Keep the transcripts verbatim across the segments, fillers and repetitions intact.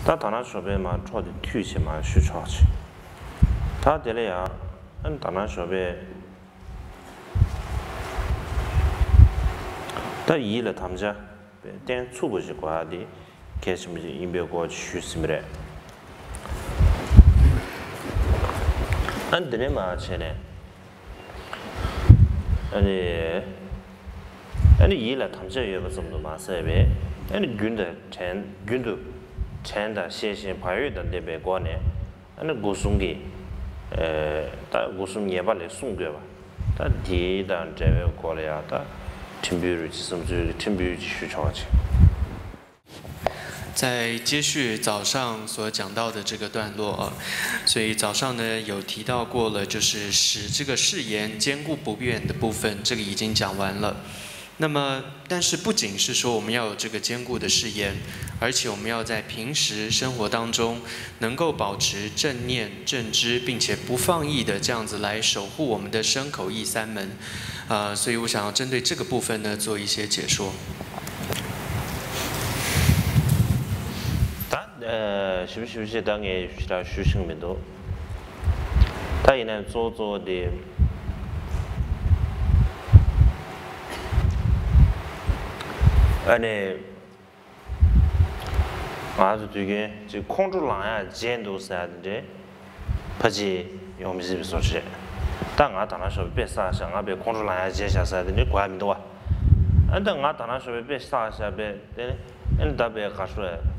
ད་དར་ནག་ཞོགས་པའི་མར་འཕྲོ་དེ་མཐུད་བྱས་མར་ཞུ་ཆོག་ཅིག་ད་དེ་ལ་ཡང་ཨ་ནི་དར་ནག་ཞོགས་པའི་ད་ཡིད་ལ་དམ་བཅའ་བསྟེན་ཚུགས་པ་ཞིག་དགོས་ཡ་དེ་གལ་ཆེན་པོ་ཞིག་ཡིན་པའི་སྐོར་ཞིག་ཞུས་ཟིན་པ་རེད། ཨ་ནི་དེ་ནས་མར་བྱས་ནས། ཨ་ནི། ཨ་ནི་ཡིད་ལ་དམ་བཅའ་ཡོད་པ་ཙམ་དུ་མ་ཟད་པའི། ཨ་ནི་རྒྱུན་དང་བྲལ། རྒྱུན་དུ་བྲན་དང་ཤེས་བཞིན་བག་ཡོད་དང་ལྡན་པའི་སྒོ་ནས། ཨ་ནི་སྒོ་གསུམ་གྱི། ཨེ། ད་སྒོ་གསུམ་ངེས་པ་ལས་བསྲུང་དགོས་པ། ད་དེ་དང་འབྲེལ་བའི་སྐོར་ལ་ཡང་ད་ཕྲན་བུ་རུ་ཅིག་བསམ་ཚུལ་གྱི་ཕྲན་བུ་ཅིག་ཞུ་ཆོག་ཅིག在接续早上所讲到的这个段落啊，所以早上呢有提到过了，就是使这个誓言坚固不变的部分，这个已经讲完了。那么，但是不仅是说我们要有这个坚固的誓言，而且我们要在平时生活当中能够保持正念、正知，并且不放逸的这样子来守护我们的身口意三门。呃，所以我想要针对这个部分呢做一些解说。 ད་ཞིབ་ཞིབ་ཞིག་ད་ངས་ཞེ་དྲག་ཞུ་ཤེས་མི་འདུག་ད་ཡིན་ནའི་གཙོ་བོ་གཙོ་བོ་དེ། ཨ་ནི། ང་ཚོ་དུས་རྒྱུན་ཅིག་ཁོང་ཁྲོ་ལངས་ཡག་བརྗེད་འདུག་ཟེར་ཡག་དེ་འདྲའི་ཕལ་ཆེར་ཡོང་མི་སྲིད་པའི་བཟོ་འདྲ་རེད། ད་ང་དར་ནག་ཞོགས་པའི་དཔེ་བསགས་ཤག་ང་དཔེ་ཁོང་ཁྲོ་ལངས་ཡག་བརྗེད་ཤག་ཟེར་ཡག་དེ་འདྲའི་དགོས་ཡག་མི་འདུག་བ། ཨ་ནི་ད་ང་དར་ནག་ཞོགས་པའི་དཔེ་བསགས་ཤག་པས་དེ་ནི་ཨ་ནི་ད་དཔེ་ག་ཤོད་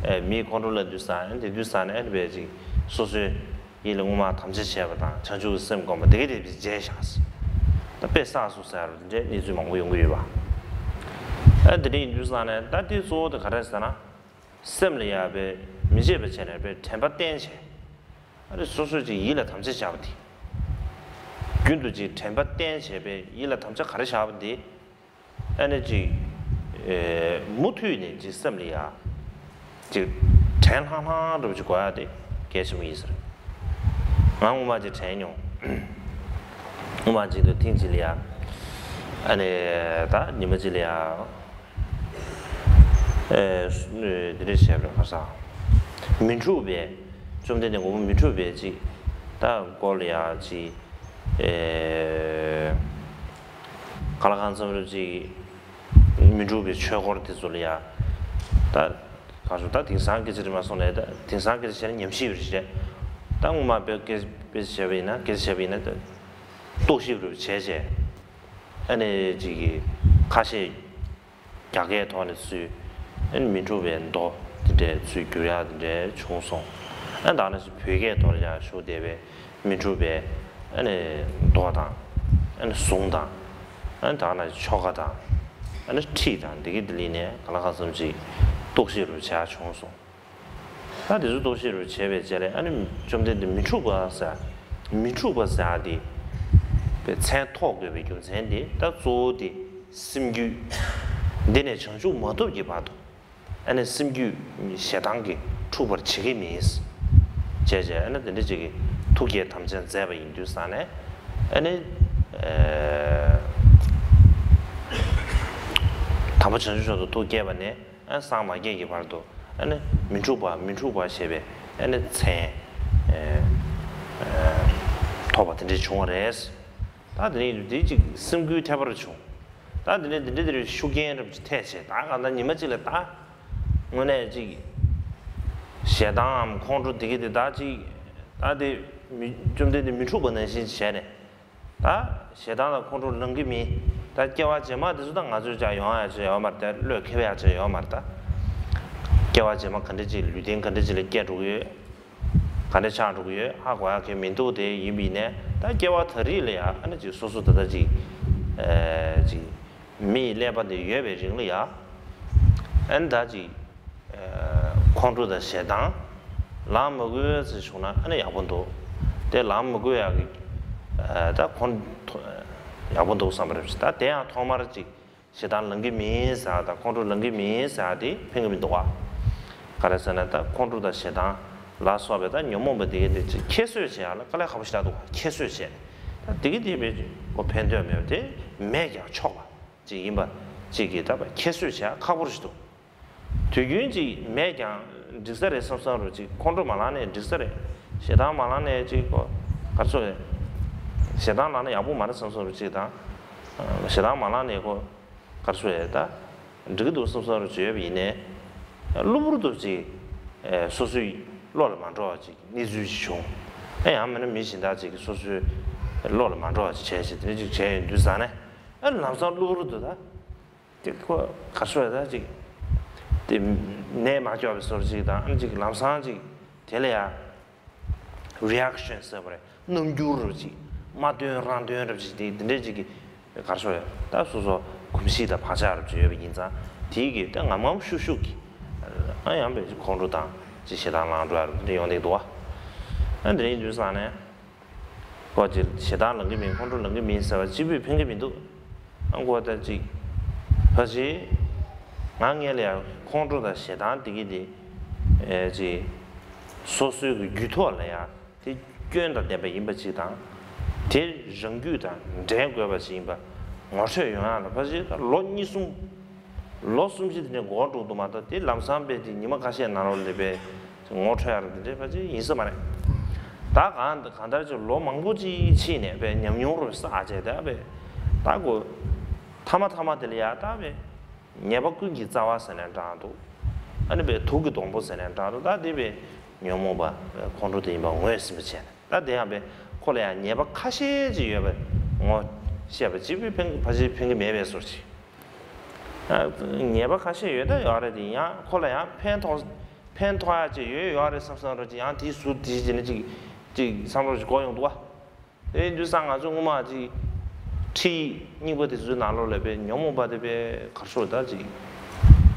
ཨེ་མིའི་ཁོང་ཁྲོ་ལ་དུས་སང་ཨ་ནི་དེ་དུས་སང་ནི་ཨ་ནི་དཔེ་ཅིག་སོ་སོའི། ཡིད་ལ་སྔོན་མ་དམ་བཅའ་བྱས་པ་དང་བྱང་ཆུབ་ཀྱི་སེམས་བསྒོམས་པ་དེ་ག་དེ་བྱས་བཞག་ཟེར། ད་དཔེ་བསགས་སོང་ཟེར་བ་དེ་འདྲའི་གནས་ཚུལ་མང་པོ་ཡོང་གི་ཡོད་པ། ཨ་དེ་འདྲ་ཡིན་དུས་ཙང་ནས་ད་དེ་གཙོ་བོ་དེ་ག་རེ་ཟེར་ན། སེམས་ལ་ཡ་བའི་མི་བརྗེད་པ་བྱས་ནས་བའི་དྲན་པ་བསྟེན་བྱས། ཨ་རེ་སོ་སོས་ཅིག་ཡིད་ལ་དམ་བཅའ་བཞག་པ་དེ། རྒྱུན་དུ་ཅིག་དྲན་པ་བསྟེན་བྱས་པའི་ཡིད་ལ་དམ་བཅའ་ག་རེ་བཞག་པ་དེ། ཨ་ནི་ཅིག་ཨེ། མུ་མཐུད་ནས་ཅིག་སེམས་ལ་ཡ། ཅིག་དྲན་ལྷང་ལྷང་འདྲ་པོ་ཅིག་དགོས་ཡག་དེ་གལ་ཆེན་པོ་ཡིན་ཟེར། ང་སྔོན་མ་ཅིག་དྲན་མྱོང་། སྔོན་མ་ཅིག་ཏུ་ཐེངས་གཅིག་ལ་ཡ། ཨ་ནི་ད་ཉི་མ་གཅིག་ལ་ཡ། ཨེ། དེ་འདྲ་བྱས་པ་རེད་ཁ་སང་། མི་འཁྲུགས་པའི། བཅོམ་ལྡན་འདས་མགོན་པོ་མི་འཁྲུགས་པའི་ཅིག་ད་སྐོར་ལ་ཡ་ཅིག་ཨེ། ག་ལ་གང་འཚམ་རེ་ཅིག་མི་འཁྲུགས་པའི་ཆོས་སྐོར་དེ་ཚོ་ལ་ཡ། ད་གང་བྱུང་ད་དེང་སང་སྐད་ཆ་རེད་མ་སོང་ནས་ད་དེང་སང་སྐད་ཆ་བྱས་ན་ཉམས་ཞིབ་རེད་རེད། ད་སྔོན་མ་དཔེ་སྐད་དཔེ་བྱས་པ་ཡིན་ན་སྐད་ཆ་བྱས་པ་ཡིན་ན་ད་རྟོག་ཞིབ་རེ་བྱས་བྱས། ཨ་ནི་ཅིག་གི་ཁ་ཤས། རྒྱ་སྐད་ཐོག་ནས་ཚུར། ཨ་ནི་མི་འཁྲུགས་པའི་མདོ་དེ་འདྲའི་ཚུར་བསྒྱུར་ཡག་དེ་འདྲའི་བྱུང་སོང་། ཨ་ནི་ད་ནང་བཞིན་བོད་སྐད་ཐོག་ལ་ཡང་ཞུ་བསྡད་པའི་མི་འཁྲུགས་པའི་ཨ་ནི་མདོ་དང་། ཨ་ནི་གཟུངས་དང་། ཨ་ནི་ད་ནང་བཞིན་ཆོ་ག་དང་། ཨ་ནི་ཁྲིད་དང་འདི་གི་ལྡི་ལི་ནས་ག་ལ་ག་ཙམ་ཅིག་རྟོག་ཞིབ་རུ་བྱས་བྱུང་སོང་། ད་དེ་ཚོ་རྟོག་ཞིབ་རུ་བྱས་པའི་རྗེས་ལ་ཨ་ནི་བཅོམ་ལྡན་འདས་མི་འཁྲུགས་པ་ཟེར། མི་འཁྲུགས་པ་ཟེར་ཡག་དེ་པའི་མཚན་ཐོགས་དགོས་པའི་རྒྱུ་མཚན་དེ་ད་གཙོ་བོ་དེ་སེམས་རྒྱུད་འདི་ནས་བྱང་ཆུབ་མ་ཐོབ་ཀྱི་བར་དུ་ཨ་ནི་སེམས་རྒྱུད་ཞེ་སྡང་གིས་འཁྲུགས་པར་བྱེད་ཀྱི་མིན། བྱས་བྱས་ཨ་ནི་དེ་འདྲ་ཅིག་གི་ཐུགས་བསྐྱེད་དམ་བཅའ་མཛད་པ་ཡིན་དུས་ཙང་ནས་ཨ་ནི་ཨེ། དམ་པ་བྱང་ཆུབ་མཆོག་ཏུ་ཐུགས་བསྐྱེད་པ་ནས། ཨ་སངས་མ་རྒྱས་ཀྱི་བར་དུ་ཨ་ནི་མི་འཁྲུགས་པ་མི་འཁྲུགས་པ་ཞེས་པའི་ཨ་ནི་མཚན་ཨེ་ཨེ་ཐོབ་པ་དེ་འདྲ་བྱུང་བ་རེད། ད་དེ་ནས་དེ་ཅིག་སེམས་འགུལ་ཐེབས་པར་བྱུང་། ད་དེ་ནས་དེ་འདྲ་དེ་རེད་ཤུགས་རྐྱེན་རབ་ཅིག་ཐེབས་བྱས་ད་གང་ལྟར་ཉི་མ་གཅིག་ལ་ད་དངོས་གནས་ཅིག་ཞེ་སྡང་ངམ་ཁོང་ཁྲོ་དེ་གི་དེ་ད་ཅིག་ད་དེ་མི་བཅོམ་ལྡན་འདས་མི་འཁྲུགས་པ་ནང་བཞིན་བྱས་ནས། ད་ཞེ་སྡང་དང་ཁོང་ཁྲོ་ལངས་ཀྱི་མིན། ད་སྐྱེ་བ་རྗེས་མ་དེ་ཚོ་ད་ང་ཚོས་ཀྱང་ཡོང་ཡག་ཅིག་ཡོད་མ་རེད་ད་བློས་འཁེལ་བ་ཡག་ཅིག་ཡོད་མ་རེད་ད། སྐྱེ་བ་རྗེས་མ་ག་འདྲ་ཅིག་ལུས་རྟེན་ག་འདྲ་ཅིག་ལ་སྐྱེ་འགྲོ་གི་ཡོད། ག་འདྲ་ཆགས་འགྲོ་གི་ཡོད་ཧ་གོ་ཡག་གི་མི་འདུག་དེ་ཡིན་པ་ཡིན་ནའི་ད་སྐྱེ་བ་ད་རེས་ལ་ཡ་ཨ་ནི་ཅིག་སོ་སོ་ད་ལྟ་ཅིག་ཨེ་ཅིག་མི་ཡི་ཀླད་པ་དེ་ཡོད་པའི་རིང་ལ་ཡ། ཨ་ནི་ད་ཅིག་ཁོང་ཁྲོ་དང་ཞེ་སྡང་ལངས་མི་དགོས་ཟེར་བྱུང་ན་ཨ་ནི་ཡག་པོ་འདུག་དེ་ལངས་མི་དགོས་ཡག་གི་ད་ཁོང་ཡག་པོ་འདུག་བསམ་པ་རེད། ད་དེ་ཡང་ཐོག་མར་ཅིག་ཞེ་སྡང་ལངས་ཀྱི་མིན་ཟེར་དང་ཁོང་ཁྲོ་ལངས་ཀྱི་མིན་ཟེར་དེ་ཕན་གྱི་མི་འདུག་བ། ག་རེ་ཟེར་ན་ད་ཁོང་ཁྲོ་དང་ཞེ་སྡང་ལ་སོགས་པའི་ད་ཉོན་མོངས་པ་དེ་གའི་དེ་ཅིག་ཁྱད་གསོད་བྱེད་ཡག་ལ་དཀའ་ལས་ཁག་པོ་ཞེ་དྲག་འདུག་བ། ཁྱད་གསོད་བྱེད་ད་དེ་གི་དེ་བས་ཁོ་ཕན་ཐོགས་མེད་པ་དེ་མེད་ཀྱང་ཆོག་པ་ཅིག་ཡིན་པ་ཅིག་གི་ད་ཁྱད་གསོད་བྱེད་ཡག་ཁག་པོ་ཞིག་འདུག་དུས་རྒྱུན་ཅིག་མེད་ཀྱང་ འགྲིག་ས་རེད་བསམ་བསམ་རུ་ཅིག་ཁོང་ཁྲོ་མ་ལངས་ནས་འགྲིག་ས་རེད། ཞེ་སྡང་མ་ལངས་ནས་ཅིག་ཁོ་ག་རེ་ཟེར་རེད། ཞེ་སྡང་ལངས་ན་ཡག་པོ་མ་རེད་བསམ་བསམ་རུ་ཅིག་དང་། ཞེ་སྡང་མ་ལངས་ནས་ཁོ་ག་རེ་ཟེར་རེད་ད། འགྲིག་གི་འདུག་བསམ་བསམ་རུ་བྱས་པ་ཡིན་ནའི། གློ་བུར་དུ་ཅིག་སོ་སོའི་བློ་ལ་མ་འགྲོ་བ་ཅིག་གནས་ཚུལ་ཅིག་བྱུང་། ཨེ་ཡང་མིན་ན་མི་གཞན་དག་ཅིག་གིས་སོ་སོའི་བློ་ལ་མ་འགྲོ་བ་ཅིག་བྱས་ཤིག་དེ་འདྲ་ཅིག་བྱས་ཡོང་དུས་ཙང་ནས། ཨ་ལམ་སང་གློ་བུར་དུ་ད། དེ་ཁོ་ག་རེ་ཟེར་ད་ཅིག་དེ་ནད་མ་སྐྱོགས་པའི་བཟོ་འདྲ་ཅིག་དང་ཨ་ཅིག་ལམ་སང་ཅིག་དེ་ལ་ཡ་རི་ཨེག་ཤན་ཟེར་བ་རེད། རྣམ་འགྱུར་རུ་ཅིག་མ་བཏོན་རང་བཏོན་རབ་ཅིག་དེ་དེ་འདྲ་ཅིག་གི་ག་རེ་ཟེར་ད་སོ་སོ་གོམས་གཤིས་དང་བག་ཆགས་རབ་ཅིག་ཡོད་པ་ཡིན་ཙང་དེའི་གི་ད་ངམ་ངམ་ཤུགས་ཤུགས་ཀྱི་ཨ་ཡང་བས་ཁོང་ཁྲོ་དང་ཅིག་ཞེ་སྡང་ལངས་འགྲོ་ཡ་རུ་དེ་འདྲ་ཡོང་བསྡད་འདུག་བ། ཨ་དེ་འདྲ་ཡིན་དུས་ཙང་ནས། ཁོ་ཅིག་ཞེ་སྡང་ལངས་ཀྱི་མིན་ཁོང་ཁྲོ་ལངས་ཀྱི་མིན་ཟེར་བ་གཅིག་པུས་ཕན་གྱི་མི་འདུག་ཨ་ཁོ་ད་ཅིག་ཕ་ཅིག་ང་ངས་ལ་ཡ་ཁོང་ཁྲོ་དང་ཞེ་སྡང་དེ་གི་དེ་ཨེ་ཅིག་སོ་སོའི་གི་རྒྱུད་ཐོག་ལ་ཡ་དེ་སྐྱོན་དང་ལྡན་པ་ཡིན་པ་ཅིག་དང་དེ་རང་རྒྱུད་དང་འབྲེལ་དགོས་པ་ཅིག་ཡིན་པ་ངོ་འཕྲོད་ཡོང་ཡ་ལ་ཕ་ཅིག་ད་ལོ་གཉིས་གསུམ། ལོ་གསུམ་བཞི་དེ་འདྲ་འགོར་འགྲོ་འདུག་མ་གཏོགས་དེ་ལམ་སང་དཔེ་དེ་ཉི་མ་ཁ་ཤས་ནང་ལོགས་ལ་དཔེ་ངོ་འཕྲོད་ཡ་རུ་དེ་འདྲ་ཕལ་ཆེར་ཡིན་ས་མ་རེད། ད་གང་གང་ལྟར་ཅིག་ལོ་མང་པོ་ཅིག་ཕྱིན་ནས་དཔེ་ཉམས་མྱོང་རུ་བསགས་བྱས་ད་དཔེ་ད་གོ་ཐ་མ་ཐ་མ་དེ་ལ་ཡ་ད་དཔེ་ཉེས་པ་ཀུན་གྱི་རྩ་བ་ཟེར་ནས་འདྲ་འདུག་ཨ་ནི་དཔེ་དུག་གི་སྡོང་པོ་ཟེར་ནས་འདྲ་འདུག་ད་དེ་དཔེ་ཉོན་མོངས་པ་ཁོང་ཁྲོ་དེ་ཡིན་པ་ངོས་ཟིན་པ་བྱས་ནས་ད་དེ་ཡང་དཔེ་ཁོ་ལ་ཡང་ཉེས་པ་ཁ་ཤས་ཅིག་ཡོད་པ་ངོ་ཤེས་པ་གཅིག་པུས་ཕན་ཕལ་ཆེར་ཕན་གྱི་མེད་པའི་བཟོ་ཅིག་ཉེས་པ་ཁ་ཤས་ཡོད་ད་ཡོད་རེད་དེ་ཡང་ཁོ་ལ་ཡང་ཕན་ཐོགས་ཕན་ཐོགས་ཡ་ཅིག་ཡོད་ཡོད་རེད་བསམ་བསམ་རོ་ཅིག་ཡང་དེའི་ཟུར་དེའི་རྗེས་ནས་ཅིག་ཅིག་བསམ་རོ་ཅིག་གོ་ཡོང་འདུག་བ། དེ་ཡིན་དུས་ཙང་ང་ཚོ་སྔོན་མ་ཅིག་ཁྲིད་རྙིང་པ་དེ་ཚོའི་ནང་ལོགས་ལ་དཔེ་ཉོན་མོངས་པ་དེ་དཔེ་གར་སོ་ད་ཅིག་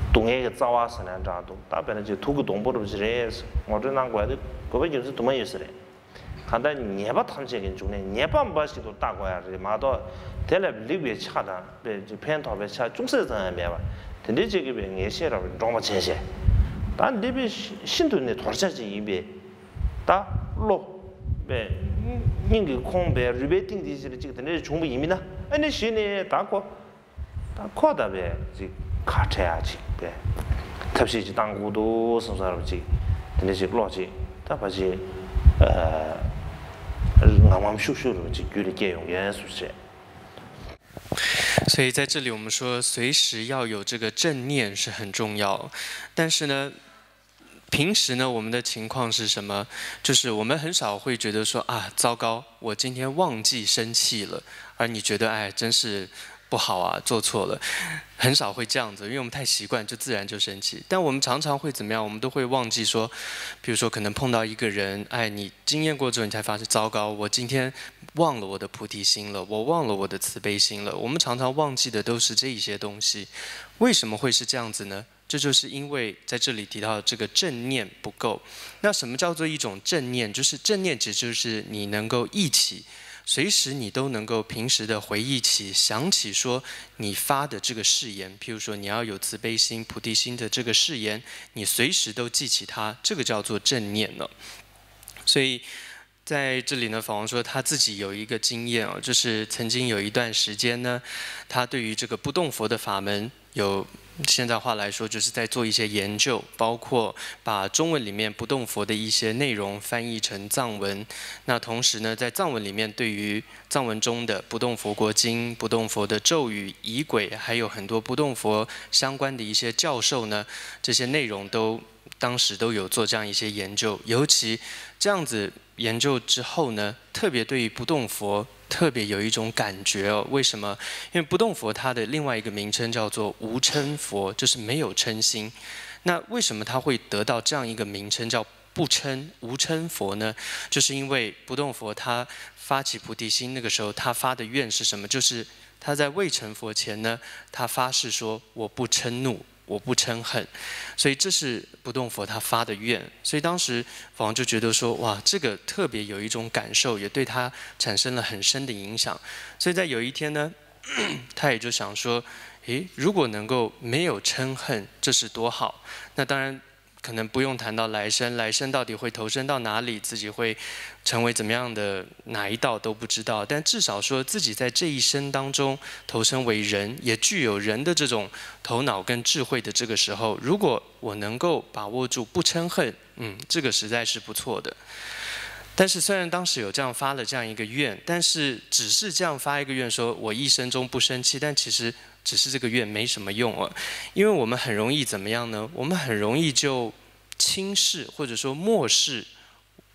སྡུག་བསྔལ་གྱི་རྩ་བ་ཟེར་ནས་འདྲ་འདུག་ད་དཔེར་ན་ཅིག་དུག་གི་སྡོང་པོ་རུ་ཅིག་རེད་ངོ་སྤྲོད་གནང་དགོས་ཡ་དེ་དགོས་པ་རྒྱུ་མཚན་དུ་མ་ཡོད་ས་རེད། གང་ལྟར་ཉེས་པ་ཐམས་ཅད་ཀྱི་འབྱུང་གནས་ཉེས་པ་འབའ་ཞིག་ཏུ་བལྟ་དགོས་ཡ་རེད་མ་གཏོགས་དེ་ལ་ལེགས་པའི་ཆ་དང་དཔེ་ཕན་ཐོགས་པའི་ཆ་ཅུང་ཟད་ཙམ་ཡང་མེད་པ་དེ་འདྲའི་ཅིག་གི་དཔེ་ངེས་ཤེས་རབ་འདྲོངས་པ་བྱས་བྱས་ད་འདི་དཔེ་ཤིན་ཏུ་ནས་དོར་བྱ་ཅིག་ཡིན་པས་ད་བློ་དཔེ་སྙིང་གི་ཁོང་དཔེ་རུས་པའི་གཏིང་འདི་ཅིག་ལ་ཅིག་དེ་འདྲའི་བྱུང་བ་ཡིན་མིན་ན་ཨ་ནི་གཞི་ནས་ད་ཁོ། ད་ཁོ་ད་བས་ཅིག་ཁ་བྲལ་ཡ་ཅིག་བས་ཐབས་ཤེས་ཅིག་བཏང་དགོས་འདུག་བསམ་བསམ་རབ་ཅིག་དེ་འདྲ་ཅིག་བློ་ཅིག་ད་ཕ་ཅིག་ངམ་ངམ་ཤུགས་ཤུགས་རུ་ཅིག་རྒྱུད་ལ་སྐྱེ་ཡོང་མཁན་སུ་བྱེད། 所以在这里，我们说随时要有这个正念是很重要，但是呢，平时呢，我们的情况是什么？就是我们很少会觉得说啊，糟糕，我今天忘记生气了，而你觉得哎，真是不好啊，做错了，很少会这样子，因为我们太习惯，就自然就生气。但我们常常会怎么样？我们都会忘记说，比如说可能碰到一个人，哎，你经验过之后，你才发现，糟糕，我今天忘了我的菩提心了，我忘了我的慈悲心了。我们常常忘记的都是这一些东西，为什么会是这样子呢？这就是因为在这里提到这个正念不够。那什么叫做一种正念？就是正念，其实就是你能够忆起，随时你都能够平时的回忆起、想起说你发的这个誓言，譬如说你要有慈悲心、菩提心的这个誓言，你随时都记起它，这个叫做正念了。所以在这里呢，法王说他自己有一个经验啊，就是曾经有一段时间呢，他对于这个不动佛的法门有现在话来说，就是在做一些研究，包括把中文里面不动佛的一些内容翻译成藏文。那同时呢，在藏文里面，对于藏文中的不动佛国经、不动佛的咒语、仪轨，还有很多不动佛相关的一些教授呢，这些内容都当时都有做这样一些研究。尤其这样子研究之后呢，特别对于不动佛特别有一种感觉哦。为什么？因为不动佛它的另外一个名称叫做无嗔佛，就是没有嗔心。那为什么它会得到这样一个名称叫不嗔无嗔佛呢？就是因为不动佛它发起菩提心那个时候，他发的愿是什么？就是他在未成佛前呢，他发誓说我不嗔怒，我不嗔恨，所以这是不动佛他发的愿。所以当时法王就觉得说，哇，这个特别有一种感受，也对他产生了很深的影响。所以在有一天呢，他也就想说，诶，如果能够没有嗔恨，这是多好。那当然，可能不用谈到来生，来生到底会投生到哪里，自己会成为怎么样的哪一道都不知道。但至少说自己在这一生当中投生为人，也具有人的这种头脑跟智慧的这个时候，如果我能够把握住不嗔恨，嗯，这个实在是不错的。但是虽然当时有这样发了这样一个愿，但是只是这样发一个愿，说我一生中不生气，但其实只是这个愿没什么用啊，因为我们很容易怎么样呢？我们很容易就轻视或者说漠视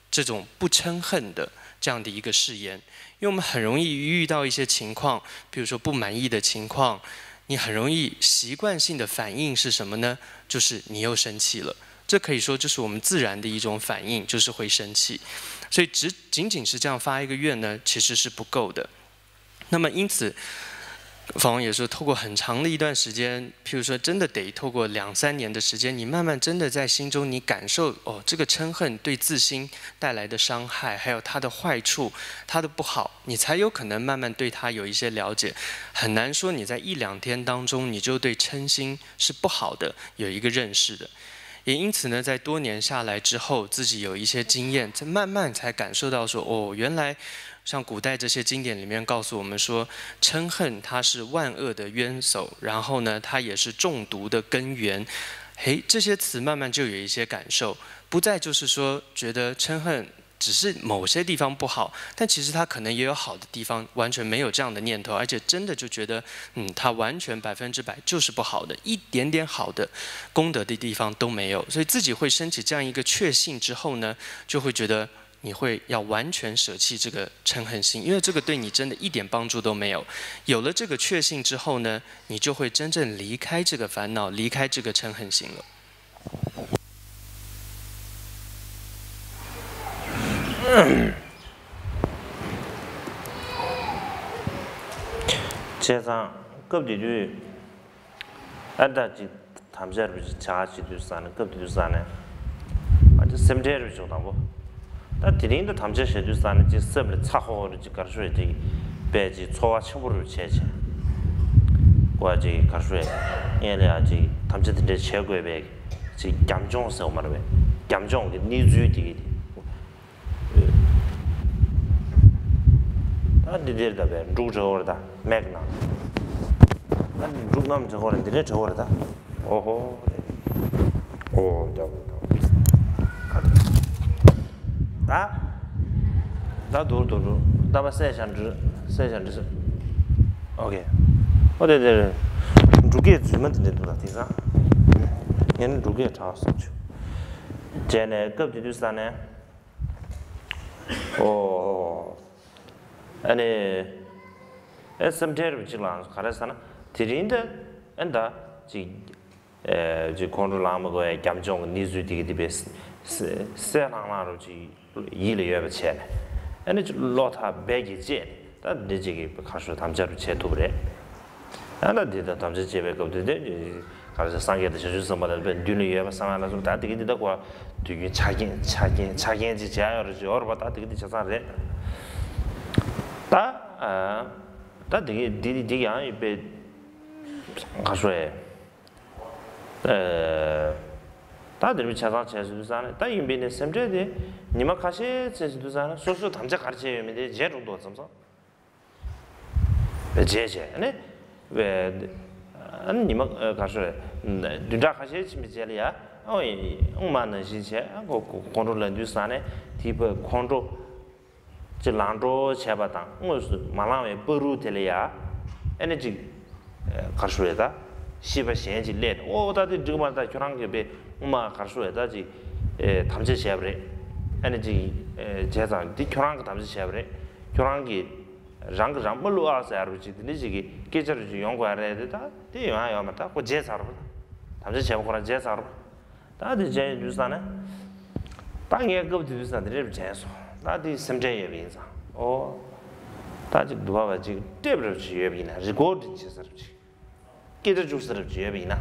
这种不嗔恨的这样的一个誓言，因为我们很容易遇到一些情况，比如说不满意的情况，你很容易习惯性的反应是什么呢？就是你又生气了。这可以说就是我们自然的一种反应，就是会生气。所以只仅仅是这样发一个愿呢，其实是不够的。那么因此，法王也说，透过很长的一段时间，譬如说真的得透过两三年的时间，你慢慢真的在心中你感受，哦，这个嗔恨对自心带来的伤害，还有它的坏处，它的不好，你才有可能慢慢对它有一些了解。很难说你在一两天当中你就对嗔心是不好的有一个认识的。也因此呢，在多年下来之后，自己有一些经验，才慢慢才感受到说，哦，原来像古代这些经典里面告诉我们说，嗔恨它是万恶的源头，然后呢，它也是中毒的根源。嘿，这些词慢慢就有一些感受，不再就是说觉得嗔恨只是某些地方不好，但其实他可能也有好的地方，完全没有这样的念头，而且真的就觉得，嗯，他完全百分之百就是不好的，一点点好的功德的地方都没有。所以自己会升起这样一个确信之后呢，就会觉得你会要完全舍弃这个嗔恨心，因为这个对你真的一点帮助都没有。有了这个确信之后呢，你就会真正离开这个烦恼，离开这个嗔恨心了。བྱས་ཙང་སྐབས་དེ་དུས་ཨ་ད་ཅིག་དམ་བཅའ་རུ་ཅིག་བྱ་བྱེད་དུས་ས་ནས་སྐབས་དེ་དུས་ས་ནས་ཨ་ཅིག་སེམས་ཁྲལ་རུ་ཅིག་དང་པོ། ད་དེ་རིང་དུ་དམ་བཅའ་བྱེད་དུས་ས་ནས་ཅིག་སེམས་ལ་ཚ་ཧོ་ཧོ་རུ་ཅིག་གར་ཤོད་ཅིག་པས་ཅིག་ཚོར་བ་ཆེན་པོ་རུ་བྱས་བྱས་ཀོ་ཅིག་གར་ཤོད་ཡན་ལ་ཡ་ཅིག་དམ་བཅའ་དེ་འདྲ་བྱེད་དགོས་པས་ཅིག་རྒྱབ་ལྗོངས་ཟེར་བ་མ་རེད་པས་རྒྱབ་ལྗོངས་ཀྱི་གནས་ཚུལ་དེ་གི་དེ། ད་འདི་འདིར་ད་བས་འབྲུག་བྲེ་བོར་ད་མེག་ན། ད་འདི་འབྲུག་གནམ་བྲེ་བོར་འདི་ནས་བྲེ་བོར་ད། ཨོ་ཧོ། ཨོ་ད་ད། ད་ད་དུར་དུར་ད་པ་སེ་ཤ་འདྲི་སེ་ཤ་འདྲི་སེ། ཨོ་ཀེ། ཨོ་དེ་དེ་འབྲུག་སྐད་རྫུན་མ་འདི་འདྲ་འདུག་ད་དེང་སང་། ངས་ནི་འབྲུག་སྐད་དྲག་སོང་ཆུ། བྱས་ནས་སྐབས་དེ་དུས་ས་ནས། ཨོ། ཨ་ནི། ཨེ་སེམས་ཁྲལ་རུ་གཅིག་ལ་ག་རེ་ཟེར་ན་དེ་རིང་འདི་ཨེ་འདའ་ཅིག་ཨེ་ཅིག་ཁོང་ཁྲོ་ལངས་མི་དགོས་ཡ་རྒྱབ་ལྗོངས་ཀྱི་གནས་ཚུལ་དེ་གི་དེ་བས་སེ་སེ་ལྷང་ལྷང་རུ་ཅིག་ཡིད་ལ་ཡོད་པ་བྱས་ནས་ཨ་ནི་ཅིག་བློ་ཐག་རྦད་ཀྱིས་བཅད་ནས་ད་འདི་ཅིག་གི་ཁ་ཤོ་དམ་བཅའ་རུ་བྱེད་ཐུབ་པ་རེད། ད་ལྟ་འདི་དང་དམ་བཅའ་བྱེད་པའི་སྐབས་དེ་དེ་ག་རེ་ཟེར་སངས་རྒྱས་དང་བྱང་ཆུབ་སེམས་དཔའ་དང་དཔེ་མདུན་ལ་ཡོད་པ་སངས་རྒྱས་ལ་སོགས་ད་དེ་གི་འདི་དག་གོ་དུས་རྒྱུན་ཆ་རྐྱེན་ཆ་རྐྱེན་ཆ་རྐྱེན་ཅིག་བྱས་ཡོད་རེད་ཅིག་ཡོད་རེད་པ། ད་དེ་གི་འདི་ཆ་ཚང་རེད། ད་ད་དེ་གི་འདི་འདི་ཡང་ཡོད་པའི་ག་རེ་ཟེར་ད་དེ་རིང་ཆ་ཚང་བྱས་སུ་དུས་ས་ནས་ད་ཡིན་པའི་ནས་སེམས་ཁྲལ་དེ་ཉི་མ་ཁ་ཤས་ཚེ་སུ་དུས་ས་ནས་སོ་སོས་དམ་བཅའ་ག་རེ་བྱས་ཡོད་མེད་དེ་བརྗེད་འགྲོ་འདུག་བསམ་སོང་། བྱས་བྱས་ནས་བས་ཉི་མ་ག་ཤོད་བདུན་ཕྲག་ཁ་ཤས་ཕྱིན་པའི་རྗེས་ལ་ཡ་ཨོ་ཡ་ཨོ་མ་ནང་བཞིན་བྱས་ཁོ་ཁོ་ཁོང་ཁྲོ་ལངས་དུས་ས་ནས་དེའི་བས་ཁོང་ཁྲོ་ཅི་ལངས་འགྲོ་བྱས་པ་དང་དངོས་སུ་མ་ལངས་པའི་བར་དུ་དེ་ལ་ཡ་ཨེ་ནི་ཅིག་ག་ཤོད་ད་ཤེས་པ་གཞན་ཅིག་སླེབས་ནས་ཨོ་ད་དེ་འགྲིག་མ་རེད། ད་ཁྱོད་རང་གིས་བས་ཨོ་མ་ག་ཤོད་ད་ཅིག་དམ་བཅའ་བྱས་པ་རེད། ཨེ་ནི་ཅིག་བྱས་ཙང་འདི་ཁྱོད་རང་གིས་དམ་བཅའ་བྱས་པ་རེད། ཁྱོད་རང་གིས་རང་གིས་རང་མ་བསླུ་ཨ་ཟེར་ཡ་རུ་ཅིག་དེ་འདྲ་ཅིག་གི་སྐད་ཆ་རུ་ཅིག་ཡོང་དགོས་ཡ་རེད་དེ། ད་དེ་ཡོང་ཡ་ཡོད་མ་རེད། ད་ཁོ་བརྗེད་ཚར་རོ། དམ་བཅའ་བྱས་པ་ཁོ་རང་བརྗེད་ཚར་རོ། ད་དེ་བྱས་ཡོད་དུས་ཙང་ནས་ད་ངས་སྐབས་དེ་དུས་ཙང་དེ་འདྲ་རུ་བྱས་སོང་། ད་དེ་སེམས་ཁྲལ་ཡོད་པ་ཡིན་ཙང་ཨོ། ད་ཅིག་སྡུག་པ་བ་ཅིག་ཊེབ་རུ་ཅིག་ཡོད་པ་ཡིན་ན་རི་ཀོར་ཌིང་བྱེད་ས་རུ་ཅིག་སྐད་ཆ་བཅུག་ས་རུ་ཅིག་ཡོད་པ་ཡིན་ན་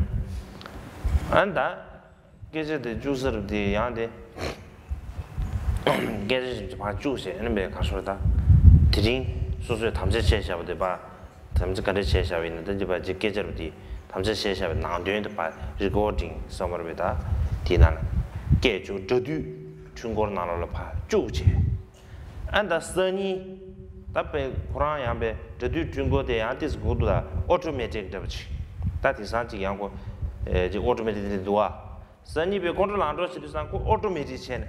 ཨ་ད། སྐད་ཆ་དེ་བཅུག་ས་རུ་དེ་ཡང་དེ། སྐད་ཆ་ཞིག་ཕར་བཅུག་བྱས་ཨ་ནི་བས་ག་ཤོད་ད། དེ་རིང་སོ་སོས་དམ་བཅའ་བྱས་བཞག་པ་དེ་ཕར། དམ་བཅའ་ག་འདྲ་བྱས་བཞག་པ་ཡིན་ན་ད་འདི་ཕར་ཅིག་སྐད་ཆ་རུ་དེ་དམ་བཅའ་བྱས་བཞག་པའི་ནང་དོན་དེ་ཕར་རི་ཀོར་ཌིང་བསམ་པར་བས་ད་དེའི་ནང་ སྐད་བཅུག་སྒྲ་སྡུད་འཕྲུལ་འཁོར་ནང་ལོགས་ལ་ཕར་བཅུག་བྱས། ཨ་ད་སང་ཉིན་ད་དཔེ་ཁོ་རང་ཡང་དཔེ་སྒྲ་སྡུད་འཕྲུལ་འཁོར་དེ་ཡང་ཏིས་གུ་དུ་ད་ཨོ་ཊོ་མེ་ཊིག་འདྲ་པོ་ཅིག་ད་དེང་སང་ཅིག་ཡང་ཁོ་ཨེ་ཅིག་ཨོ་ཊོ་མེ་ཊིག་དེ་འདུག་ཨ། སང་ཉིན་པའི་ཀོན་ཊོལ་ལ་འགྲོ་བྱེད་དུས་སང་ཁོ་ཨོ་ཊོ་མེ་ཊིག་བྱས་ནས།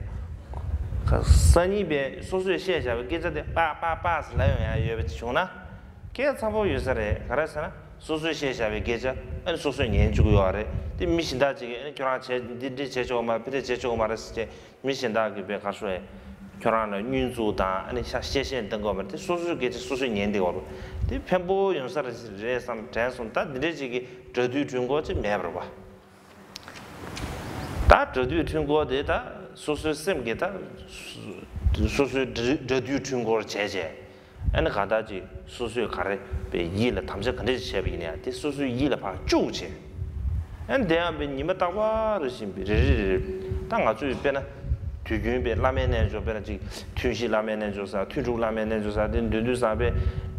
སང་ཉིན་པའི་སོ་སོས་བཤད་བཞག་པའི་སྐད་ཆ་དེ་པ་པ་པ་ཟེར་ལབ་ཡོང་ཡ་ཡོད་པ་ཅིག་བྱུང་ན། སྐད་ཚ་པོ་ཡོད་ས་རེད། ག་རེ་ཟེར་ན་སོ་སོས་བཤད་བཞག་པའི་སྐད་ཆ་ཨ་ནི་སོ་སོས་ཉན་བཅུག་ཡོད་རེད། དེ་མི་གཞན་དག་ཅིག་གིས་ཨ་ནི་ཁྱོད་རང་བྱས་འདི་འདྲས་བྱས་ཆོག་མ་རེད། དེ་འདྲས་བྱས་ཆོག་མ་རེད་ཟེར་བྱས་མི་གཞན་དག་གིས་པའི་ག་རེ་ཟེར་ཁྱོད་རང་ལ་བསྙོན་འཛུགས་དང་ཨ་ནི་ཤ་བཤད་བཤད་གཏོང་དགོས་མ་རེད། དེ་སོ་སོའི་སྐད་ཆ་སོ་སོས་ཉན་བསྡད་ཡོད་རེད། དེ་ཕན་པོ་ཡོང་ས་རེད་བསམ་དྲན་སོང་། ད་འདི་འདྲས་ཅིག་གིས་སྒྲ་སྡུད་འཕྲུལ་འཁོར་ཅིག་མེད་པ་རེད་པ། ད་སྒྲ་སྡུད་འཕྲུལ་འཁོར་དེ་ད་སོ་སོའི་སེམས་ཀྱིས་ད་སོ་སོའི་སྒྲ་སྒྲ་སྡུད་འཕྲུལ་འཁོར་བྱས་བྱས། ཨ་ནི་གང་ལྟར་ཅིག་སོ་སོས་ག་རེ་པའི་ཡིད་ལ་དམ་བཅའ་ག་འདྲ་ཞིག་བྱས་པ་ཡིན་ན་ཡང་དེ་སོ་སོའི་ཡིད་ལ་ཕར་བཅུག་བྱས། ཨ་ནི་དེ་ཡང་པའི་ཉི་མ་རྟག་པར་རེ་བཞིན་པའི་རེ་རེ་རེ་རེ་ད་ང་ཚོས་དཔེར་ན་དུས་རྒྱུན་པའི་བླ་མའི་རྣལ་འབྱོར་དཔེར་ན་ཅིག་ཐུན་བཞི་བླ་མའི་རྣལ་འབྱོར་ཟེར་ཐུན་དྲུག་བླ་མའི་རྣལ་འབྱོར་ཟེར་དེ་འདོན་དུས་ཙང་པའི་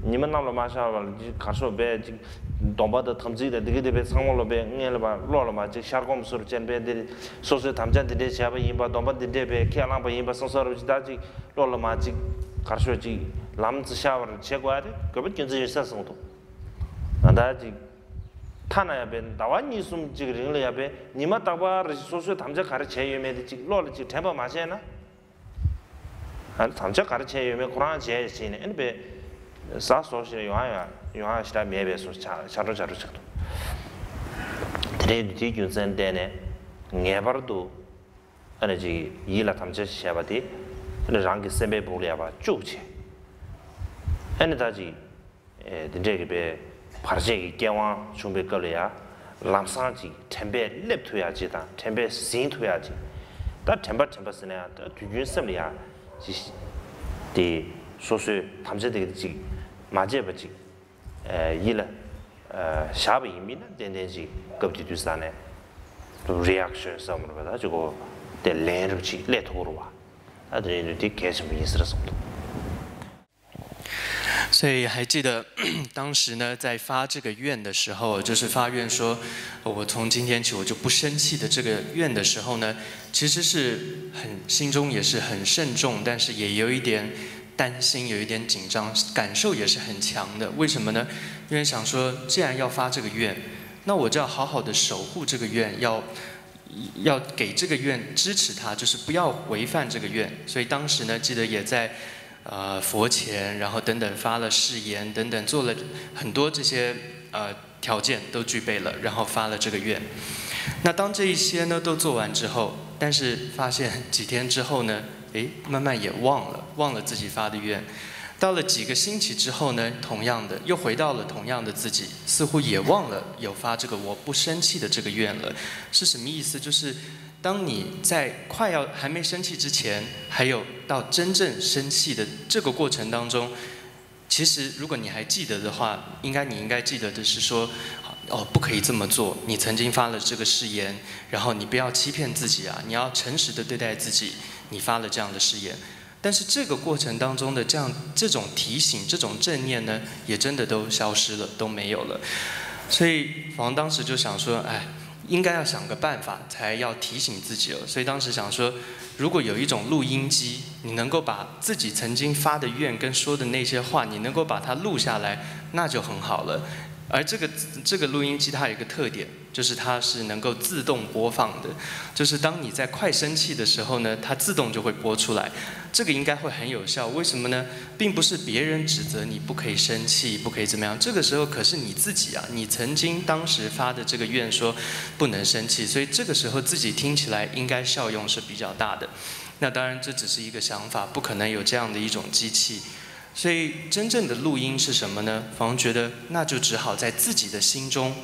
ཉི་མ་གནམ་ལ་མ་ཤར་བར་ཅིག་ག་རེ་ཟེར་པའི་ཅིག་སྡོམ་པ་དང་དམ་ཚིག་དང་འདི་ག་དེ་པའི་ཚང་མ་ལོ་པའི་སྔོན་ལ་བློ་ལ་མ་ཅིག་ཤར་སྒོམ་ཟུར་ཅན་པའི་འདིར་སོ་སོའི་དམ་བཅའ་འདི་འདྲའི་བྱས་པ་ཡིན་པ་སྡོམ་པ་འདི་འདྲའི་པའི་ཁས་བླངས་པ་ཡིན་པ་སོང་ས་རུ་ཅིག་ད་ཅིག་བློ་ལ་མ་ཅིག་གར་ཤོག་ཅིག་ལམ་ཙི་ཤར་བར་བྱེད་དགོས་ཡ་དེ་དགོས་པ་རྒྱུ་མཚན་ཡོད་ས་གསུངས་འདུག་ད་ཅིག་ཐ་ན་ཡ་པའི་ཟླ་བ་གཉིས་གསུམ་ཅིག་རིང་ལ་ཡ་པའི་ཉི་མ་རྟག་པར་སོ་སོའི་དམ་བཅའ་ག་རེ་བྱས་ཡོད་མེད་དེ་ཅིག་བློ་ལ་ཅིག་དྲན་པ་མ་བྱས་ན། ཨ་ནི་དམ་བཅའ་ག་རེ་བྱས་ཡོད་མེད་ཁོ་རང་བྱས་ཕྱིན་ནས་ཨ་ནི་པས་ཟ་སོ་ཞེས་ཡོང་ཡ་ཡོང་ཡ་ཞེ་དྲག་མེད་པས་སོ་ཆ་ཆ་འགྲོ་ཆ་འགྲོ་ཆགས་འདུག་དེ་འདྲའི་དུས་དེའི་རྒྱུ་མཚན་བལྟས་ནས་ངེས་པར་དུ་ཨ་ནི་ཅིག་ཡིད་ལ་དམ་བཅའ་བྱས་པ་དེ་ཨ་ནི་རང་གི་སེམས་པའི་སྦུག་ལ་ཡ་བ་བཅུག་བྱས། ཨ་ནི་ད་ཅིག་ཨེ་དེ་འདྲས་ཀྱི་པའི་བར་ཆད་ཀྱི་སྐྱེ་དབང་བྱུང་བའི་སྐབས་ལ་ཡང་ལམ་སང་ཅིག་དྲན་པས་སླེབས་ཐུབ་ཡག་ཅིག་དང་དྲན་པས་ཟིན་ཐུབ་ཡག་ཅིག་ད་དྲན་པ་དྲན་པ་ཟེར་ན་ཡང་ད་དུས་རྒྱུན་སེམས་ལ་ཡང་ཅིག་དེ་སོ་སོའི་དམ་བཅའ་དེ་ཅིག་མ་བརྗེད་པ་ཅིག་ཨེ་ཡིད་ལ་ཨེ་བཞག་པ་ཡིན་མིན་ན་ཏན་ཏན་ཅིག་སྐབས་དེ་དུས་ས་ནས་རི་ཨེག་ཤན་ཟེར་བ་མ་རེད་པ། ད་ཅིག་གོ་དེ་ལན་རུབ་ཅིག་སླེབས་ཐུབ་ཀྱི་རེད་པ། ད་དེ་རིང་དུས་དེ་གལ་ཆེན་པོ་ཡིན་ཟེར་གསུངས་འདུག所以还记得当时呢，在发这个愿的时候，就是发愿说，我从今天起我就不生气的这个愿的时候呢，其实是很心中也是很慎重，但是也有一点担心，有一点紧张，感受也是很强的。为什么呢？因为想说，既然要发这个愿，那我就要好好的守护这个愿，要要给这个愿支持他，就是不要违反这个愿。所以当时呢，记得也在呃佛前，然后等等发了誓言，等等做了很多这些呃条件都具备了，然后发了这个愿。那当这一些呢都做完之后，但是发现几天之后呢，诶，慢慢也忘了，忘了自己发的愿。到了几个星期之后呢，同样的又回到了同样的自己，似乎也忘了有发这个我不生气的这个愿了。是什么意思？就是当你在快要还没生气之前，还有到真正生气的这个过程当中，其实如果你还记得的话，应该你应该记得的是说，哦，不可以这么做。你曾经发了这个誓言，然后你不要欺骗自己啊，你要诚实的对待自己，你发了这样的誓言。但是这个过程当中的这样这种提醒、这种正念呢，也真的都消失了，都没有了。所以，反正当时就想说，哎，应该要想个办法，才要提醒自己了。所以当时想说，如果有一种录音机，你能够把自己曾经发的愿跟说的那些话，你能够把它录下来，那就很好了。而这个这个录音机它有一个特点，就是它是能够自动播放的，就是当你在快生气的时候呢，它自动就会播出来。这个应该会很有效。为什么呢？并不是别人指责你不可以生气，不可以怎么样。这个时候可是你自己啊，你曾经当时发的这个愿说不能生气，所以这个时候自己听起来应该效用是比较大的。那当然这只是一个想法，不可能有这样的一种机器。所以真正的录音是什么呢？反而觉得那就只好在自己的心中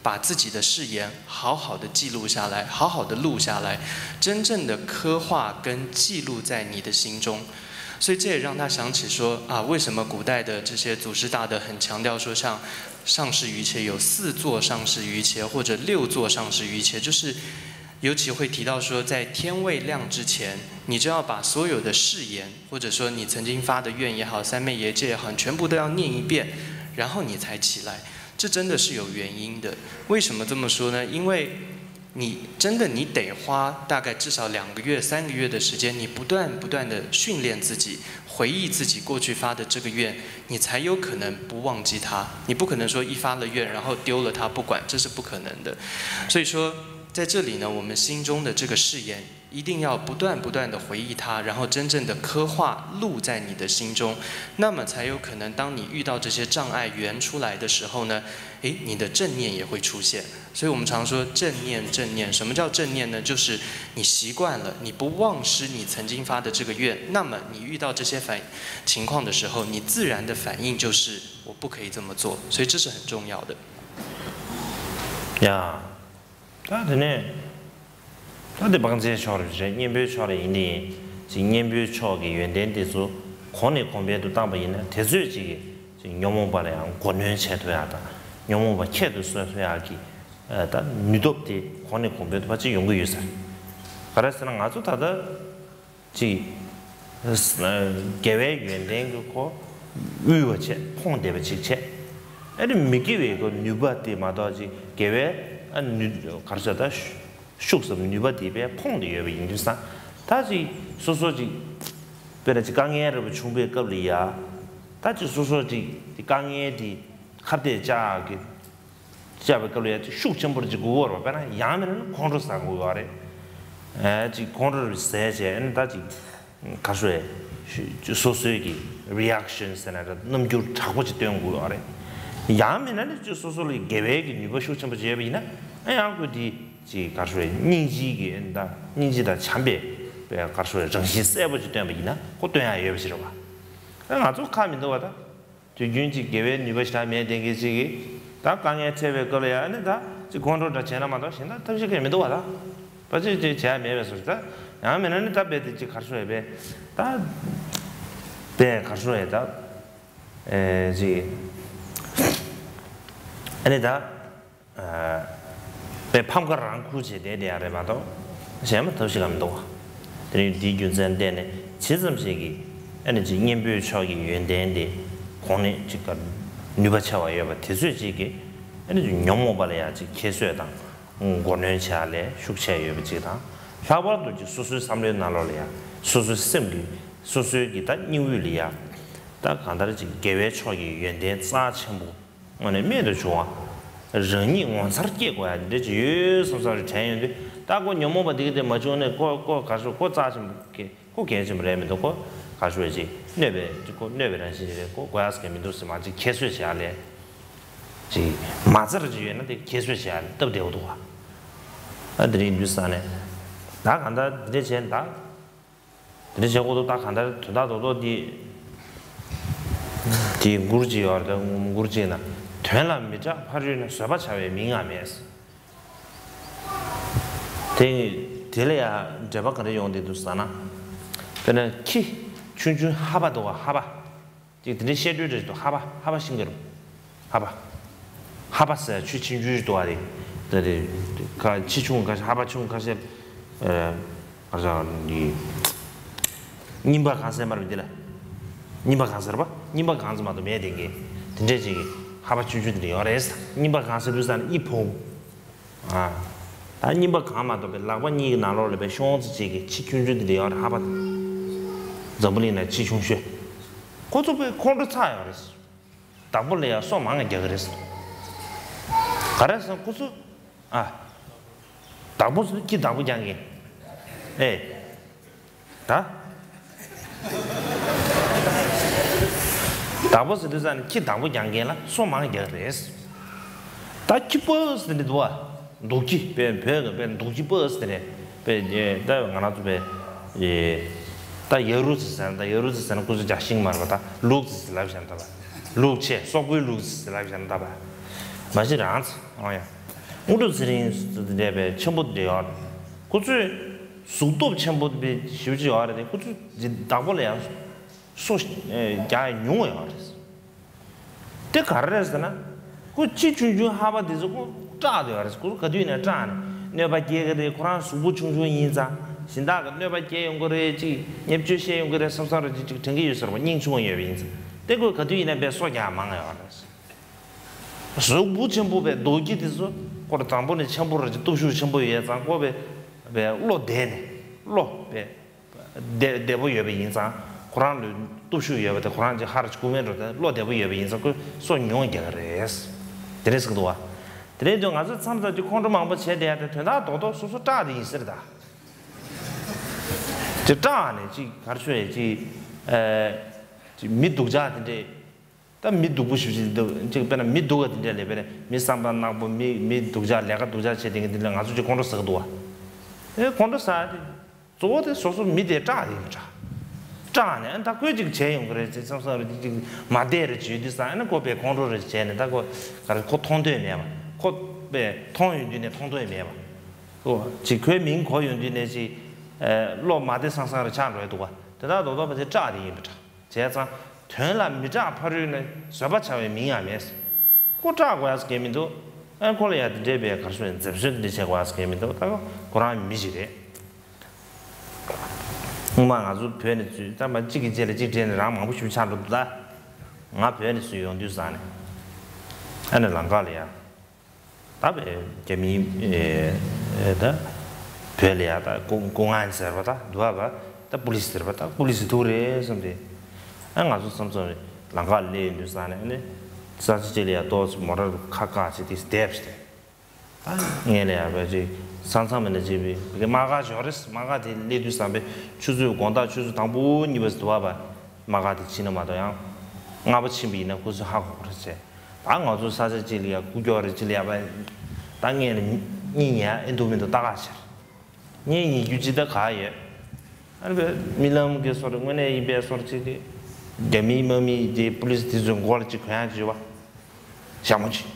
把自己的誓言好好的记录下来，好好的录下来，真正的刻画跟记录在你的心中。所以这也让他想起说啊，为什么古代的这些祖师大德很强调说，像上士瑜伽有四座上士瑜伽或者六座上士瑜伽，就是尤其会提到说，在天未亮之前，你就要把所有的誓言，或者说你曾经发的愿也好，三昧耶戒也好，全部都要念一遍，然后你才起来。这真的是有原因的。为什么这么说呢？因为你真的你得花大概至少两个月、三个月的时间，你不断不断的训练自己，回忆自己过去发的这个愿，你才有可能不忘记它。你不可能说一发了愿，然后丢了它不管，这是不可能的。所以说，在这里呢，我们心中的这个誓言，一定要不断不断的回忆它，然后真正的刻画录在你的心中，那么才有可能，当你遇到这些障碍圆出来的时候呢，诶，你的正念也会出现。所以我们常说正念，正念。什么叫正念呢？就是你习惯了，你不忘失你曾经发的这个愿，那么你遇到这些反情况的时候，你自然的反应就是我不可以这么做。所以这是很重要的。ཡ། ད་དེ་ནས་ད་དེ་བང་མཛད་ཕྱོགས་རེད་བྱས། གཉན་པོའི་ཕྱོགས་ལ་ཡིན་དེ་ཡིན། ཅིག་གཉན་པོའི་ཕྱོགས་ཀྱི་ཡོན་ཏན་དེ་ཚོ་གོང་ནས་གོང་འཕེལ་དུ་བཏང་པ་ཡིན་ན། དེ་ཚོས་ཅིག་ཅིག་ཉོན་མོངས་པ་ལ་ཡང་མགོ་གནོན་བྱེད་ཐུབ་ཡག་དང་། ཉོན་མོངས་པ་ཁྱད་དུ་གསོད་ཐུབ་ཡག་གི་ད་ནུས་སྟོབས་དེ་གོང་ནས་གོང་འཕེལ་དུ་ཕར་ཅིག་ཡོང་གི་ཡོད་ས་རེད། ག་རེ་ཟེར་ན། ང་ཚོ་ད་ལྟ་ཅིག་དགེ་བའི་ཡོན་ཏན་གྱི་ཁོ་དབུལ་བ་བྱས། ཕོངས་བསྡད་པ་ཅིག་བྱས། ཨ་ནི་མི་དགེ་བའི་ཁོ་ནུས་པ་དེ་མ་གཏོགས། ཅིག་དགེ་བའི་ཨ་ནུས་ག་རེ་ཟེར། ད་ཤུགས་སམ་ནུས་པ་དེ་དཔེ་ཕོངས་ཏེ་ཡོད་པ་ཡིན་དུས་ཙང་། ད་ཅིག་སོ་སོ་ཅིག་དཔེར་ན་ཅིག་དཀའ་ངལ་རེ་བ་བྱུང་བའི་སྐབས་ལ་ཡ། ད་ཅིག་སོ་སོ་ཅིག་དེ་དཀའ་ངལ་དེ་ཁ་གཏད་བཅག་གི་བཅག་པའི་སྐབས་ལ་ཡ་ཅིག་ཤུགས་ཆེན་པོར་ཅིག་དགོས་ཀྱི་ཡོད་རེད་པ། དཔེར་ན་ཡང་མིན་ན་ཁོང་ཁྲོ་ཟ་དགོས་ཀྱི་ཡོད་རེད། ཨ་ཅིག་ཁོང་ཁྲོ་ཟས་བྱས། ཨ་ནི་ད་ཅིག་ག་རེ་ཞུ་དགོས་རེད། སོ་སོའི་གི་རི་ཨེག་ཤན་ཟེར་ན་རེད། རྣམ་འགྱུར་དྲག་པོ་ཅིག་སྟོན་དགོས་ཀྱི་ཡོད་རེད། ཡང་མིན་ན་ནི་ཅིག་སོ་སོ་ལ་དགེ་བའི་གི་ནུས་པ་ཤུགས་ཆེན་པོ་ཅིག་ཡོད་པ་ཡིན་ན། ཨ་ཡང་ཁོས་དེ་ཅིག་ག་རེ་ཞུ་དགོས་རེད། སྙིང་རྗེའི་གི་ཨ་ནི་ད་སྙིང་རྗེ་དང་བྱམས་པའི་དཔེ་ག་རེ་ཞུ་དགོས་རེད། རང་བཞིན་གསལ་པོ་ཅིག་སྟོན་པ་ཡིན་ན། ཁོ་སྟོན་ཡག་ཡོད་པ་ཞིག་རེད་པ། ཨ་ང་ཚོ་ཁག་མི་འདུག་པ། ད་དུས་རྒྱུན་གྱི་དགེ་བའི་ནུས་པ་ཞེ་དྲག་མེད་བསྡད་མཁན་ཅིག་གིས། ད་དཀའ་ངལ་འཕྲད་པའི་སྐབས་ལ་ཡ་ནི་ད་ཅིག་ཁོང་ཁྲོ་འདྲ་བྱས་ན་མ་གཏོགས་གཞན་དག་ཐབས་ཤེས་གང་ཡང་མི་འདུག་པ། ད་ཕལ་ཆེར་ཅིག་བྱས་མེད་པའི་བཟོ་ཞིག་ད་ཡང་མིན་ན་ནི་ད་རྦད་དེ་ཅིག་ག་རེ་ཞུ་དགོས་རེད། ད་རྦད་ག་རེ་ཞུ་དགོས་རེད། ད་ཨེ་ཅིག་ཨ་ནི་ད། དཔེ་ཕམ་ཁ་རང་ཁུར་བྱས་བསྡད་བསྡད་ཡག་རེད་མ་གཏོགས་གཞན་མ་ཐབས་ཤེས་གང་མི་འདུག་པ། དེ་རིང་འདིའི་རྒྱུ་མཚན་བརྟེན་ནས་ཇི་ཙམ་ཞིག་གིས་ཨ་ནི་ཅིག་གཉེན་པོའི་ཕྱོགས་ཀྱི་ཡོན་ཏན་དེ་གོང་ནས་ཅིག་ག་ནུས་པ་ཆེ་བ་ཡོད་པ་དེ་ཚོས་ཅིག་གིས་ཨ་ནི་ཅིག་ཉོན་མོངས་པ་ལ་ཡང་ཅིག་ཁྱད་གསོད་དང་མགོ་གནོན་བྱེད་ཡག་ལ་ཤུགས་ཆེ་ཡོད་པ་ཅིག་དང་། ལྷག་པར་དུ་ཅིག་སོ་སོའི་བསམ་བློའི་ནང་ལོགས་ལ་ཡང་། སོ་སོའི་སེམས་ཀྱི་སོ་སོའི་གི་ད་སྙིང་དབུས་ལ་ཡང་། ད་གང་ལྟར་ཅིག་དགེ་བའི་ཕྱོགས་ཀྱི་ཡོན་ཏན་རྩ་ཆེན་པོ། དངོས་གནས་རྨད་དུ་བྱུང་བ། རང་ཉིད་ངོ་མཚར་སྐྱེ་དགོས་ཡ་འདི་འདྲ་ཅིག་ཡོད་བསམ་བསམ་རེ་དྲན་ཡོང་དུས། ད་ཁོ་ཉོན་མོངས་པ་འདི་གི་དེ་མ་བྱུང་ནས་ཁོ་ཁོ་ག་རེ་ཞུ། ཁོ་རྩ་ཆེན་པོ་གི་ཁོ་གལ་ཆེན་པོ་རེད་མི་འདུག་ཁོ་ག་རེ་ཞུ་ཅིག་གནོད་པའི་ཅིག་ཁོ་གནོད་པའི་རང་བཞིན་ཅིག་རེད། ཁོ་དགོས་ཡ་ཟེར་མཁན་མི་འདུག་ཟེར་མ་ཅིག་ཁྱད་གསོད་བྱེད་ཡ་ལས། ཅིག་མ་རྩ་རེ་ཅིག་ཡོད་ན་དེ་ཁྱད་གསོད་བྱེད་ཡ་ལས་སྟབས་བདེ་པོ་འདུག་ག་ཨ་དེ་རིང་འདུག་ས་ནས་ད་གང་ལྟར་འདི་འདྲ་བྱས་ད། དེ་འདྲ་བྱེད་དགོས་འདུག་ད་གང་ལྟར་དོན་དག་རྡོག་རྡོག་འདི། དེའི་མགུར་གཅིག་ཡོད་རེད། ད་མགུར་གཅིག་ན། དོན་ལ་མི་སྐྲག་ཕ་རོལ་ན། བཟོད་པ་བྱ་བའི་མིང་ང་མེད། དེ་དེ་ལ་ཡང་འགྲེལ་པ་ག་འདྲ་ཡོང་བསྡད་འདུག་ཟེར་ན། དཔེར་ན་ཁྱི་ཆུང་ཆུང་ཧ་པ་འདུག་ག་ཧ་པ། ཅིག་དེ་འདྲའི་བཤད་སྲོལ་རེ་ཞིག་འདུག་ཧ་པ་ཧ་པ་ཤིང་གི་རུ། ཧ་པ། ཧ་པ་ཟེར་ཆུ་ཆུང་ཆུང་ཞིག་འདུག་པ། དེ་དེ་ཁ་ཆེ་ཆུང་ཁ་ཤས། ཧ་པ་ཆུང་ཁ་ཤས། ཨ་ཨ་ཅག་འདི། རྙིང་པ་གང་ཟེར་མ་རེད་འདི་ལ། རྙིང་པ་གང་ཟེར་བ། རྙིང་པ་གང་ཟེར་མ་གཏོགས་མེད་དེ་གི། དེ་འདྲས་ཅིག་གི་ཧ་པ་ཆུང་ཆུང་དེ་འདྲ་ཡོད་རེད། རྙིང་པ་གང་ཟེར་དུས་ཙང་ནས་ཨི་བོང་། ཨ། ད་རྙིང་པ་གང་མ་གཏོགས་པའི་ལག་པ་གཉིས་ཀྱི་ནང་ལོགས་ལ་དཔེ་ཤོང་ཙི་གཅིག་གི་ཁྱི་ཆུང་ཆུང་དེ་འདྲ་ཡོད་རེད། ཧ་པ། འཛམ་བུ་གླིང་ན་ཁྱི་ཆུང་ཤོས། ཁོ་ཚོ་དཔེ་ཁོང་ཁྲོ་ཚ་ཡོད་རེད། བདག་པོ་ལ་ཡང་སོ་མང་རྒྱག་གི་རེད། ག་རེ་ཟེར་ན་ཁོ་ཚོ། ཨ། བདག་པོ་ཟེར་དུས་ཁྱི་བདག་པོ་རྒྱག་མཁན། ཨེ། ད། བདག་པོ་ཟེར་དུས་ཙང་ནས་ཁྱི་བདག་པོ་རྒྱག་མཁན་ལ་སོ་མང་རྒྱག་གི་རེད། ད་ཁྱི་ཕོ་ཟེར་དེ་འདུག་བ། འདུག་ཁྱི། བོད་བོད་བོད་འདུག་ཁྱི་ཕོ་ཟེར་དེ་རེད། བོད་ད་ང་རང་ཚོ་བོད། ད་ཡ་རུ་ཙི་ཟེར་ན། ད་ཡ་རུ་ཙི་ཟེར་ན་ཁོ་ཚོ་རྒྱག་ཤིང་མ་རེད་པ། ད་ལུག་ཙི་ཟེར་ལབ་བཞག་ན་ད་པ། ལུག་ཆེ་སོག་པོའི་ལུག་ཙི་ཟེར་ལབ་བཞག་ན་ད་པ། མ་གཞི་རང་ཙི། ཨོ་ཡ། དངོས་གྲུབ་ཚེ་རིང་ཟེར་དེ་འདྲ་བའི་ཆེན་པོ་དེ་འདྲ་ཡོད་རེད། ཁོ་ཚོས་གཟུགས་སྟོབས་ཆེན་པོ་དེ་ཞེ་པོ་ཅིག་ཡོད་རེད་དེ། ཁོ་ཚོས་བདག་པོ་ལ་ཡང་སོ་རྒྱག་ཡ་ཉུང་བ་ཡོད་རེད། དེ་ག་རེ་རེད་ཟེར་ན། ཁོ་ཁྱི་ཆུང་ཆུང་ཧ་པ་དེ་ཚོ་ཁོ་སྐྲག་བསྡད་ཡོད་རེད། ཁོ་ཚོ་ག་དུས་ཡིན་ན་སྐྲག་ནས་གནོད་པ་སྐྱེལ་གི་རེད། ཁོ་རང་གཟུགས་པོ་ཆུང་ཆུང་ཡིན་ཙང་། གཞན་དག་གིས་གནོད་པ་སྐྱེལ་ཡོང་གི་རེད། ཅིག་བརྙས་བཅོས་བཤད་ཡོང་གི་རེད་བསམ་བསམ་རེ་ཅིག་ཅིག་དྲན་གྱི་ཡོད་ས་རེད་པ། སྙིང་ཆུང་བ་ཡོད་པ་ཡིན་ཙང་། དེ་ཁོས་ག་དུས་ཡིན་ན་དཔེ་སོ་རྒྱག་མང་ཡོད་རེད། གཟུགས་པོ་ཆེན་པོ་བའི་རྡོ་རྗེ་དེ་ཚོ་ཁོ་རང་དང་པོ་ནས་ཆེན་པོ་རེད། སྟོབས་ཤུགས་ཆེན་པོ་ཡོད་ཙང་ཁོ་བའི་བའི་བློ་བདེ་ནས་བློ་བའི་བདེ་བདེ་པོ་ཡོད་པ་ཡིན་ཙང་ཁོ་རང་ལ་སྟོབས་ཤུགས་ཡོད་པ་དེ་ཁོ་རང་གི་ཧར་གྱི་ཀུ་མེན་རོ་དེ་བློ་བདེ་པོ་ཡོད་པ་ཡིན་ཙང་ཁོས་སོ་མྱོང་རྒྱག་གི་རེད། དེ་རེད་ཟེར་གི་འདུག་བ། དེ་རེད་དུས་ང་ཚོས་མཚམས་མཚམས་ཀྱི་ཁོང་ཁྲོ་མང་པོ་བྱས་བསྡད་ཡ་དེ་དོན་དག་རྡོག་རྡོག་སོ་སོ་སྐྲག་དེ་ཡིན་ཟེར་ད། དེ་སྐྲག་ནས་ཅིག་གར་ཤོ་ཡ་ཅིག་ཨ་ཅིག་མི་སྡུག་ཅག་དེ་འདྲས། ད་མི་སྡུག་པོ་ཞིག་ཅིག་འདུག་ཅིག་དཔེར་ན་མི་སྡུག་པ་དེ་འདྲས་ལས་དཔེར་ན་མི་བསམ་པ་ནག་པོ་མི་མི་སྡུག་ཅག་ལས་ཀ་སྡུག་ཅག་བྱེད་དེ་འདི་འདྲས་ང་ཚོ་ཅིག་ཁོང་ཁྲོ་ཟ་གི་འདུག་བ། ཨེ་ཁོང་ཁྲོ་ཟ་དེ། གཙོ་བོ་དེ་སོ་སོ་མི་དེ་སྐྲག་དེ་ཡིན་པ་འདྲ། སྐྲག་ནས་ཨ་ད་ཁོས་ཅིག་བྱས་ཡོང་གི་རེད་ཅེས་བསམ་བསམ་རེད་ཅིག་མ་བསྡད་རེད་བྱོས་དུས་ས་ཨ་ནི་ཁོ་པས་ཁོང་ཁྲོ་རེ་བྱས་ནས་ད་ཁོ་ག་རེ་ཁོ་མཐོང་འདོད་མེད་པ་ཁོ་པས་མཐོང་ཡོང་དུས་ནས་མཐོང་འདོད་མེད་པ། ཨོ་ཅིག་ཁོའི་མིང་གོ་ཡོང་དུས་ནས་ཅིག་ཨ་བློ་མ་བདེ་སང་སང་རེ་ཆགས་འགྲོ་ཡི་འདུག་བ། དེ་དག་རྡོག་རྡོག་པ་དེ་སྐྲག་དེ་ཡིན་པ་འདྲ། བྱས་ཙང་དོན་ལ་མི་སྐྲག་ཕ་རོལ་ནས་བཟོད་པ་བྱ་བའི་མིང་ཡང་མེད། ཁོ་སྐྲག་དགོས་ཡ་ཟེར་མཁན་མི་འདུག་ཨ་ཁོ་ལ་ཡ་དེ་འདྲའི་བའི་གར་སོང་ནས་འཛེམ་ཟོན་དེ་འདྲ་བྱེད་དགོས་ཡ་ཟེར་མཁན་མི་འདུག་ད་ཁོ་རང་མི་ཞིག་རེད། སྔོན་མ་ང་ཚོ་བོད་ནས་ཚུད་ད་མ་གཅིག་གི་རྗེས་ལ་གཅིག་འདྲེས་ནས་རང་མང་པོ་ཞིག་ཆགས་འགྲོ་འདུག་ད་ང་བོད་ནས་ཚུད་ཡོང་དུས་ཙང་ནས་ཨ་ནི་ལམ་ཁ་ལ་ཡ། ད་བས་རྒྱ་མིའི་ཨེ་ད་བོད་ལ་ཡ་ད་ཀུང་ཀུང་ཨན་ཟེར་བ་ད་འདུག་བ། ད་པུ་ལིས་ཟེར་བ་ད་པུ་ལིས་འདུག་རེད་བསམ་སྟེ། ཨ་ང་ཚོ་བསམ་བསམ་རེད་ལམ་ཁ་སླེབས་ཡོང་དུས་ཙང་ནས་ཨ་ནི་ས་ཆ་གཅིག་ལ་ཡ་ཏོག་ཙམ་མོ་ཊ་ཁ་བཀག་བྱས་ཏེ་བསྡད་པ་ཞིག་རེད། ད་ངས་ལ་ཡ་བས་ཅིག་ས་མཚམས་ལ་བྱས་པའི་བི་ཀའི་དམག་སྒར་ཞོག་རེད། དམག་སྒར་དེ་སླེབས་དུས་ཙམ་པས་ཆུ་ཚོད་དགོང་དག་ཆུ་ཚོད་དང་པོ་གཉིས་པ་ཟེར་འདུག་བ། དམག་སྒར་དེ་ཕྱིན་ན་མ་གཏོགས་ཡང་ལྔ་པ་ཕྱིན་པ་ཡིན་ན་ཁོ་ཚོས་ཧ་གོ་གི་རེད་ཟེར། ད་ང་ཚོ་ས་ཆ་གཅིག་ལ་ཡ་སྐུ་སྐྱོ་རེ་གཅིག་ལ་ཡ་བ། ད་ངས་ལ་གཉིད་ཉལ་ཨེ་འདུག་མི་འདུག་ལྟ་ག་ཕྱིར། ངས་ཉལ་རྒྱུ་ཅི་ད་ག་ཡོད། ཨ་རེ་བས་རྨི་ལམ་གྱི་སོར་དངོས་གནས་ཡིན་པའི་སོར་གཅིག་གི་རྒྱ་མིའི་དམག་མི་དེ་པུ་ལིས་དེ་ཚོའི་མགོ་ལ་གཅིག་གོན་ཡག་ཅིག་ཡོད་པ། ཞྭ་མོ་གཅིག་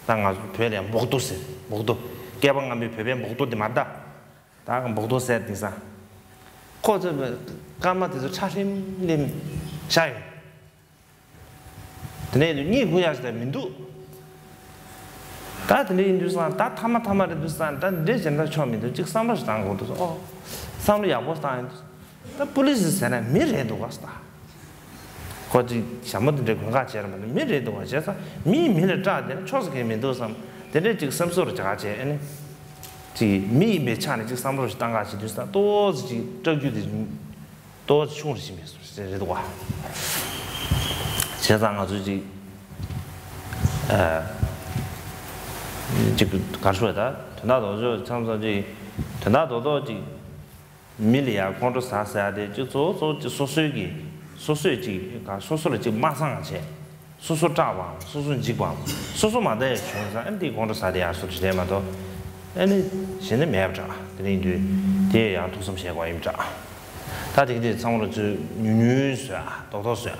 ད་ང་ཚོ་བོད་ལ་ཡ་འབོག་རྡོ་ཟེར་འབོག་རྡོ། སྐལ་པ་ལྔ་པའི་བོད་པའི་འབོག་རྡོ་དེ་མ་ད། ད་འབོག་རྡོ་ཟེར་དེང་སང་། ཁོ་ཚོ་སྐར་མ་དེ་ཚོ་ཁྲ་ལྷེམ་ལྷེམ་ཤར་ཡོང་། དེ་ནས་གཉིད་ཁུག་ཡག་ཞིག་ད་མི་འདུག་ད་དེ་འདྲ་ཡིན་དུས་སང་ད་ཐ་མ་ཐ་མ་རེད་དུས་སང་ད་འདྲེ་བྱེད་ན་ཆོག་མི་འདུག་ཅིག་བསམ་བློ་ཞིག་བཏང་དགོས་འདུག་ཨོ། བསམ་བློ་ཡག་པོ་བཏང་ཡིན་དུས། ད་པུ་ལིས་ཟེར་ན་མི་རེད་འདུག་ག་ད། ཁོ་ཅིག་ཞྭ་མོ་དེ་འདྲའི་གོན་ཁ་བྱས་ར་མ་ནི་མི་རེད་འདུག་བ། བྱས་ཙང་མིས་མི་ལ་སྐྲག་བསྡད་ན་ཆོག་ས་གང་མི་འདུག་བསམ། དེ་འདྲའི་ཅིག་སེམས་གསོ་རུ་བྱ་བྱས་ཨ་ནི། ཅིག་མི་ཡིན་པའི་ཆ་ནས་ཅིག་བསམ་བློ་ཞིག་བཏང་ག་བྱེད་དུས་ཙང་ཏོག་ཙམ་ཅིག་སྐྲག་རྒྱུ་དེ་ཏོག་ཙམ་ཆུང་རུ་ཕྱིན་པའི་བཟོ་ཞིག་རེད་འདུག་བ། བྱས་ཙང་ང་ཚོས་ཅིག་ཨ། ཅིག་གར་ཤོག་ད་དོན་དག་རྡོག་རྡོག་མཚམས་མཚམས་ཅིག་དོན་དག་རྡོག་རྡོག་ཅིག་མི་ལ་ཡང་ཁོང་ཁྲོ་ཟ་ཟེར་ཡ་དེ་ཅིག་གཙོ་བོ་གཙོ་བོ་ཅིག་སོ་སོའི་གི་སོ་སོས་ཅིག་ག་སོ་སོ་ལ་ཅིག་མ་བཟང་བྱས། སོ་སོ་སྐྲག་པའམ་སོ་སོ་འཇིགས་པའམ་སོ་སོ་མ་བདེ་བྱུང་ཙང་ཨ་ནི་དེ་ཁོང་ཁྲོ་ཟ་དེ་ཡང་སོ་སོ་རེད་མ་གཏོགས་ཨ་ནི་གཞན་ནི་མེད་པ་འདྲ། དེ་ཡིན་དུས་དེ་ཡང་ཐུགས་བསམ་བཞེས་དགོས་ཡིན་འདྲ། ད་དེ་གི་དེ་ཚང་མ་ལ་ཚོས་ཉུང་ཉུང་བཟོས་ཨ་རྡོག་རྡོག་བཟོས་ཨ།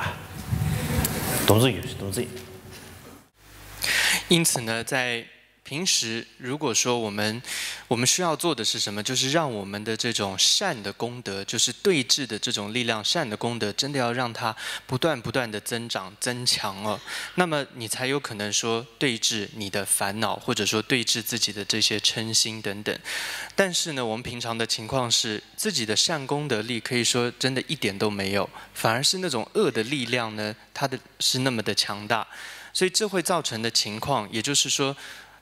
སྡོམ་རྩིས་ཡོད་སྡོམ་རྩིས། 因此呢，在平时如果说我们我们需要做的是什么，就是让我们的这种善的功德，就是对治的这种力量、善的功德，真的要让它不断不断的增长增强哦。那么你才有可能说对治你的烦恼，或者说对治自己的这些嗔心等等。但是呢，我们平常的情况是，自己的善功德力可以说真的一点都没有，反而是那种恶的力量呢，它的是那么的强大。所以这会造成的情况，也就是说，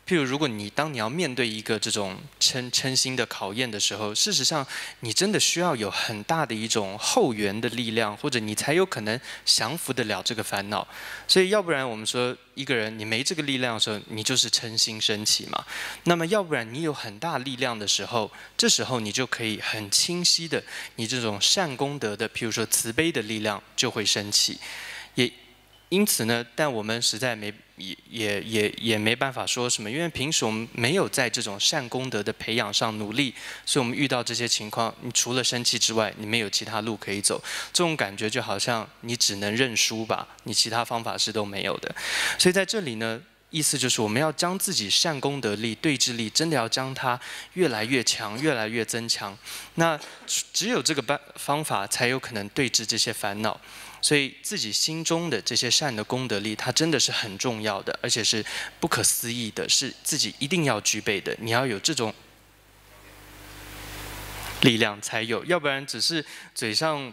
譬如如果你当你要面对一个这种嗔嗔心的考验的时候，事实上你真的需要有很大的一种后援的力量，或者你才有可能降服得了这个烦恼。所以要不然我们说一个人你没这个力量的时候，你就是嗔心升起嘛。那么要不然你有很大力量的时候，这时候你就可以很清晰的，你这种善功德的，譬如说慈悲的力量就会升起。也因此呢，但我们实在没也也也也没办法说什么，因为平时我们没有在这种善功德的培养上努力，所以我们遇到这些情况，你除了生气之外，你没有其他路可以走。这种感觉就好像你只能认输吧，你其他方法是都没有的。所以在这里呢，意思就是我们要将自己善功德力、对治力，真的要将它越来越强、越来越增强。那只有这个办方法，才有可能对治这些烦恼。所以自己心中的这些善的功德力，它真的是很重要的，而且是不可思议的，是自己一定要具备的。你要有这种力量才有，要不然只是嘴上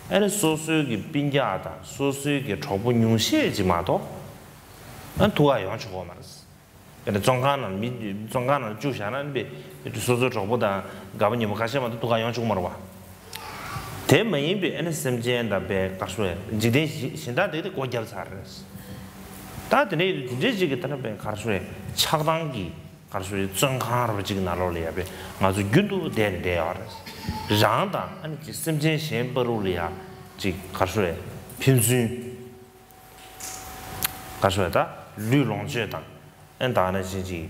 ཨ་ནི་སོ་སོའི་གི་སྤུན་ཀྱག་དང་སོ་སོའི་གི་གྲོགས་པོ་ཉུང་ཤས་ཅིག་མ་གཏོགས་ཨ་ཐུག་ག་ཡོང་ཆོག་གི་མ་རེད། དཔེར་ན་བཙོན་ཁང་ནང་མི་བཙོན་ཁང་ནང་བཅུག་བཞག་ན་ཨ་ནི་དཔེ་སོ་སོའི་གྲོགས་པོ་དང་དགའ་པོ་ཉེ་པོ་ཁ་ཤས་མ་གཏོགས་ཐུག་ག་ཡོང་ཆོག་གི་མ་རེད་བ། དེ་མ་ཡིན་པའི་ཨ་ནི་སེམས་ཅན་དང་དཔེ་ག་རེ་ཟེར་འཇིག་རྟེན་གཞན་དག་དེ་དེ་སྒོ་བརྒྱབ་ཚར་རེད། ད་དེ་ནས་དེ་འདྲའི་ཅིག་གི་ད་ལྟ་དཔེ་ག་རེ་ཟེར་ཆགས་སྡང་གི་ག་རེ་ཟེར་བཙོན་ཁང་ར་བ་ཅིག་གི་ནང་ལོགས་ལ་ཡ་དཔེ་ང་ཚོ་རྒྱུན་དུ་བསྡད་ནས་བསྡད་ཡོད་རེད། རང་དང་ཨ་ནི་ཅིག་སེམས་ཅན་གཞན་བར་དུ་ལ་ཡ་ཅིག་ག་རེ་ཟེར་ཕན་ཚུན་ག་རེ་ཟེར་ད་ལུས་ལོངས་སྤྱོད་དང་ཨ་ནི་ད་ནང་བཞིན་ཅིག་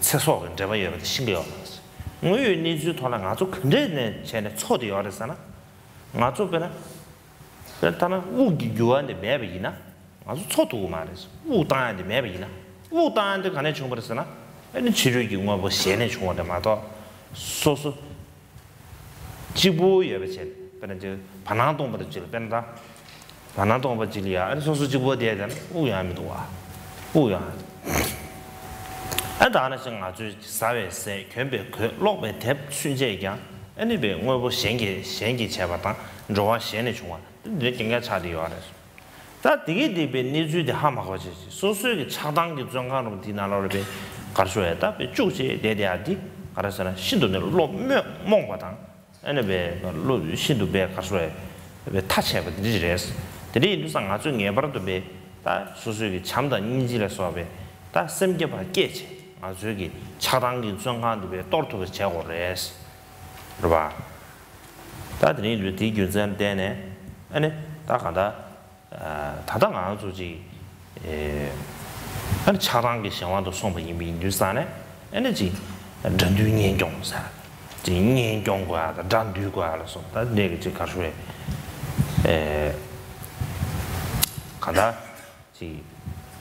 ཚེ་སྲོག་གི་འབྲེལ་བ་ཡོད་པ་དེ་ཤེས་ཀྱི་ཡོད་མ་རེད། དངོས་ཡོད་གནས་ཚུལ་ཐོག་ལ་ང་ཚོ་ག་འདྲས་ནས་བྱས་ནས་འཚོ་བསྡད་ཡོད་རེད་ཟེར་ན། ང་ཚོ་དཔེར་ན། དཔེར་ན་ཐ་ན་དབུགས་ཀྱི་རྒྱུ་བ་འདི་མེད་པ་ཡིན་ན། ང་ཚོ་འཚོ་ཐུབ་ཀྱི་མ་རེད། དབུགས་བཏང་ཡ་འདི་མེད་པ་ཡིན་ན། དབུགས་བཏང་ཡ་འདི་ག་ནས་བྱུང་བ་རེད་ཟེར་ན། ཨ་ནི་ཕྱི་རོལ་གྱི་དངོས་པོ་གཞན་ནས་བྱུང་བ་རེད་མ་གཏོགས། སོ་སོ། གཅིག་པུ་ཡོད་པ་བྱས། དཔེར་ན་ཅིག་བར་སྣང་སྟོང་པ་དང་གཅིག་ལ་དཔེར་ན་ད། བར་སྣང་སྟོང་པ་གཅིག་ལ་ཡ་ཨ་ནི་སོ་སོ་གཅིག་པུ་བསྡད་དེ་ན་དབུགས་ཡོང་ཡ་མི་འདུག་བ། དབུགས་ཡོང་ཡ་མི་འདུག་ཨ་ད་ནང་བཞིན་ང་ཚོས་ཟ་བའི་ཟས་གྱོན་པའི་གོས་ཀློག་པའི་དེབ་ཚུན་ཆད་ཀྱང་ཨ་ནི་པའི་དངོས་པོ་གཞན་གྱིས་གཞན་གྱིས་བྱས་པ་དང་འགྲོ་བ་གཞན་ནས་བྱུང་བ་འདི་འདྲའི་རྐྱང་རྐྱང་ཆགས་བསྡད་ཡོད་རེད། ད་དེ་གས་དེ་པའི་གནས་ཚུལ་དེ་ཧ་མ་གོ་བྱས་ཅིག་སོ་སོའི་གི་ཆགས་སྡང་གི་བཙོན་ཁང་རུ་དེའི་ནང་ལོགས་ལ་པའི་གར་ཤོར་ཡ་ད་པའི་བཅུག་བྱས་བསྡད་དེ་ཡ་འདི་ག་རེ་ཟེར་ན་ཤིན་ཏུ་ནས་བློ་རྨོངས་པ་དང་། ཨ་ནི་བས་བློ་ཤིན་ཏུ་བས་ག་རེ་ཟེར་བས་ཐ་ཆད་པ་དེ་འདྲ་ཞིག་རེད། དེ་འདྲ་ཡིན་དུས་ཙང་ང་ཚོས་ངེས་པར་དུ་བས་ད་སོ་སོའི་གི་བྱམས་དང་སྙིང་རྗེ་ལ་སོགས་པའི་ད་སེམས་བསྐྱེད་པ་སྐྱེད་བྱས་ང་ཚོའི་གི་ཆགས་སྡང་གི་བཙོན་ཁང་དུ་བས་གཏོར་ཐུབ་པ་བྱེད་དགོས་རེད། རེད་པ། ད་དེ་རིང་ལུས་དེའི་རྒྱུ་མཚན་བསྟན་ནས་ཨ་ནི་ད་གང་ལྟར། ད་ལྟ་ང་ཚོ་ཅིག་ཨ་ནི་ཆགས་སྡང་གི་གཞན་དབང་དུ་སོང་བ་ཡིན་པ་ཡིན་དུས་ཙང་ནས་ཨ་ནི་ཅིག་དགྲ་འདུལ་གཉེན་སྐྱོང་ཟེར། ཅིག་གཉེན་སྐྱོང་དགོས་ཡ་དང་དགྲ་འདུལ་དགོས་ཡ་ལ་སོགས་ད་འདྲས་ཀྱི་ཅིག་ག་རེ་ཟེར་ཨེ་གང་ལྟར་ཅིག་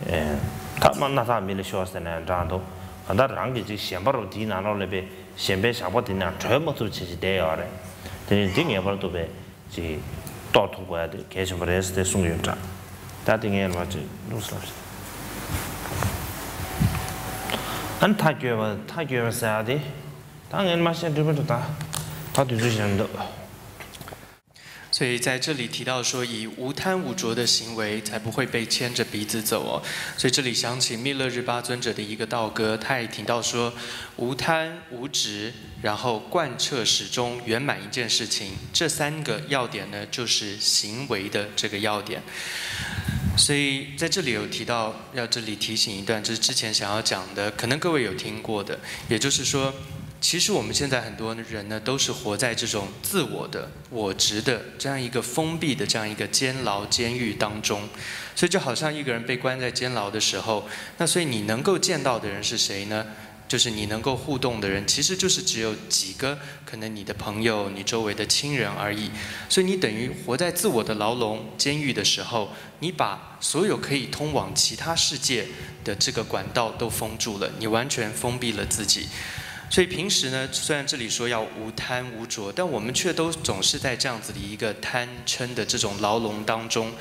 ཨེ་ཐ་མ་སྣ་ཐག་མི་ལ་ཤོར་ཟེར་ནས་འདྲ་འདུག་གང་ལྟར་རང་གི་ཅིག་ཞེན་པ་རུ་དེའི་ནང་ལོགས་ལ་པའི་ཞེན་པའི་ཞགས་པ་དེ་ནས་གྲོལ་མ་ཐུབ་བྱེད་ཅིག་བསྡད་ཡོད་རེད། དེ་ནས་འདི་ངེས་པར་དུ་པའི། ཅིག་རྟོགས་ཐུབ་དགོས་ཡ་དེ་གལ་ཆེན་པོ་རེད་ཟེར་ཏེ་གསུང་གི་ཡོད་འདྲ། ད་དེ་ངས་ལབ་ཅིག་ལུགས་སུ་ལབ་ཤིག་ཨ་ནི་ཐག་གཅོད་པ་ཐག་གཅོད་པ་ཟེར་ཡ་དེ། ད་ངས་མ་བཤད་འགྲིག་པ་འདུག་ད་ད་དུས་ཚོད་གཞན་འདུག所以在这里提到说，以无贪无着的行为，才不会被牵着鼻子走哦。所以这里想起密勒日巴尊者的一个道歌，他也提到说，无贪无执，然后贯彻始终，圆满一件事情，这三个要点呢，就是行为的这个要点。所以在这里有提到，要这里提醒一段，这是之前想要讲的，可能各位有听过的，也就是说，其实我们现在很多人呢，都是活在这种自我的、我执的这样一个封闭的这样一个监牢、监狱当中，所以就好像一个人被关在监牢的时候，那所以你能够见到的人是谁呢？就是你能够互动的人，其实就是只有几个，可能你的朋友、你周围的亲人而已。所以你等于活在自我的牢笼、监狱的时候，你把所有可以通往其他世界的这个管道都封住了，你完全封闭了自己。所以平时呢，虽然这里说要无贪无着，但我们却都总是在这样子的一个贪嗔的这种牢笼当中，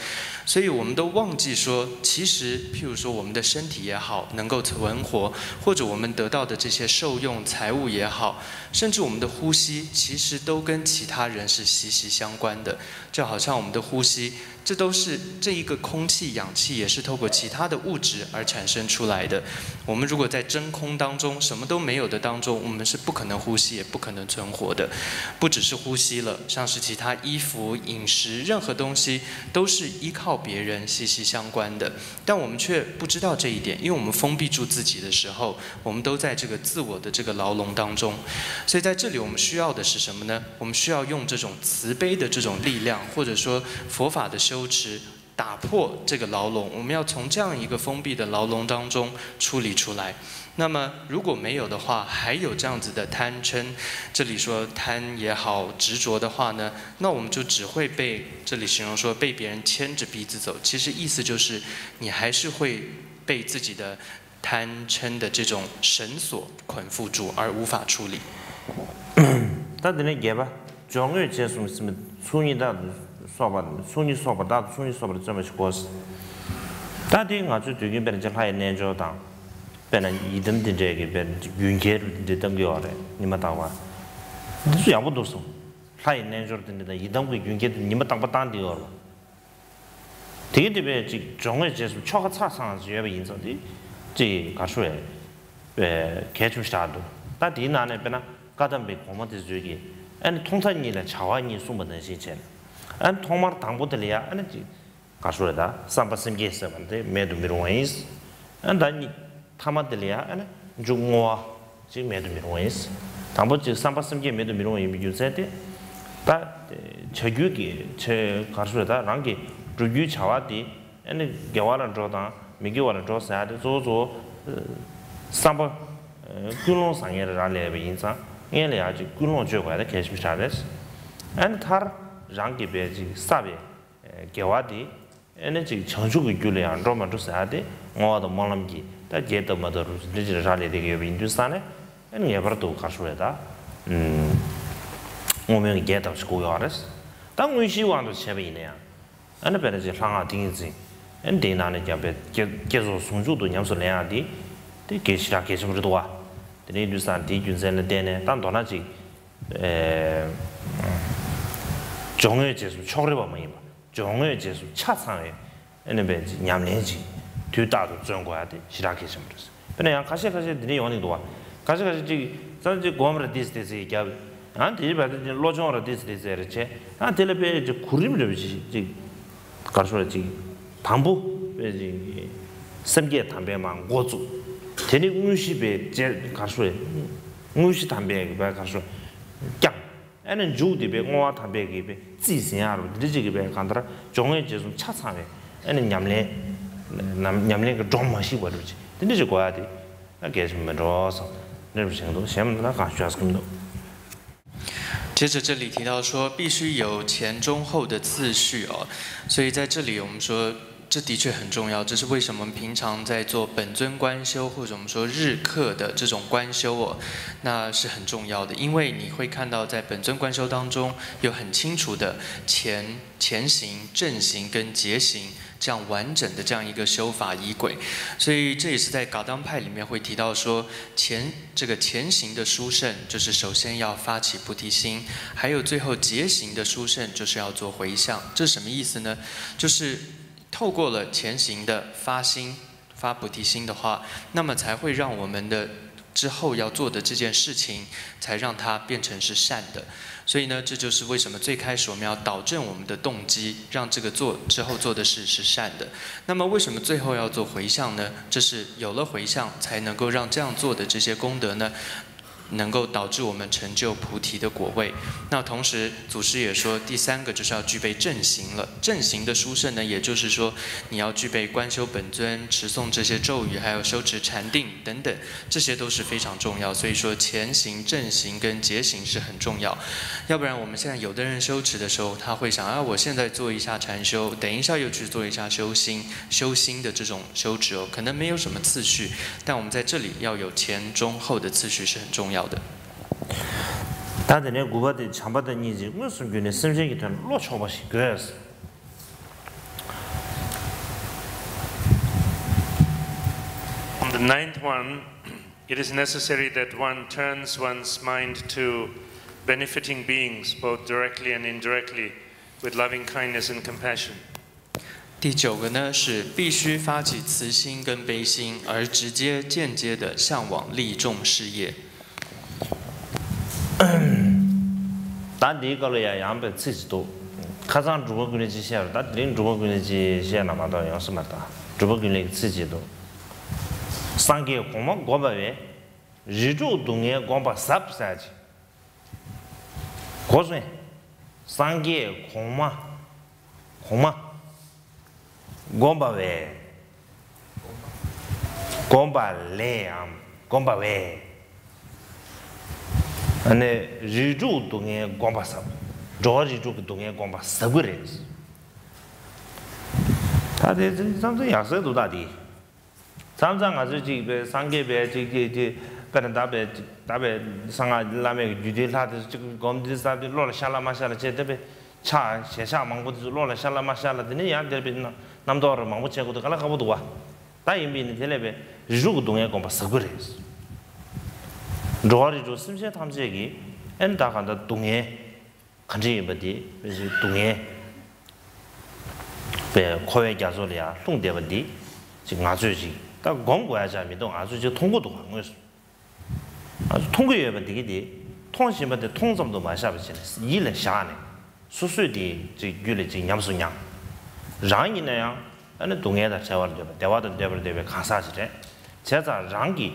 所以我们都忘记说，其实譬如说我们的身体也好，能够存活，或者我们得到的这些受用财物也好，甚至我们的呼吸，其实都跟其他人是息息相关的。就好像我们的呼吸，这都是这一个空气、氧气也是透过其他的物质而产生出来的。我们如果在真空当中，什么都没有的当中，我们是不可能呼吸，也不可能存活的。不只是呼吸了，像是其他衣服、饮食，任何东西都是依靠别人息息相关的。但我们却不知道这一点，因为我们封闭住自己的时候，我们都在这个自我的这个牢笼当中。所以在这里，我们需要的是什么呢？我们需要用这种慈悲的这种力量，或者说佛法的修持，打破这个牢笼。我们要从这样一个封闭的牢笼当中出离出来。那么如果没有的话，还有这样子的贪嗔，这里说贪也好，执着的话呢，那我们就只会被这里形容说被别人牵着鼻子走。其实意思就是你还是会被自己的贪嗔的这种绳索捆缚住，而无法出离。 ད་དེ་ནས་བརྒྱད་པ། སྦྱོར་དངོས་རྗེས་གསུམ་ཟིན་པའི་ཚོགས་གཉིས་རྟག་ཏུ་གསོག་པ་ཚོགས་གཉིས་གསོག་པ་རྟག་ཏུ་ཚོགས་གཉིས་གསོག་པར་བརྩོན་པ་ཞིག་དགོས། ད་དེ་ང་ཚོའི་དུས་རྒྱུན་དཔེར་ན་ཅིག་ལྷ་ཡི་རྣལ་འབྱོར་དང་། དཔེར་ན་ཡི་དམ་དེ་འདྲས་ཀྱི་དཔེར་ན་ཅིག་རྒྱུན་ཁྱེར་དེ་འདྲས་གཏང་གི་ཡོད་རེད་ཉི་མ་རྟག་པར། འདི་ཚོ་ཡག་པོ་འདུག་སོང་། ལྷ་ཡི་རྣལ་འབྱོར་དེ་འདྲ་དང་ཡི་དམ་གྱི་རྒྱུན་ཁྱེར་དེ་ཉི་མ་དང་པོ་བཏང་དེ་ཡོད་རེད། དེ་གི་དེ་བས་ཅིག་སྦྱོར་དངོས་རྗེས་སུ་ཆོ་ག་ཚ་ཚང་ཡོད་པ་ཡིན་ཙང་དེ་ཅིག་ག་རེ་ཞུ་བས་གལ་ཆེན་པོ་ཞིག་ཆགས་འདུག་ད་དེའི་ནང་ནས་དཔེར་ན་བཀའ་གདམས་པའི་གོང་མ་དེ་ཚོས་ཀྱིས་ཨ་ནི་ཐུང་མཐའ་གཉིས་ལ་བྱ་བ་གཉིས་གསུངས་པ་ནང་བཞིན་བྱས་ནས་ཨ་ནི་ཐོག་མར་དང་པོ་དེ་ལ་ཡ་ཨ་ནི་ཅིག་ག་རེ་ཞུ་རེད། ད་བསམ་པ་སེམས་བསྐྱེད་ཟེར་བ་དེ་མེད་དུ་མི་རུང་བ་ཡིན། ཨ་ད་གཉིས་ཐ་མ་དེ་ལ་ཡང་ཨ་ནི་མཇུག་བསྔོ་བ་ཅིག་མེད་དུ་མི་རུང་བ་ཡིན། དང་པོ་ཅིག་བསམ་པ་སེམས་བསྐྱེད་མེད་དུ་མི་རུང་བ་ཡིན་པའི་རྒྱུ་མཚན་དེ། ད་བྱ་རྒྱུད་ཀྱི་ཆེ་ག་རེ་ཞུ་རེད། ད་རང་གི་སྒྲུབ་རྒྱུའི་བྱ་བ་དེ་ཨ་ནི་དགེ་བ་ལ་འགྲོ་དང་མི་དགེ་བ་ལ་འགྲོ་ཟེར་ཡ་དེ་གཙོ་བོ་གཙོ་བོ་བསམ་པ་ཀུན་སློང་བཟང་ངན་ལ་རག་ལས་པ་ཡིན་ཙང་སྔོན་ལ་ཡང་ཅིག་ཀུན་སློང་བཅོས་དགོས་ཡ་དེ་གལ་ཆེན་པོ་ཞིག་རེད། ཨ་ནི་མཐར་རང་གིས་བས་ཅིག་བསགས་པའི་དགེ་བ་དེ་ཨེ་ནི་ཅིག་བྱང་ཆུབ་ཀྱི་རྒྱུ་ལ་ཡང་འགྲོ་མ་འགྲོ་ཟེར་ཡ་དེ་བསྔོ་བ་དང་སྨོན་ལམ་གྱིས་ད་རྒྱས་བཏབ་མ་བཏབ་རུ་འདི་ཅིག་རག་ལས་བསྡད་ཀྱི་ཡོད་པ་ཡིན་དུས་ཙང་ནས་ཨེ་ངེས་པར་དུ་ག་རེ་ཞུ་རེད། ད་བསྔོ་སྨོན་གྱི་རྒྱས་བཏབ་ཞིག་དགོས་ཡོད་རེད། ད་དངོས་གཞིའི་དབང་དུ་བྱས་པ་ཡིན་ན་ཡང་ཨ་ནི་དཔེར་ན་ཅིག་ལྷ་སྔགས་ཏིང་ངེ་འཛིན་ཨེ་འདིའི་ནང་ནས་ཀྱང་བས་བསྐྱེད་བསྐྱེད་རྫོགས་ཟུང་འཇུག་ཏུ་ཉམས་སུ་ལེན་ཡ་དེ་དེ་གལ་ཞེ་དྲག་གལ་ཆེན་པོ་རེད་འདུག་བ། དེ་འདྲ་ཡིན་དུས་ཙང་དེའི་རྒྱུ་མཚན་ལ་བརྟེན་ནས་ད་མདོར་ན་ཅིག་ཨེ་སྦྱོར་དངོས་རྗེས་སུ་ཕྱོགས་རིས་པ་མ་ཡིན་པ། སྦྱོར་དངོས་རྗེས་སུ་ཆ་ཚང་བའི་ཨ་ནི་བས་ཉམས་ལེན་ཅིག་དུས་རྟག་ཏུ་བརྩོན་དགོས་ཡ་དེ་ཞེ་དྲག་གལ་ཆེན་པོ་རེད། དཔེར་ན་ཡང་ཁ་ཤས་ཁ་ཤས་འདི་འདྲ་ཡོང་གི་འདུག་བ། ཁ་ཤས་ཁ་ཤས་ཅིག་ཙམ་ཅིག་སྒོམ་ར་འདི་སི་དེ་སི་རྒྱབ། ཡང་དེའི་བར་དུ་ཅིག་བློ་སྦྱོང་ར་འདི་སི་དེ་སི་ར་བྱས། ཡང་དེ་ལ་བས་ཅིག་གོ་རིམ་རེ་བ་ཅིག་ཅིག་ག་རེ་ཞུ་ར་ཅིག་དང་པོ་བས་ཅིག་སེམས་བསྐྱེད་དམ་པས་མར་འགོ་བཙུགས། དེ་ནི་དངོས་གཞི་བས་རྗེས་ག་རེ་ཞུ་ར་དངོས་གཞི་དམ་པས་བས་ག་རེ་ཞུ་བསྐྱངས། ཨ་ནི་མཇུག་དེ་བས་བསྔོ་བ་དམ་པས་ཀྱི་བས་རྩིས་ཟིན་ཡ་རུ་འདི་འདྲ་ཅིག་གི་བས་གང་ལྟར་སྦྱོར་དངོས་རྗེས་གསུམ་ཆ་ཚང་བའི་ཨ་ནི་ཉམས་ལེན་ནམ་ཉམས་ལེན་གྱི་སྒྲོམ་མ་ཞིག་པ་རུ་ཅིག་དེ་འདྲ་ཅིག་དགོས་ཡ་དེ་ད་གལ་ཆེན་པོ་མེད་འགྲོ་བསམ་འདྲ་རུ་བཞེངས་འདུག་གཞན་མི་ལ་གང་ཤོད་ཟེར་གི་མི་འདུག། 接着这里提到说，必须有前中后的次序哦，所以在这里我们说，这的确很重要。这是为什么我们平常在做本尊观修，或者我们说日课的这种观修哦，那是很重要的，因为你会看到在本尊观修当中有很清楚的前前行、正行跟结行这样完整的这样一个修法仪轨，所以这也是在噶当派里面会提到说前。这个前行的殊胜，就是首先要发起菩提心，还有最后结行的殊胜，就是要做回向。这是什么意思呢？就是透过了前行的发心、发菩提心的话，那么才会让我们的之后要做的这件事情，才让它变成是善的。所以呢，这就是为什么最开始我们要导正我们的动机，让这个做之后做的事是善的。那么为什么最后要做回向呢？这是有了回向，才能够让这样做的这些功德呢，能够导致我们成就菩提的果位。那同时，祖师也说，第三个就是要具备正行了。正行的殊胜呢，也就是说，你要具备观修本尊、持诵这些咒语，还有修持禅定等等，这些都是非常重要。所以说，前行、正行跟结行是很重要。要不然，我们现在有的人修持的时候，他会想啊，我现在做一下禅修，等一下又去做一下修心，修心的这种修持哦，可能没有什么次序，但我们在这里要有前、中、后的次序是很重要的。 ད་དེ་ནས་དགུ་པ་དེ་བྱམས་པ་དང་སྙིང་རྗེ་མངོན་སུམ་གྱུར་ནས་སེམས་ཅན་གྱི་དོན་ལ་བློ་ཕྱོགས་པ་ཞིག་དགོས། On the ninth one, it is necessary that one turns one's mind to benefiting beings, both directly and indirectly, with loving kindness and compassion. 第九个呢是必须发起慈心跟悲心，而直接间接的向往利众事业。 ད་འདིའི་སྐབས་ལ་ཡང་ཡང་པའི་ཚིག་ཅིག་འདུག་ཁ་སང་འབྲུག་པ་ཀུན་ལེགས་ཅིག་བཤད་རེད། ད་དེ་རིང་འབྲུག་པ་ཀུན་ལེགས་ཅིག་བཤད་ན་མ་གཏོགས་ཡོང་ས་མ་རེད། ད་འབྲུག་པ་ཀུན་ལེགས་ཀྱི་ཚིག་ཅིག་འདུག་སངས་རྒྱས་གོང་མ་བསྒོམ་པ་བས་རིགས་དྲུག་སྡུག་བསྔལ་བསྒོམ་པ་ཟབ་ཟེར་ཅིག་གོ་སོང་། སངས་རྒྱས་གོང་མ། གོང་མ། བསྒོམ་པ་བས། བསྒོམ་པ་ལས་ཡང་བསྒོམ་པ་བས། ཨ་ནི་རིགས་དྲུག་སྡུག་བསྔལ་བསྒོམ་པ་ཟབ། འགྲོ་བ་རིགས་དྲུག་གི་སྡུག་བསྔལ་བསྒོམ་པ་ཟབ་གི་རེད། ད་དེ་བསམ་ཚུལ་ཡག་ས་འདུག་ད་དེ། མཚམས་མཚམས་ང་ཚོས་ཅིག་པའི་སངས་རྒྱས་པའི་ཅིག་ཅིག་ཅིག་དཔེར་ན་ད་པའི་ཅིག་ད་པའི་གསང་སྔགས་བླ་མེད་ཀྱི་རྒྱུད་སྡེའི་ལྷ་དེ་ཚོ་ཅིག་སྒོམ་དུས་ཙམ་དེ་བློ་ལ་ཤར་ལ་མ་ཤར་ལ་བྱས། ད་པའི་ཕྱག་ཞལ་ཕྱག་མང་པོ་དེ་ཚོ་བློ་ལ་ཤར་ལ་མ་ཤར་ལ་དེ་ནས་ཡང་དེར་པའི་རྣམ་རྟོག་ར་མང་པོ་བྱེད་དགོས་དུས་དཀའ་ལས་ཁག་པོ་འདུག་བ། ད་ཡིན་པས་ནི་དེ་ལས་པའི་རིགས་དྲུག་གི་སྡུག་བསྔལ་བསྒོམ་པ་ཟབ་གི་རེད། འགྲོ་བ་རིགས་དྲུག་སེམས་ཅན་ཐམས་ཅད་ཀྱི་ཨེ་ནི་ད་གང་ལྟར་སྡུག་བསྔལ། ག་འདྲ་ཡིན་པ་དེ་སྡུག་བསྔལ་པའི་འཁོར་བའི་རྒྱ་མཚོ་ལ་ཡང་ལྷུང་བསྡད་པ་འདི་ཅིག་ང་ཚོས་ཅིག་ད་སྒོམ་དགོས་ཡ་ཅང་མི་འདུག་ང་ཚོས་ཅིག་མཐོང་གི་འདུག་ག་དངོས་སུ། ང་ཚོ་མཐོང་གི་ཡོད་པ་འདི་གི་དེ་མཐོང་བཞིན་པ་དེ་མཐོང་ཙམ་དུ་མ་བཞག་པ་བྱས་ནས་ཡིད་ལ་བཞག་ནས་སོ་སོས་དེ་ཅིག་རྒྱུད་ལ་ཅིག་ཉམས་སུ་མྱངས། རང་ཡིན་ན་ཡང་ཨ་ནི་སྡུག་བསྔལ་དང་བྲལ་བར་འདོད་པ་བདེ་བ་དང་འདོད་པར་འདོད་པའི་གང་ཟག་ཅིག་རེད། བྱས་ཙང་རང་གིས་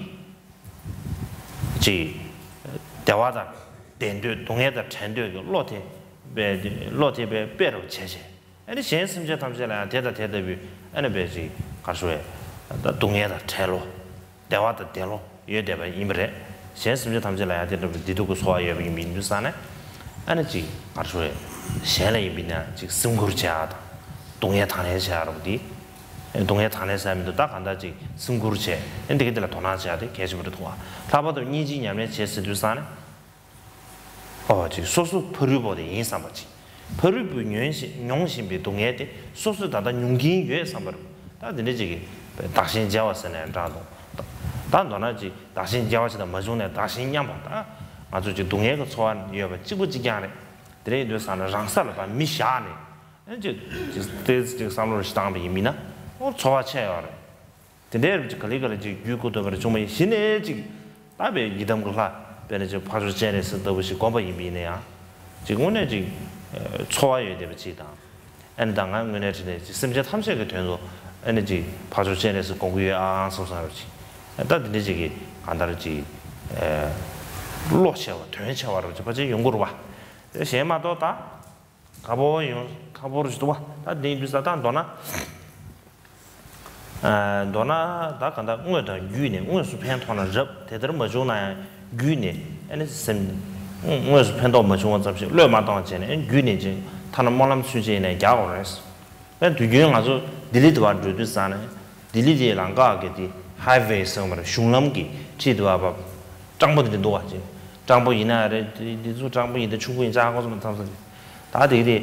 ཅིག་བདེ་བ་དང་ལྡན་འདོད་སྡུག་བསྔལ་དང་བྲལ་འདོད་ཀྱི་བློ་དེ་བློ་དེ་དཔེ་རུ་བྱས་བྱས། ཨ་ནི་གཞན་སེམས་ཅན་ཐམས་ཅད་ལ་ཡང་དེ་དང་དེ་ལྟ་བུའི་ཨ་ནི་དཔེ་ཅིག་ག་རེ་ཟེར་བས་སྡུག་བསྔལ་དང་བྲལ་ལོ། བདེ་བ་དང་ལྡན་ལོ་ཡོད་བསྡད་པ་ཡིན་པ་རེད། གཞན་སེམས་ཅན་ཐམས་ཅད་ལ་ཡང་དེ་ལྟ་བུའི་བདེ་སྡུག་གི་ཚོར་བ་ཡོད་པ་ཡིན་པ་ཡིན་དུས་ཙང་ནས་ཨ་ནི་ཅིག་ག་རེ་ཟེར་བས་གཞན་ལ་ཡིན་པས་ན་ཅིག་སེམས་ཁུར་བྱེད་ཡག་དང་སྡུག་བསྔལ་དང་ལེན་བྱེད་ཡག་རུ་དེ། སྡུག་བསྔལ་དང་ལེན་ཟེར་མི་འདུག་ད་གང་ལྟར་ཅིག་སེམས་ཁུར་བྱེད་ཨ་ནི་དེ་ག་དེ་ལ་དོ་སྣང་བྱེད་ཡག་དེ་གལ་ཆེན་པོ་རེད་འདུག་བ། ལྷག་པར་དུ་སྙིང་རྗེ་ཉམས་ལེན་བྱེད་ཟེར་དུས་ཙང་ནས། ཨོ་ཅིག་སོ་སོ་ཕ་རོལ་པོ་དེ་ཡིན་བསམ་པ་ཅིག་ཕ་རོལ་པོས་མྱོང་བཞིན་མྱོང་བཞིན་པའི་སྡུག་བསྔལ་དེ་སོ་སོས་ད་ལྟ་མྱོང་གིན་ཡོད་བསམ་པ་རེད། ད་དེ་འདྲ་ཅིག་གིས་བདག་གཞན་བརྗེ་བ་ཟེར་ནས་འདྲ་འདུག་ད་མདོར་ན་ཅིག་བདག་གཞན་བརྗེ་བ་ཞིག་དང་མ་བྱུང་ནས་བདག་གཞན་མཉམ་པ་ད་ང་ཚོ་ཅིག་སྡུག་བསྔལ་གྱི་ཚོར་བ་ཡོད་པ་གཅིག་པ་གཅིག་རྐྱང་རེད། དེ་འདྲ་ཡིན་དུས་ཙང་ནས་རང་ས་ལ་ཕར་མི་བཞག་ནས་ཨ་ཅིག་ཅིག་ཏོག་ཙམ་ཅིག་བསམ་བློ་ཞིག་བཏང་བ་ཡིན་མིན་ན་ཨོ་ཚོར་བ་ཆད་ཡོད་རེད། དེ་འདྲའི་རིགས་ཀྱི་ག་ལེ་ག་ལེ་ཅིག་རྒྱུད་སྐུ་ཐོབ་པར་བྱུང་བ་ཡིན་གཞི་ནས་ཅིག་ད་བའི་ཡི་དམ་གྱི་ལྷ་དཔེར་ན་ཅིག་འཕགས་མཆོག་སྤྱན་རས་གཟིགས་ལྟ་བུ་ཞིག་བསྒོམ་པ་ཡིན་པ་ཡིན་ན་ཡང་ཅིག་དངོས་གནས་ཅིག་ཚོར་བ་ཡོད་བསྡད་པ་ཅིག་དང་། ཨ་ནི་ད་ང་དངོས་གནས་དྲིས་ནས་ཅིག་སེམས་ཅན་ཐམས་ཅད་ཀྱི་དོན་དུ་ཨ་ནི་ཅིག་འཕགས་མཆོག་སྤྱན་རས་གཟིགས་བསྒོམ་གྱི་ཡོད་ཨང་བསམ་བསམ་རེད་ཅིག་ད་དེ་འདྲ་ཅིག་གིས་གང་ལྟར་ཅིག་བློ་ཆེ་བ་དོན་ཆེ་བ་རེད་ཅིག་ཕལ་ཆེར་ཡོང་གི་རེད་བ། དེ་གཞན་མ་གཏོགས་ད། ཁག་པོ་ཡོང་ཁག་པོ་རུ་ཞིག་འདུག་བ། ད་འདི་ཡིན་དུས་ས་ད་མདོར་ན། ཨ་མདོར་ན་ད་ག་ད་དངོས་དང་བརྒྱུད་ནས་དངོས་སུ་ཕན་ཐོགས་ན་རབ་དེ་ལྟར་མ་བྱུང་ན་ཡང་བརྒྱུད་ནས་ཨ་ནི་སེམས་དངོས་སུ་ཕན་ཐོགས་མ་བྱུང་བ་ཙམ་ཞིག་བློས་མ་བཏང་བ་བྱས་ནས་ཨ་ནི་བརྒྱུད་ནས་ཅིག་ཐ་ན་སྨོན་ལམ་ཚུན་ཆད་ཡིན་ནས་རྒྱག་དགོས་རེད། ཨ་ནི་དུས་རྒྱུན་ང་ཚོ་ལྡི་ལི་དུ་བར་འགྲོ་དུས་ཙང་ནས་ལྡི་ལི་དེའི་ལམ་ཁ་གི་དེ་ཧའི་ཝེ་ཟེར་བ་རེད་གཞུང་ལམ་གྱི་འཁྲིས་དུ་བར་བབ་སྤྲང་པོ་དེ་འདྲ་འདུག་བ་ཅིག་སྤྲང་པོ་ཡིན་ན་རེད་དེ་དེ་ཚོ་སྤྲང་པོ་ཡིན་ད་ཆུང་པོ་ཡིན་ཅག་ཁོ་ཚོ་མ་ཐམས་ཅད་ད་དེ་དེ་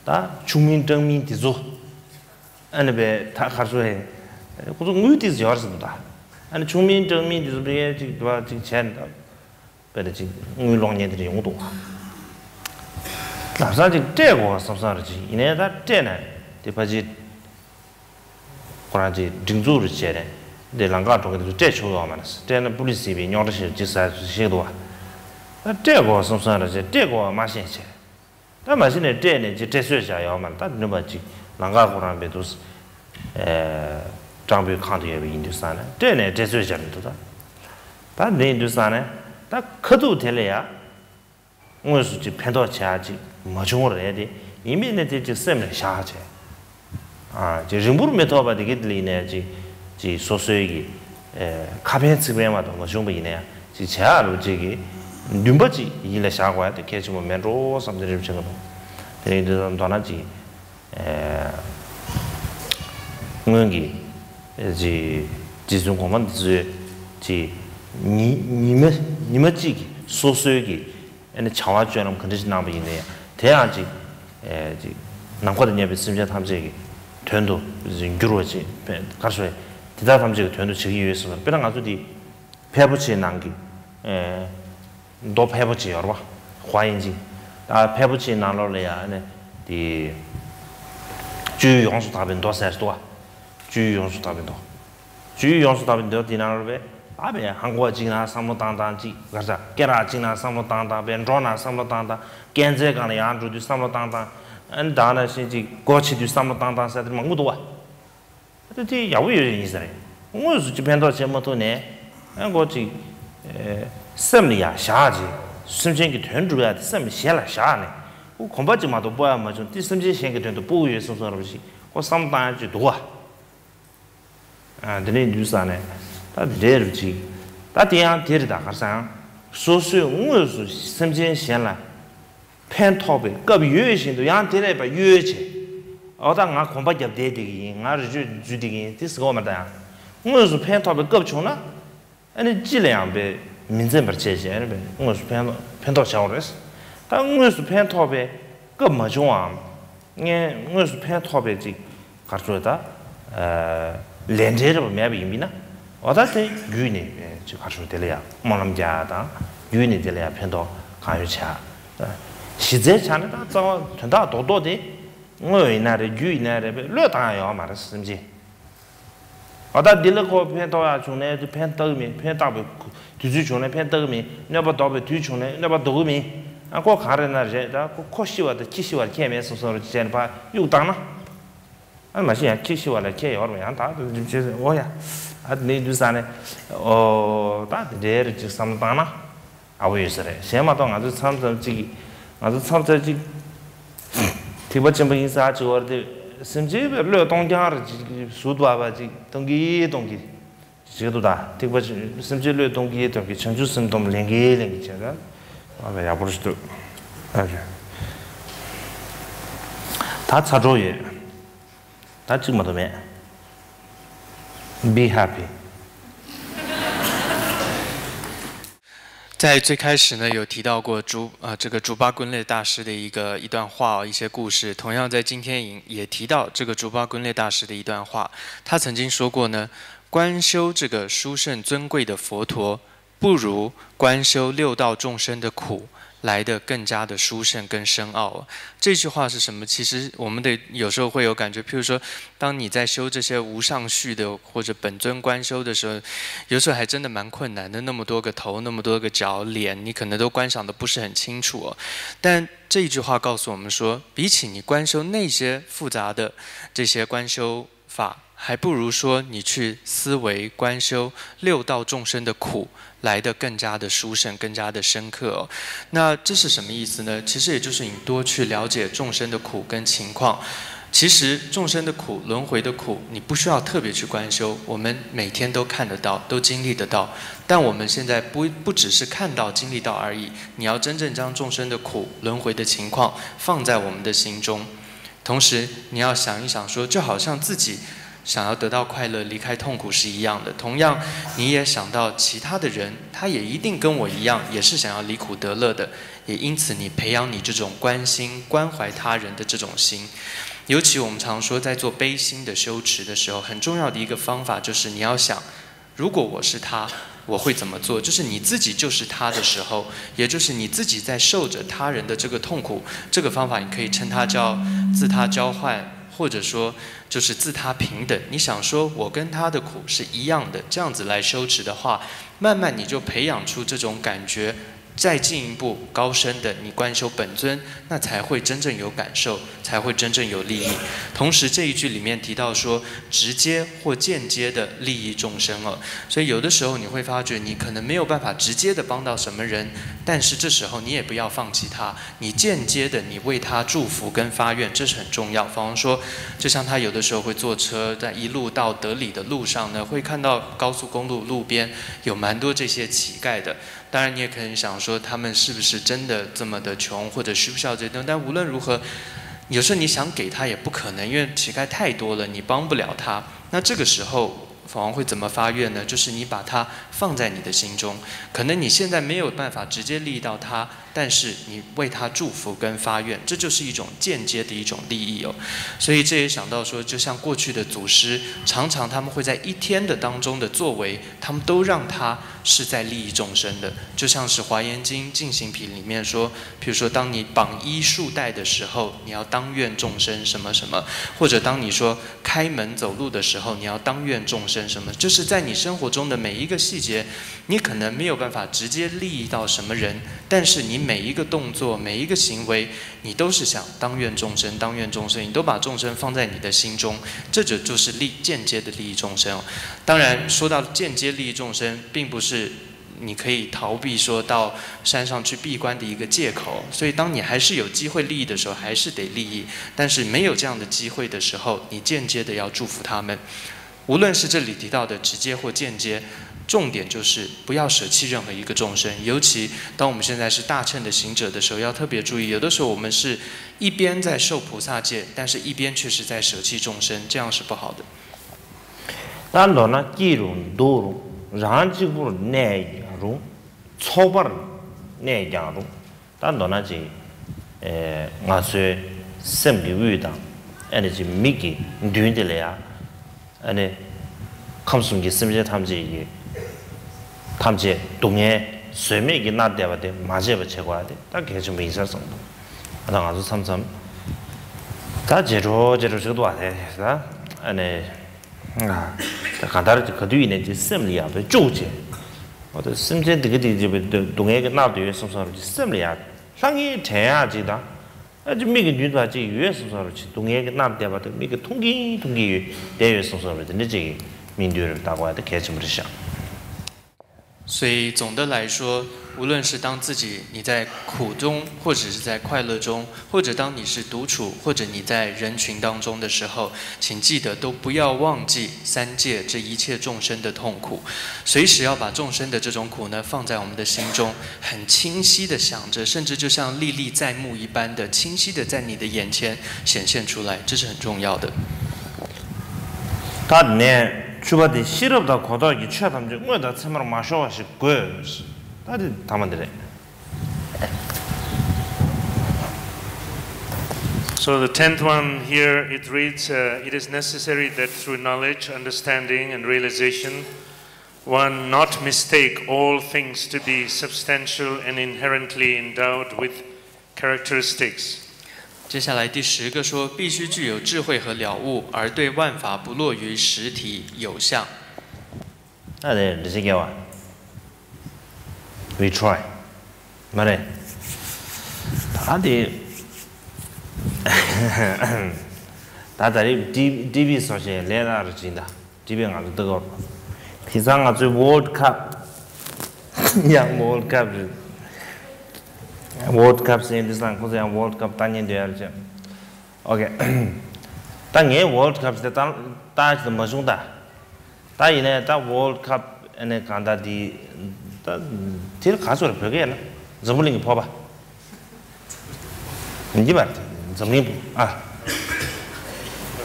ད་ཆུང་མིན་སྤྲང་མིན་དེ་ཚོ། ཨ་ནི་བས་ད་གར་སོ་ཧེ། ཁོ་ཚོ་དངུལ་ཏིས་ཡོར་ཟིན་འདུག་ད། ཨ་ནི་ཆུང་མིན་སྤྲང་མིན་དེ་ཚོ་བས་ཅིག་བ་ཅིག་བྱས་ནས་ད། བས་ད་ཅིག་དངུལ་སློང་ཉེན་དེ་རེ་ཡོང་འདུག་ལམ་སང་ཅིག་སྤྲད་དགོས་བསམ་བསམ་རེ་ཅིག་ཡིན་ནའི་ད་སྤྲད་ནས་དེ་ཕ་ཅིག་ཁོ་རང་ཅིག་སྒྲིག་འཛུགས་རེ་བྱས་ནས་དེ་ལམ་ཁ་འགྲོ་མཁན་དེ་ཚོ་སྤྲད་ཆོག་ཡོད་མ་རེད། སྤྲད་ན་པུ་ལི་སི་ཡིན་པའི་རྙོག་དྲ་ཞིག་ཅིག་ཟ་ཞིག་འདུག་བ། ད་སྤྲད་དགོས་བསམ་བསམ་རེ་ཅིག་སྤྲད་དགོས་བ་མ་ཤེས་བྱས། ད་མ་གཞི་ནས་སྤྲད་ནས་ཅི་སྤྲད་སོས་བཞག་ཡོད་མ་རེད། ད་ནུས་པ་ཅིག་ལམ་ཁ་ཁོ་རང་བས་འདུག་ཨེ། སྤྲང་པོའི་ཁང་དུ་ཡོད་པ་ཡིན་དུས་ཙང་ནས་སྤྲད་ནས་སྤྲད་སོས་བཞག་མི་འདུག་ད། ད་འདི་ཡིན་དུས་ཙང་ནས་ད་ཁ་ཐུག་དེ་ལ་ཡ། དངོས་སུ་ཅིག་ཕན་ཐོགས་བྱ་ཅིག་མ་བྱུང་བ་རེད་དེ། ཡིན་མིན་ནས་དེ་ཅིག་སེམས་ལ་བཞག་བྱས། ཨ་ཅིག་རིང་པོར་མི་ཐོགས་པ་དེ་གི་དེ་ལ་ཡིན་ནས་ཅིག་ཅིག་སོ་སོའི་གི་ཨེ་ཁ་ཕན་ཚིག་ཕན་མ་གཏོགས་མ་བྱུང་བ་ཡིན་ན་ཡང་ཅིག་བྱ་ཡག་རུ་ཅིག་གི་འདུན་པ་ཅིག་ཡིད་ལ་བཞག་དགོས་ཡ་དེ་གལ་ཆེན་པོ་མེད་འགྲོ་བསམ་དེ་རེ་བྱེད་ཀྱི་འདུག་དེ་རིང་འདི་ཚོ་མདོར་ན་ཅིག་ཨེ་སྔོན་གྱི་ཨེ་ཅིག་རྗེ་བཙུན་གོང་མ་འདི་ཚོས་ཅིག་ཉི་ཉི་མ་ཉི་མ་གཅིག་གི་སོ་སོའི་གི་ཨ་ནི་བྱ་བ་སྤྱོད་ལམ་ག་འདྲ་ཞིག་གནང་བ་ཡིན་ནའི་དེ་ཡང་ཅིག་ཨེ་ཅིག་ནམ་མཁའ་དང་མཉམ་པའི་སེམས་ཅན་ཐམས་ཅད་ཀྱི་དོན་དུ་འགྱུར་བ་ཅིག་ག་རེ་ཟེར་དེ་དག་ཐམས་ཅད་ཀྱི་དོན་དུ་བྱེད་ཀྱི་ཡོད་ཟེར་བ་དཔེར་ན་ང་ཚོ་འདི་ཕལ་པོ་ཆེའི་ནང་གི་ཨེ་མདོ་ཕལ་པོ་ཆེ་ཡོད་རེད་བ། ཧྭ་ཡིན་ཅིག་ད་ཕལ་པོ་ཆེའི་ནང་ལོགས་ལ་ཡང་ཨ་ནི་དེ་སྤྱོད་ཡུལ་ཡོངས་སུ་དག་པའི་མདོ་ཟེར་འདུག་བ། སྤྱོད་ཡུལ་ཡོངས་སུ་དག་པའི་མདོ། སྤྱོད་ཡུལ་ཡོངས་སུ་དག་པའི་མདོ་དེ་ནང་ལ་བས་ད་བས་ཧང་གོ་བ་གཅིག་ན་བསམ་བློ་བཏང་བཏང་གཅིག་གར་ས་སྐེ་རགས་གཅིག་ན་བསམ་བློ་བཏང་བཏང་བས་འགྲོ་ན་བསམ་བློ་བཏང་བཏང་སྐས་འཛེག་སྒང་ལ་ཡང་འགྲོ་དུས་བསམ་བློ་བཏང་བཏང་ཨ་ནི་ད་ནང་བཞིན་གཅིག་སྒོ་ཕྱེ་དུས་བསམ་བློ་བཏང་བཏང་ཟེར་དེ་མང་པོ་འདུག་བ། ད་དེ་ཡག་པོ་ཡོད་ཡིན་ས་རེད། དངོས་སུ་ཅིག་ཕན་ཐོགས་བྱེད་མ་ཐུབ་ནས་ཨ་ནི་སྒོ་གཅིག་སེམས་ལ་ཡང་བཞག་ཅིག་སེམས་ཅན་གྱི་དོན་སྒྲུབ་ཡག་དེ་སེམས་ལ་གཞན་ལ་བཞག་ནས་ཁོ་གོམ་པ་གཅིག་མ་གཏོགས་སྤོ་ཡག་མ་བྱུང་དེ་སེམས་ཅན་གཞན་གྱི་དོན་དུ་སྤོ་གི་ཡོད་བསམ་བསམ་ར་བ་ཞིག་ཁོ་བསམ་བློ་བཏང་ཡག་ཅིག་འདུག་བ། ཨ་དེ་ནས་འདུག་ས་ནས་ད་འདྲེ་རུ་ཅིག་ད་དེ་ཡང་དེ་རེད་ད་གར་ས་ཡང་སོ་སོས་དངོས་སུ་སེམས་ཅན་གཞན་ལ་ཕན་ཐོགས་པའི་སྐབས་ཡོད་བཞིན་དུ་ཡང་དེ་ལས་པ་གཡོལ་བྱེད། ཨོ་ད་ང་གོམ་པ་བརྒྱབ་བསྡད་བསྡད་ཀྱི་ཡིན། ང་རི་ཅོ་འཛུལ་བསྡད་ཀྱི་ཡིན་དེ་ཟེར་གོ་མ་ད་ཡང་དངོས་སུ་ཕན་ཐོགས་པའི་སྐབས་བྱུང་ན་ཨ་ནི་ཅི་ལ་ཡང་པའི་མི་འཛེམ་པར་བྱས་བྱས་ཨ་ནི་པའི་དངོས་སུ་ཕན་ཕན་ཐོགས་བྱའོ་རེད། ད་དངོས་སུ་ཕན་ཐོགས་པའི་སྐབས་མ་བྱུང་བའམ། ངས་དངོས་སུ་ཕན་ཐོགས་པའི་ཅིག་གར་ཚོད་ད། ལས་འབྲས་རེ་བ་མེད་པ་ཡིན་པས་ན། འོ་ད་དེ་བརྒྱུད་ནས་ཅིག་གར་ཚོད་དེ་ལ་ཡང་སྨོན་ལམ་རྒྱག་ཡ་དང་བརྒྱུད་ནས་དེ་ལ་ཡང་ཕན་ཐོགས་གང་ཡོད་བྱ། གཞི་རྩའི་ཆ་ནས་ད་རྩ་བ་དོན་དག་རྡོག་རྡོག་དེ་དངོས་ཡིན་ན་རེད། རྒྱུ་ཡིན་ན་རེད། བློས་བཏང་ཡ་ཡོད་མ་རེད་སེམས་ཅན། འོ་ད་འདི་ལ་ཁོ་ཕན་ཐོགས་ཡ་བྱུང་ནས་དེ་ཕན་ཐོགས་གི་མིན། ཕན་བཏགས་པའི་དུས་ཚོད་བྱུང་ནས་ཕན་ཐོགས་གི་མིན། གནོད་པ་ལྡོག་པའི་དུས་བྱུང་ནས་གནོད་པ་ལྡོག་གི་མིན། ཨ་ཁོ་གང་རེད་ན་རེད། ད་ཁོ་ཁོ་ཤི་བ་དང་ཁྱི་ཤི་བར་ཁྱད་མེད་བསམ་བསམ་རེད་བྱས་ནས་ཕར་གཡུག་བཏང་ན། ཨ་མ་གཞི་ཡང་ཁྱི་ཤི་བ་ལ་ཁྱད་ཡོད་རེད། ཡང་ད་དུ་འོ་ཡ། ཨ་དེ་འདྲའི་དུས་ས་ནས་ཨོ་ད་དེ་འདྲའི་རེད་ཅིག་བསམ་བློ་བཏང་ན་ཨ་བོ་ཡོད་ས་རེད། གཞན་མ་གཏོགས་ང་ཚོ་མཚམས་མཚམས་ཅིག་ང་ཚོ་མཚམས་མཚམས་ཅིག་ཐེག་པ་ཆེན་པོ་ཡིན་ས་ཅིག་བར་དེ་སེམས་ཅན་བློས་གཏོང་རྐྱང་རེད་ཅིག་ཟུར་དུ་བ་བ་ཅིག་གཏོང་གི་གཏོང་གི་ཅིག་ཏུ་ད་ཐེག་པ་ཆེན་སེམས་ཅན་བློས་གཏོང་གི་གཏོང་གི་བྱང་ཆུབ་སེམས་སྟོང་ལེན་གི་ལེན་གི་བྱས་ད་ཨ་བ་ཡག་པོ་ཞིག་འདུག་ཨ་ད་ཚ་གྲོགས་ཡོད། ད་གཅིག་མ་གཏོགས་མེད། Be happy。在最开始呢，有提到过竹呃这个竹巴皋裂大师的一个一段话哦，一些故事。同样在今天也也提到这个竹巴皋裂大师的一段话，他曾经说过呢，观修这个殊胜尊贵的佛陀，不如观修六道众生的苦来的更加的殊胜跟深奥。这句话是什么？其实我们的有时候会有感觉，譬如说，当你在修这些无上序的或者本尊观修的时候，有时候还真的蛮困难的。那么多个头，那么多个脚、脸，你可能都观赏的不是很清楚哦。但这一句话告诉我们说，比起你观修那些复杂的这些观修法，还不如说你去思维观修六道众生的苦来的更加的殊胜，更加的深刻哦。那这是什么意思呢？其实也就是你多去了解众生的苦跟情况。其实众生的苦、轮回的苦，你不需要特别去观修，我们每天都看得到，都经历得到。但我们现在不不只是看到、经历到而已，你要真正将众生的苦、轮回的情况放在我们的心中。同时，你要想一想说，就好像自己想要得到快乐、离开痛苦是一样的。同样，你也想到其他的人，他也一定跟我一样，也是想要离苦得乐的。也因此，你培养你这种关心、关怀他人的这种心。尤其我们常说，在做悲心的修持的时候，很重要的一个方法就是你要想，如果我是他，我会怎么做？就是你自己就是他的时候，也就是你自己在受着他人的这个痛苦，这个方法你可以称它叫自他交换，或者说就是自他平等。你想说我跟他的苦是一样的，这样子来修持的话，慢慢你就培养出这种感觉。再进一步高深的，你观修本尊，那才会真正有感受，才会真正有利益。同时，这一句里面提到说，直接或间接的利益众生哦。所以有的时候你会发觉，你可能没有办法直接的帮到什么人，但是这时候你也不要放弃他，你间接的你为他祝福跟发愿，这是很重要。比方说，就像他有的时候会坐车，在一路到德里的路上呢，会看到高速公路路边有蛮多这些乞丐的。当然，你也可能想说，他们是不是真的这么的穷，或者需不需要这些东西？但无论如何，有时候你想给他也不可能，因为乞丐太多了，你帮不了他。那这个时候，法王会怎么发愿呢？就是你把它放在你的心中，可能你现在没有办法直接利益到他，但是你为他祝福跟发愿，这就是一种间接的一种利益哦。所以这也想到说，就像过去的祖师，常常他们会在一天的当中的作为，他们都让他是在利益众生的。就像是《华严经》《净行品》里面说，比如说，当你绑衣束带的时候，你要当愿众生什么什么，或者当你说开门走路的时候，你要当愿众生什么，就是在你生活中的每一个细节，你可能没有办法直接利益到什么人，但是你每一个动作、每一个行为，你都是想当愿众生，当愿众生，你都把众生放在你的心中，这就就是利间接的利益众生。当然，说到间接利益众生，并不是你可以逃避说到山上去闭关的一个借口。所以，当你还是有机会利益的时候，还是得利益。但是没有这样的机会的时候，你间接的要祝福他们。无论是这里提到的直接或间接，重点就是不要舍弃任何一个众生。尤其当我们现在是大乘的行者的时候，要特别注意，有的时候我们是一边在受菩萨戒，但是一边却是在舍弃众生，这样是不好的。ད་མདོར་ན་སྐྱིད་རུང་སྡུག་རུང་རང་གཅིག་པུར་གནས་ཀྱང་རུང་། ཚོགས་པར་གནས་ཀྱང་རུང་། ད་མདོར་ན་ཅིག་ང་ཚོའི་སེམས་ཀྱི་དབུས་དང་ཨ་ནི་ཅིག་མིག་གི་མདུན་དེ་ལ་ཡང་ཨ་ནི་ཁམས་གསུམ་གྱི་སེམས་ཅན་ཐམས་ཅད་ཀྱི་ཐམས་ཅད་སྡུག་བསྔལ་བཟོད་མེད་ཀྱིས་མནར་བསྡད་པ་དེ་མ་བྱས་པ་བྱེད་དགོས་པ་དེ་ད་གལ་ཆེན་པོ་ཡིན་ས་བསམ་འདུག་ད་ང་ཚོ་མཚམས་མཚམས་ད་རྗེས་འགྲོ་རྗེས་འགྲོ་ཞིག་འདུག་བ། དེ་ད་ཨ་ནི་ད་གང་ལྟར་ག་དུས་ཡིན་ནའི་ཅིག་སེམས་ལ་ཡག་པའི་བཅུག་བྱས། འོ་ད་སེམས་ཅན་འདི་ག་འདི་འདི་སྡུག་བསྔལ་གྱིས་མནར་དུ་ཡོད་བསམ་བསམ་རུ་ཅིག་སེམས་ལ་ཡག་ལྷང་ངེ་དྲན་ཡག་ཅིག་དང་། ཨ་ཅིག་མིག་གི་མདུན་དུ་ཅིག་ཡོད་བསམ་བསམ་རུ་ཅིག་སྡུག་བསྔལ་གྱིས་མནར་བསྡད་པ་དེ་མིག་གིས་མཐོང་གིན་མཐོང་གིན་ཡོད་བསྡད་ཡོད་བསམ་བསམ་རུ་དེ་འདྲ་ཅིག་གི་མིག་མདུན་རུ་བལྟ་དགོས་ཡ་དེ་གལ་ཆེན་པོ་རེད་ཤག། 所以总的来说，无论是当自己你在苦中，或者是在快乐中，或者当你是独处，或者你在人群当中的时候，请记得都不要忘记三界这一切众生的痛苦，随时要把众生的这种苦呢放在我们的心中，很清晰的想着，甚至就像历历在目一般的清晰的在你的眼前显现出来，这是很重要的。 ད་ནས་ཆུ་བ་དེ་ཤེས་རབ་དང་གོ་རྟོགས་ཀྱི་ཆོས་ཐམས་ཅད་སྔོན་དང་ཚད་མར་མ་ཤོར་བ་ཞིག་དགོས། ད་དེ་ཐ་མ་འདི་རེད། So the tenth one here, it reads, uh, it is necessary that through knowledge, understanding, and realization, one not mistake all things to be substantial and inherently endowed with characteristics. 接下来第十个说，必须具有智慧和了悟，而对万法不落于实体有相。 ད་དེ་འདྲི་ཞིག་བརྒྱབ་པ། We try. མ་རེད། ད་དེ་ད་ད་རེས་ཊི་ཝི་སོགས་ཞིག་ལས་སླ་རུ་ཕྱིན་ད། ཊི་ཝི་ང་ཚོ་ལྟ་གི་ཡོད་རེད། དེང་སང་ང་ཚོའི་World Cup ཡང་World Cup རེད། World Cup ཟེར་དེང་སང་ཁོ་ཚོ་ཡང་World Cup ལྟ་ཉན་འདོད་ཡ་རེད་ཅེས། ཨོ་ཁེ། ད་ངས་World Cup ཟེར་ལྟ་ལྟ་ཞིག་མ་བྱུང་ད། ད་ཡིན་ནའི་ད་World Cup ཨ་ནི་གང་ལྟར་འདི་ད་དེ་ག་ཚོད་རེད། བོད་སྐད་ལ་འཛམ་བུ་གླིང་གི་ཕོར་པ། འདི་བར་འཛམ་གླིང་ཨ།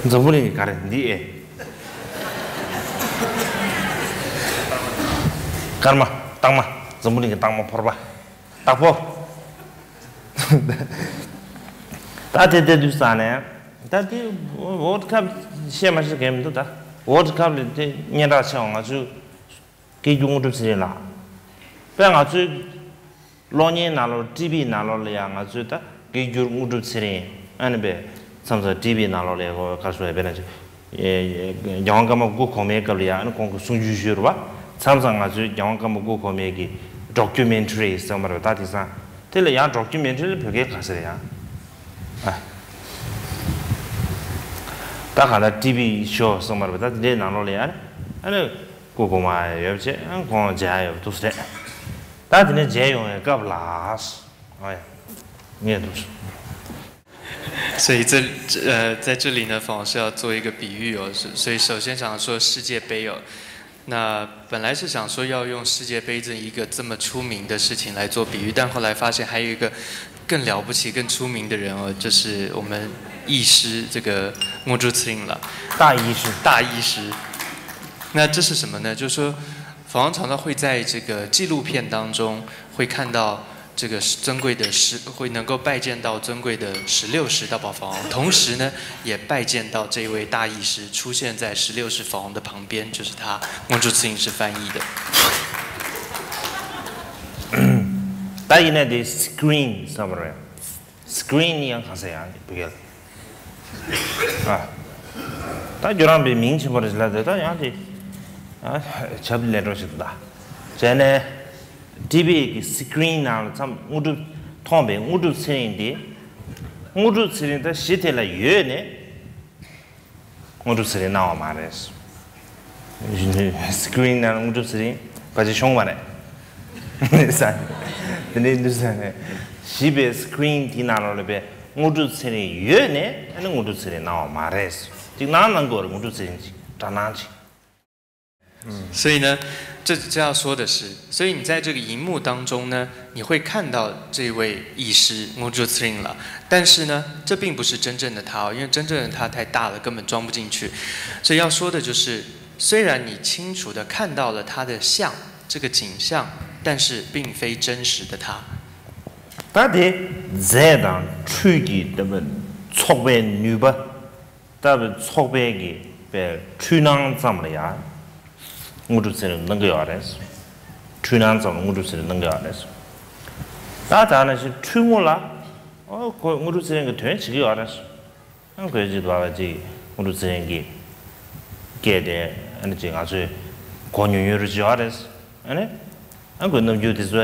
འཛམ་བུ་གླིང་གི་ག་རེ་འདི་ཨེ། སྐར་མ་རྟགས་མ། འཛམ་བུ་གླིང་གི་རྟགས་མ་ཕོར་པ། བདག་པོ། ད་དེ་དེ་དུས་ས་ནས་ད་དེ་World Cup ཤེས་མ་ཤེས་གང་མི་འདུག་ད་World Cup ལ་དེ་སྙན་གྲགས་ཆེ་བ་ང་ཚོའི་སྐད་སྒྱུར་དངོས་གྲུབ་ཚེ་རིང་ལགས། དཔེ་ང་ཚོའི་གློག་བརྙན་ནང་ལོགས་ཊི་ཝི་ནང་ལོགས་ལ་ཡང་ང་ཚོའི་ད་སྐད་སྒྱུར་དངོས་གྲུབ་ཚེ་རིང་ཨ་ནི་པས་མཚམས་མཚམས་ཊི་ཝི་ནང་ལོགས་ལ་ཡང་ག་རེ་ཟེར་དཔེར་ན། རྒྱལ་དབང་ཀརྨ་སྐུ་གོང་མའི་སྐབས་ལ་ཡང་ཨ་ནི་ཁོང་གི་གསུང་ཆོས་ཞུས་རེད་པ། མཚམས་མཚམས་ང་ཚོའི་རྒྱལ་དབང་ཀརྨ་སྐུ་གོང་མའི་གི་ཌོ་ཀུ་མེན་ཊ་རི་ཟེར་བ་རེད་པ། ད་དེང་སང་དེ་ལ་ཡང་ཌོ་ཀུ་མེན་ཊ་རི་ལ་བོད་སྐད་ག་ཟེར་ཡང་ཨ། ད་གང་ལྟར་ཊི་ཝི་ཤོ་ཟེར་བ་རེད་པ། ད་དེ་འདྲའི་ནང་ལོགས་ལ་ཡང་ཨ་ནི་སྐུ་གོང་མ་ཡོད་པ་བྱས་ཨ་ཁོང་མཇལ་ཡོད་པ་འདུག་ཟེར། ད་དེ་ནས་མཇལ་ཡོང་བའི་སྐབས་ལ་ཨ་ཡ་ངས་འདུག་ཟེར། 所以这呃，在这里呢，反而是要做一个比喻哦。所所以首先想说世界杯哦，那本来是想说要用世界杯这一个这么出名的事情来做比喻，但后来发现还有一个更了不起、更出名的人哦，就是我们医师这个 Ngurchook Tshering 了。大医师。大医师。那这是什么呢？就是说，访问常常会在这个纪录片当中会看到 这个尊贵的十，会能够拜见到尊贵的十六世大宝法王，同时呢，也拜见到这位大医师出现在十六世法王的旁边，就是他， Ngurchook Tshering 是翻译的。 ད་ཡིན་ན་དེ་སི་ཀི་རིན་ཟེར་བ་རེད། སི་ཀི་རིན་ཡང་གང་ཟེར་ཡང་བོད་སྐད་ལ། ཨ། ད་ཁྱོད་རང་པའི་མིང་ཆེན་པོ་རེད་ལབ་དེ་ད་ཡང་དེ། ཨ། ཆབ་ལས་འགྲོ་ཞིག་འདུག་ད། བྱས་ནས། ཊི་ཝི་གི་སི་ཀི་རིན་ནང་ལ་མཚམས་དངོས་གྲུབ་མཐོང་པའི་དངོས་གྲུབ་ཚེ་རིང་དེ། དངོས་གྲུབ་ཚེ་རིང་ད་གཞི་དེ་ལ་ཡོད་ནས། དངོས་གྲུབ་ཚེ་རིང་སྣང་བ་མ་རེད། སི་ཀི་རིན་ནང་དངོས་གྲུབ་ཚེ་རིང་ཕལ་ཆེར་ཤོང་མ་རེད། ས། དེ་འདྲའི་འདུག་ས་ནས། གཞི་པའི་སི་ཀི་རིན་དེའི་ནང་ལོགས་ལ་པའི་དངོས་གྲུབ་ཚེ་རིང་ཡོད་ནས་ཨ་ནི་དངོས་གྲུབ་ཚེ་རིང་སྣང་བ་མ་རེད། ཅིག་སྣང་སྣང་དགོས་རེད། དངོས་གྲུབ་ཚེ་རིང་ཅིག་འདྲ་སྣང་ཅིག 所以呢，这这要说的是，所以你在这个荧幕当中呢，你会看到这位医师 Ngurchook Tshering 了，但是呢，这并不是真正的他哦，因为真正的他太大了，根本装不进去。所以要说的就是，虽然你清楚的看到了他的像，这个景象，但是并非真实的他。 ད་དེ་རྫས་དང་འཕྲུལ་གྱི་ཚོགས་པའི་ནུས་པ། ལྟ་བུའི་ཚོགས་པའི་གི་པའི་འཁྲུལ་སྣང་ཙམ་ལ་ཡང་དངོས་གྲུབ་ཚེ་རིང་སྣང་གི་ཡོད་རེད། འཁྲུལ་སྣང་ཙམ་ལ་དངོས་གྲུབ་ཚེ་རིང་སྣང་གི་ཡོད་རེད། ད་ད་ནང་བཞིན་འཁྲུལ་ངོ་ལ་ ཨོ་ཁོས་དངོས་གྲུབ་ཚེ་རིང་གི་དོན་བྱེད་ཀྱི་ཡོད་རེད། ཨ་ཁོས་ཅིག་བ་བ་ཅིག་དངོས་གྲུབ་ཚེ་རིང་གི་སྐད་དེ་ཨ་ནི་ཅིག་ང་ཚོས་གོ་ཉུང་ཉུང་རུ་ཅིག་ཡོད་རེད། ཨ་ནི་ཨ་ཁོས་རྣམ་འགྱུར་དེ་ཚོ་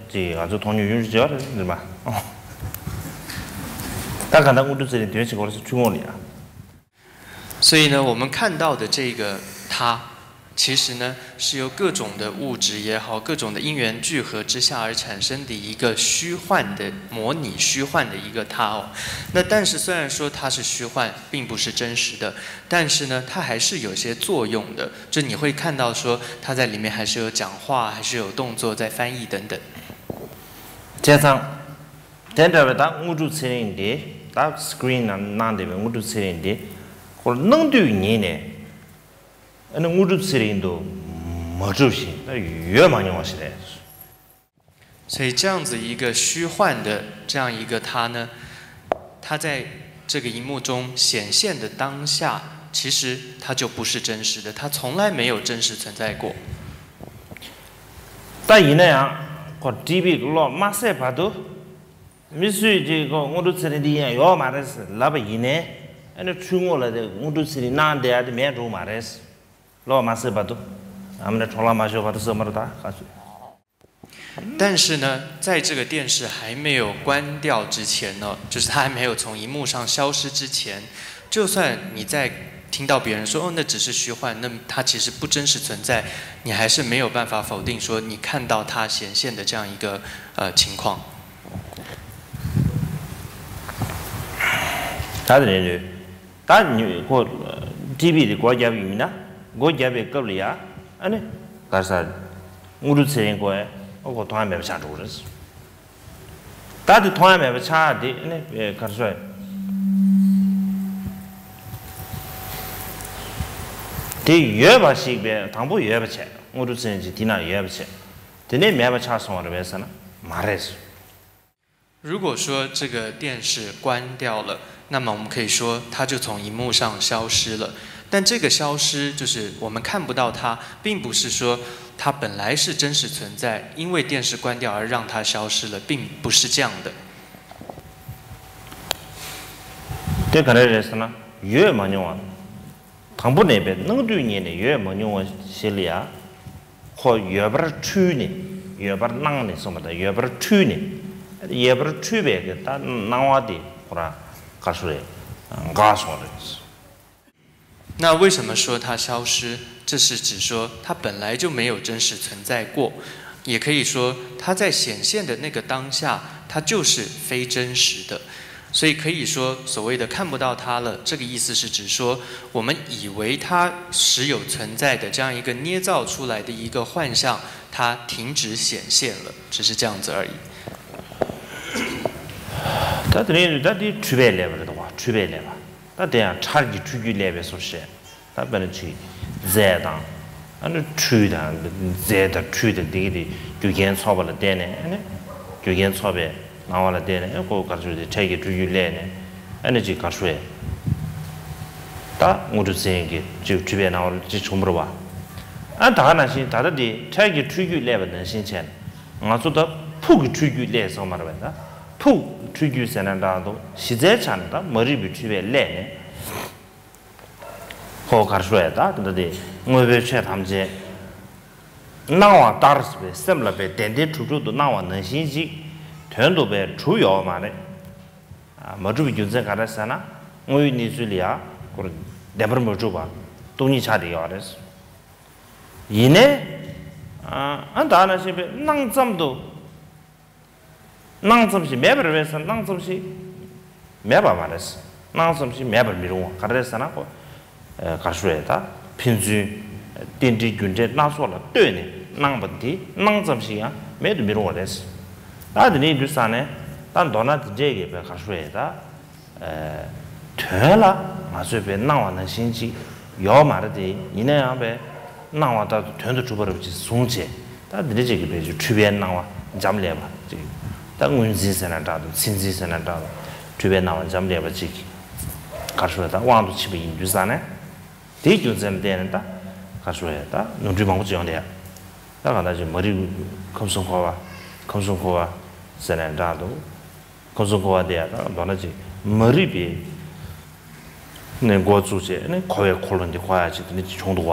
ཅིག་ང་ཚོས་མཐོང་ཉུང་ཉུང་རུ་ཅིག་ཡོད་རེད་ཟེར་མ། ད་ག་ད་དངོས་གྲུབ་ཚེ་རིང་དོན་བྱེད་ཀྱི་ཡོད་རེད་ཟེར་འཁྲུལ་ངོ་ལ་ཡ། 所以呢，我们看到的这个他，其实呢是由各种的物质也好，各种的因缘聚合之下而产生的一个虚幻的、模拟虚幻的一个他哦。那但是虽然说它是虚幻，并不是真实的，但是呢，它还是有些作用的。就你会看到说，它在里面还是有讲话，还是有动作在翻译等等。 བྱས་ཙང་། དེ་འདྲ་བའི་ད་དངོས་གྲུབ་ཚེ་རིང་འདི། ད་སི་ཀི་རིན་ནང་གནང་བསྡད་པའི་དངོས་གྲུབ་ཚེ་རིང་འདི། ཁོ་སྣང་དུས་ཉིད་ནས་ཨ་ནི་དངོས་གྲུབ་ཚེ་རིང་དུ་མ་གྲུབ་ཞིང་ད་ཡོད་མ་མྱོང་བ་ཞིག་རེད། 所以这样子一个虚幻的这样一个他呢，他在这个荧幕中显现的当下，其实他就不是真实的，他从来没有真实存在过。 ད་ཡིན་ན་ཡང་ཁོ་ཊི་བི་གི་གློག་མ་བསད་བར་དུ། མི་སུས་ཀྱིས་ཁོ་དངོས་གྲུབ་ཚེ་རིང་འདི་ཡང་ཡོད་མ་རེད་ཟེར་ལབ་པ་ཡིན་ནའི། ཨ་ནི་འཁྲུལ་ངོ་ལ་དེ་དངོས་གྲུབ་ཚེ་རིང་གནང་བསྡད་ཡ་དེ་མེད་འགྲོ་གི་མ་རེད། གློག་མ་བསད་བར་དུ། ཨ་མ་ནི་འཕྲོ་བརླག་མ་ཤོར་བར་དུ་ཟེར་མ་རེད་ད་ག་ཚོད། 但是呢，在这个电视还没有关掉之前呢，就是它还没有从荧幕上消失之前，就算你在听到别人说“哦，那只是虚幻”，那么它其实不真实存在，你还是没有办法否定说你看到它显现的这样一个呃情况。 ད་དེ་ནས་ད་ཁོ་ཊི་བི་དེ་སྒོ་བརྒྱབ་ཡིན་ན། སྒོ་བརྒྱབ་པའི་སྐབས་ལ་ཡ་ཨ་ནི་ག་རེ་ཟེར། དངོས་གྲུབ་ཚེ་རིང་ཁོ་ཨ་ཁོ་མཐོང་ཡ་མེད་པ་ཆགས་འགྲོ་གི་རེད། ད་དེ་མཐོང་ཡ་མེད་པ་ཆགས་དེ་ཨ་ནི་ག་རེ་ཟེར། དེ་ཡོད་པ་ཞིག་པས་དང་པོ་ཡོད་པ་བྱས། དངོས་གྲུབ་ཚེ་རིང་ཅིག་དེ་ན་ཡོད་པ་བྱས། དེ་ནས་མེད་པ་ཆགས་སོང་བ་རེད་པས་ཟེར་ན་མ་རེད། 如果说这个电视关掉了，那么我们可以说它就从荧幕上消失了。但这个消失就是我们看不到它，并不是说它本来是真实存在，因为电视关掉而让它消失了，并不是这样的。 དེ་ག་རེ་རེད་ཟེར་ན་ཡོད་མ་མྱོང་བ། དང་པོ་ནས་པའི་སྣང་དུས་ཉིད་ནས་ཡོད་མ་མྱོང་བ་ཞིག་ལ་ཡ། ཁོ་ཡོད་པར་འཁྲུལ་ནས། ཡོད་པར་སྣང་ནས་གསུངས་པ་དང་ཡོད་པར་འཁྲུལ་ནས། ཡོད་པར་འཁྲུལ་བའི་གི་ད་སྣང་བ་དེ་ཁོ་རང་ག་རེ་ཟེར་རེད། འགག་སོང་རེད། 那为什么说它消失？这是指说它本来就没有真实存在过，也可以说它在显现的那个当下，它就是非真实的。所以可以说，所谓的看不到它了，这个意思是指说，我们以为它时有存在的这样一个捏造出来的一个幻象，它停止显现了，只是这样子而已。 ད་དེ་རིང་ད་དེ་འཁྲུལ་པས་བསླད་པ་རེད་དོ། འཁྲུལ་པས་བསླད་པ། ད་དེ་ཡང་འཕྲལ་གྱི་འཁྲུལ་རྒྱུས་བསླད་པའི་བཟོ་བྱས། ད་དཔེར་ན་ཅིག་རྫས་དང་། ཨ་ནི་འཁྲུལ་དང་། རྫས་དང་འཁྲུལ་དང་འདི་གི་དེ་རྒྱུ་རྐྱེན་ཚོགས་པ་ལ་བརྟེན་ནས། ཨ་ནི་རྒྱུ་རྐྱེན་ཚོགས་པའི་སྣང་བ་ལ་བརྟེན་ནས། ཨ་ཁོ་ག་རེ་ཟེར་དེ་འཕྲལ་གྱི་འཁྲུལ་རྒྱུས་བསླད་ནས། ཨ་ནི་ཅིག་ག་རེ་ཟེར། ད་དངོས་གྲུབ་ཚེ་རིང་གི་ཅིག་འཁྲུལ་པའི་སྣང་བ་ལ་ཅིག་བྱུང་བ་རེད་པ། ཨ་ད་ག་ནང་བཞིན་ད་ལྟ་དེ་འཕྲལ་གྱི་འཁྲུལ་རྒྱུས་བསླད་པ་ནང་བཞིན་བྱས་ནས། ང་ཚོ་ད་ཕུགས་ཀྱི་འཁྲུལ་རྒྱུས་བསླད་སོང་མ་རེད་པས། ད་ཕུགས་འཁྲུལ་རྒྱུས་ཟེར་ན་འདྲ་འདུག་གཞི་རྩའི་ཆ་ནས་ད་མ་རིག་པའི་འཁྲུལ་པས་བསླད་ནས། ཁོ་ག་རེ་ཟེར་ཡ། ད་ད་དེ་དངོས་པོའི་ཆོས་ཐམས་ཅད་སྣང་བ་ལྟར་ཟེར་བའི་སེམས་ལ་བས་བདེན་བདེན་གྲུབ་གྲུབ་ཏུ་སྣང་བ་ནང་བཞིན་ཅིག་དོན་དུ་བས་གྲུབ་ཡོད་མ་རེད། མ་གྲུབ་པའི་རྒྱུ་མཚན་ག་རེ་ཟེར་ན། དངོས་ཡོད་གནས་ཚུལ་ལ་ཡ་ཁོ་བདེན་པར་མ་གྲུབ་པ་སྟོང་ཉིད་ཆགས་བསྡད་ཡོད་རེད། ཡིན་ནའི། ཨ་ད་ནང་བཞིན་པའི་སྣང་ཙམ་དུ། སྣང་ཙམ་ཞིག་མེད་པ་རེད་པས་ཟེར། སྣང་ཙམ་ཞིག་མེད་པ་མ་རེད། སྣང་ཙམ་ཞིག་མེད་པར་མི་རུང་བ་ག་རེ་རེད་ཟེར་ན། ཁོ་ག་རེ་ཟེར་ད་ཕན་ཚུན་རྟེན་འབྲེལ་རྒྱུ་འབྲས་སྣ་ཚོགས་ལ་ལྟོས་ནས་སྣང་བ་འདི་སྣང་ཙམ་ཞིག་ཡང་མེད་དུ་མི་རུང་བ་རེད། ད་དེ་ནས་ཡིན་དུས་ཙང་ནས་ད་མདོར་ན་དེ་འདྲས་ཀྱི་བས་ག་རེ་ཟེར་ད། དོན་ལ་ང་ཚོས་པའི་སྣང་བ་ནང་བཞིན་ཅིག་ཡོད་མ་རེད་དེ། ཡིན་ན་ཡང་པའི་སྣང་བ་ལྟར་དུ་དོན་དུ་གྲུབ་པ་རེད་པ་ཅིག་བཟུང་བྱས། ད་འདི་འདྲ་ཅིག་གི་པའི་ཅིག་འཁྲུལ་པའི་སྣང་བ་འབྱམས་ཀླས་པ་ཅིག་ད་དངོས་འཛིན་ཟེར་ན་འདྲ་འདུག་མཚན་འཛིན་ཟེར་ན་འདྲ་འདུག་འཁྲུལ་པའི་སྣང་བ་འབྱམས་ཀླས་པ་ཅིག་ག་རེ་ཟེར་ད་དབང་དུ་ཕྱིན་པ་ཡིན་དུས་ཙང་ནས། དེའི་རྒྱུ་མཚན་ལ་བརྟེན་ནས་ད་ག་རེ་ཟེར་ད་ནོར་འཁྲུལ་མང་པོ་ཅིག་ཡོང་བསྡད་ཡ། ད་གང་ལྟར་ཅིག་མ་རིག་ཁམས་གསུམ་འཁོར་བ། ཁམས་གསུམ་འཁོར་བ་ཟེར་ན་འདྲ་འདུག་ཁོ་ཚོ་གོ་བ་དེ་ཡང་ད་མདོར་ན་ཅིག་མ་རིག་པའི་ནས་འགོ་བཙུགས་བྱས་ནས་གོ་བའི་འཁོར་ལོ་འདི་གོ་ཡ་ཅིག་དེ་འདྲ་ཅིག་བྱུང་འདུག་བ།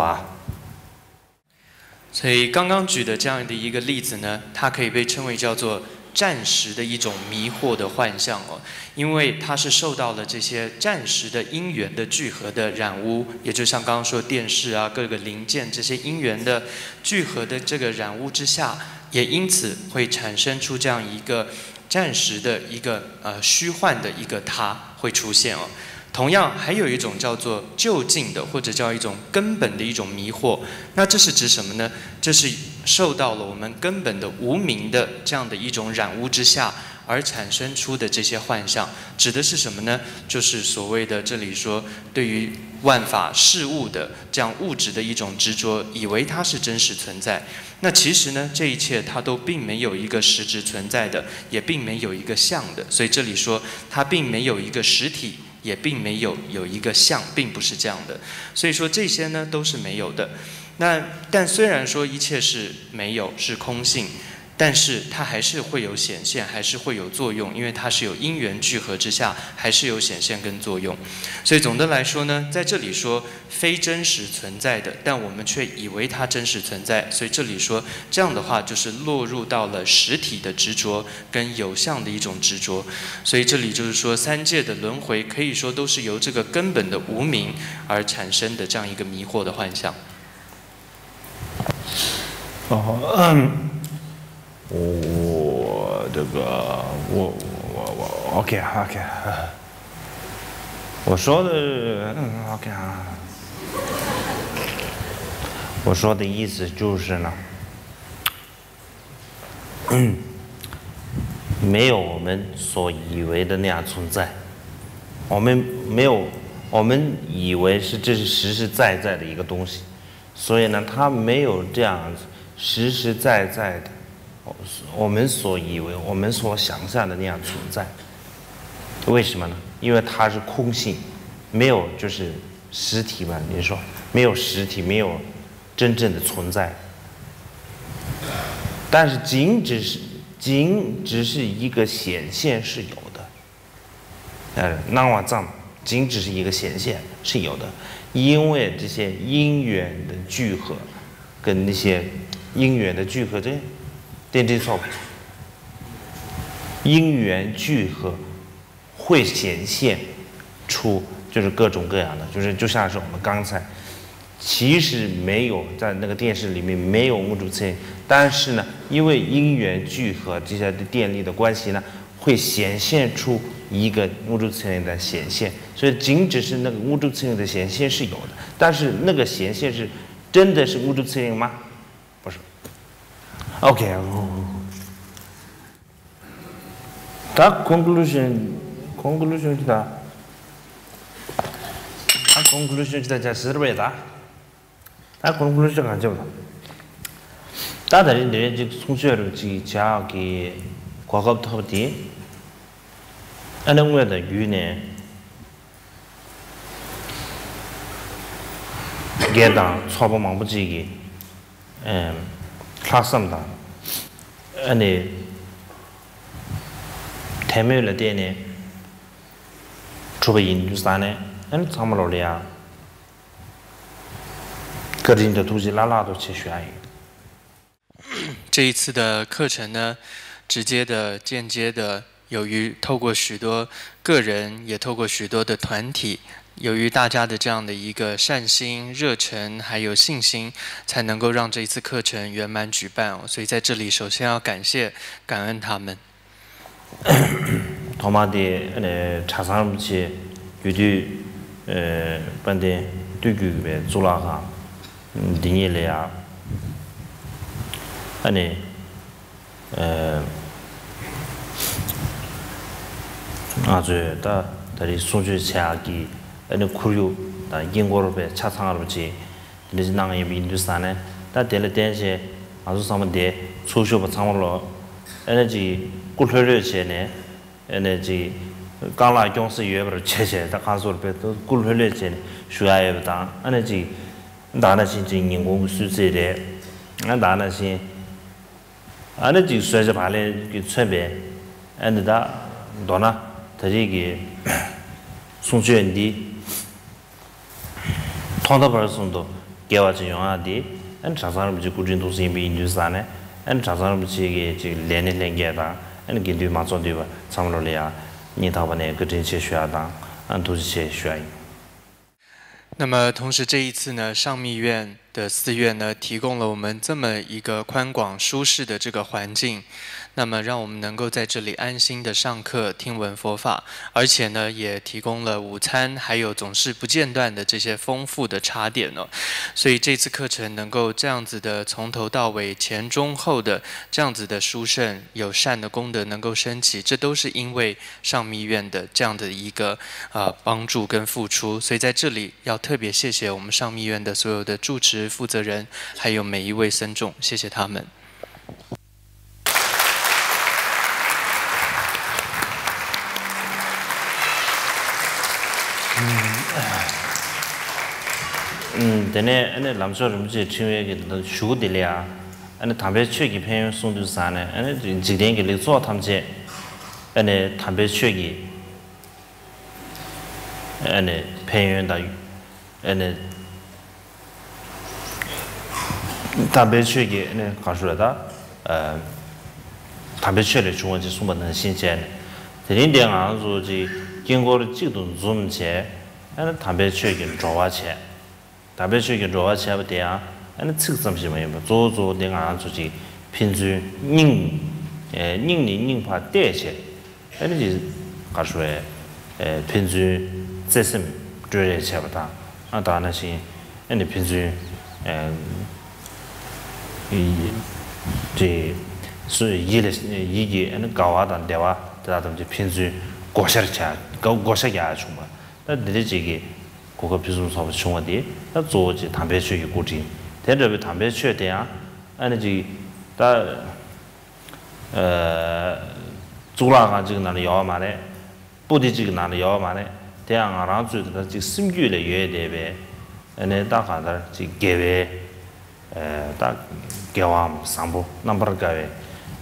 所以刚刚举的这样的一个例子呢，它可以被称为叫做暂时的一种迷惑的幻象哦，因为它是受到了这些暂时的因缘的聚合的染污，也就像刚刚说电视啊各个零件这些因缘的聚合的这个染污之下，也因此会产生出这样一个暂时的一个呃虚幻的一个它会出现哦。同样，还有一种叫做究竟的，或者叫一种根本的一种迷惑。那这是指什么呢？这是受到了我们根本的无明的这样的一种染污之下而产生出的这些幻象，指的是什么呢？就是所谓的这里说对于万法事物的这样物质的一种执着，以为它是真实存在。那其实呢，这一切它都并没有一个实质存在的，也并没有一个相的。所以这里说它并没有一个实体，也并没有有一个相，并不是这样的。所以说这些呢都是没有的。那但虽然说一切是没有，是空性，但是它还是会有显现，还是会有作用，因为它是有因缘聚合之下，还是有显现跟作用。所以总的来说呢，在这里说非真实存在的，但我们却以为它真实存在，所以这里说这样的话就是落入到了实体的执着跟有相的一种执着。所以这里就是说三界的轮回可以说都是由这个根本的无明而产生的这样一个迷惑的幻象。哦，嗯，我这个我我我 OK OK，我说的嗯 OK 啊，我说的意思就是呢，嗯，没有我们所以为的那样存在，我们没有，我们以为是这是实实在在的一个东西。所以呢，它没有这样实实在在的，我们所以为、我们所想象的那样存在。为什么呢？因为它是空性，没有就是实体嘛，你说没有实体，没有真正的存在。但是仅只是仅只是一个显现是有的。 呃，སྣང་བ་ཙམ，仅只是一个显现是有的，因为这些因缘的聚合，跟那些因缘的聚合，这点点错，因缘聚合会显现出就是各种各样的，就是就像是我们刚才 其实没有在那个电视里面没有五种层，但是呢，因为因缘聚合这些电力的关系呢，会显现出一个五种层的显现，所以仅只是那个五种层的显现是有的，但是那个显现是真的是五种层吗？不是。OK，ད་conclusion conclusion ཅིག་ད་ད་conclusion ཅིག་ད་ཅག་ཟེར་བས་ད་ད་conclusion གང་བྱེད་པ་ད་ད་རིང་འདི་རིང་ཅིག་གསུང་ཆོས་རུ་ཅིག་བྱ་གི་གོ་སྐབས་ཐོབ་དེ་ཨ་ནི་དངོས་དང་བརྒྱུད་ནས་སྒེར་དང་ཚོགས་པ་མང་པོ་ཅིག་གིས་ལྷག་བསམ་དང་ཨ་ནི་དད་མོས་ལ་བརྟེན་ནས་གྲུབ་པ་ཡིན་དུས་ཙང་ནས་ཨ་ནི་ཚང་མ་ལོ་ལ་ཡ་བཀའ་དྲིན་དང་ཐུགས་རྗེ་བླ་ལྷག་ཏུ་ཆེ་ཞུ་ཡ་ཡིན། 这一次的课程呢，直接的、间接的，由于透过许多个人，也透过许多的团体，由于大家的这样的一个善心、热忱还有信心，才能够让这一次课程圆满举办哦。所以在这里首先要感谢、感恩他们。 ཐོག་མར་དེ་གྲྭ་ཚང་རིན་པོ་ཆེ་རྒྱུད་སྟོད་དཔལ་ལྡན་སྟོད་བརྒྱུད་པའི་གཙུག་ལག་ཁང་འདི་ཉིད་ལ་ཡ་ཨ་ནི་ང་ཚོས་ད་ད་རེས་གསུང་ཆོས་བྱེད་ཡག་གི་ཨ་ནི་ཁོར་ཡུག་དང་དཀྱིལ་འཁོར་པའི་ཆ་ཚང་རིན་པོ་ཆེ་འདི་འདྲ་ཞིག་གནང་ཡོད་པ་ཡིན་དུས་ཙང་ནས་ད་དེ་ལ་བརྟེན་བྱས་ང་ཚོ་ཚང་མ་འདིར་ཚོགས་ཞུགས་པ་ཚང་མ་ལོ་ཨ་ནི་ཅིག་སྐུ་ལྷོད་ལྷོད་བྱས་ནས་ཨ་ནི་ཅིག་རྐང་ལག་སྐྱོང་ས་ཡོད་པར་བྱས་བྱས་ད་གང་སོར་དཔེ་སྐུ་ལྷོད་ལྷོད་བྱས་ནས་ཞུ་ཡག་ཡོད་པ་དང་ཨ་ནི་ཅིག་ད་ནང་བཞིན་ཅིག་ཉིན་གུང་གི་གསོལ་ཚིགས་རེད། ཨ་ད་ནང་བཞིན་ཨ་ནི་ཅིག་གསོལ་ཇ་བག་ལེབ་ཀྱིས་མཚོན་པའི་ཨ་ནི་ད་ མདོར་ན་ད་རེས་ཀྱི་གསུང་ཆོས་འདི་ཐོག་མཐའ་བར་གསུམ་དུ་དགེ་བ་ཅིག་ཡོང་ཡག་འདི་ཨ་ནི་གྲྭ་ཚང་རིན་པོ་ཆེའི་སྐུ་དྲིན་ཐུགས་སུ་ཡིན་པའི་ཡིན་དུས་ཙང་ནས་ཨ་ནི་གྲྭ་ཚང་རིན་པོ་ཆེ་གི་ཅིག་ལས་སྣེ་ལྷན་རྒྱས་དང་ཨ་ནི་དགེ་འདུན་མང་ཚོགས་འདུས་པ་ཚང་མ་ལོ་ལ་ཡང་སྙིང་ཐག་པ་ནས་བཀའ་དྲིན་ཆེ་ཞུ་ཡག་དང་ཨ་ནི་ཐུགས་རྗེ་ཆེ་ཞུ་ཡག་ཡིན། 那么，同时这一次呢，上密院的寺院呢，提供了我们这么一个宽广舒适的这个环境，那么让我们能够在这里安心的上课、听闻佛法，而且呢，也提供了午餐，还有总是不间断的这些丰富的茶点呢。所以这次课程能够这样子的从头到尾、前中后的这样子的殊胜、有善的功德能够升起，这都是因为上密院的这样的一个呃帮助跟付出。所以在这里要特别谢谢我们上密院的所有的住持、负责人，还有每一位僧众，谢谢他们。དེ་ནས་ཨ་ནི་ལམ་མཆོག་རིན་པོ་ཆེའི་ཕྲེང་བའི་གི་གཞུག་གུ་དེ་ལ་ཡང་ཨ་ནི་དམ་པའི་ཆོས་ཀྱི་ཕན་ཡོན་གསུངས་དུས་ཙང་ནས་ཨ་ནི་འཇིག་རྟེན་གྱི་ལེགས་ཚོགས་ཐམས་ཅད་ཨ་ནི་དམ་པའི་ཆོས་ཀྱི་ཨ་ནི་ཕན་ཡོན་དང་ཨ་ནི་དམ་པའི་ཆོས་ཀྱི་ཨ་ནི་གང་ཞུ་རེད་ད། དམ་པའི་ཆོས་ལས་བྱུང་བ་ཅེས་གསུངས་པ་ནང་བཞིན་བྱས་ནས་དེ་རིང་འདི་ང་ཚོ་ཅིག་དཀྱིལ་འཁོར་གཅིག་ཏུ་འཛོམས་བྱས་ཨ་ནི་དམ་པའི་ཆོས་ཀྱི་འགྲོ་བ་བྱས། དམ་པའི་ཆོས་ཀྱི་འགྲོ་བ་བྱས་པ་དེ་ཡང་ཨ་ནི་ཚིག་ཙམ་ཞིག་མ་ཡིན་པར་གཙོ་བོ་གཙོ་བོ་དེ་ང་རང་ཚོ་ཅིག་ཕན་ཚུན་སྙིང་སྙིང་ནས་སྙིང་བར་གཏད་བྱས་ཨ་ནི་ཅིག་ག་རེ་ཞུ་བས་ཕན་ཚུན་བརྩེ་སེམས་སྤྲོད་རེས་བྱས་པ་དང་ཨ་ད་ནང་བཞིན་ཨ་ནི་ཕན་ཚུན་ཅིག་ཡིད་ལ་ཡིད་ཀྱི་ཨ་ནི་དགའ་བ་དང་བདེ་བ་དེ་དག་ཐམས་ཅད་ཕན་ཚུན་བགོ་བཤའ་བྱ་བགོ་བཤའ་རྒྱག་ཡ་བྱུང་བ་ད་འདི་འདྲ་ཅིག་གི་གོ་སྐབས་ཕུན་སུམ་ཚོགས་པ་བྱུང་བ་དེ་ད་གཙོ་བོ་ཅིག་དམ་པའི་ཆོས་ཀྱི་སྐུ་དྲིན། དེ་འདྲ་བའི་དམ་པའི་ཆོས་དེ་ཡང་ཨ་ནི་ཅིག་ད་གཙུག་ལག་ཁང་གཅིག་ནང་ལ་ཡོད་པ་མ་རེད། པོ་ཏི་གཅིག་ནང་ལ་ཡོད་པ་མ་རེད། དེ་ཡང་ང་རང་ཚོའི་དེ་འདྲ་ཅིག་སེམས་རྒྱུད་ལ་ཡོད་བསྡད་པའི་ཨ་ནི་ད་གང་ལྟར་ཅིག་དགེ་བའི་ད་དགེ་བའམ་བཟང་པོ་རྣམ་པར་དགའ་བའི་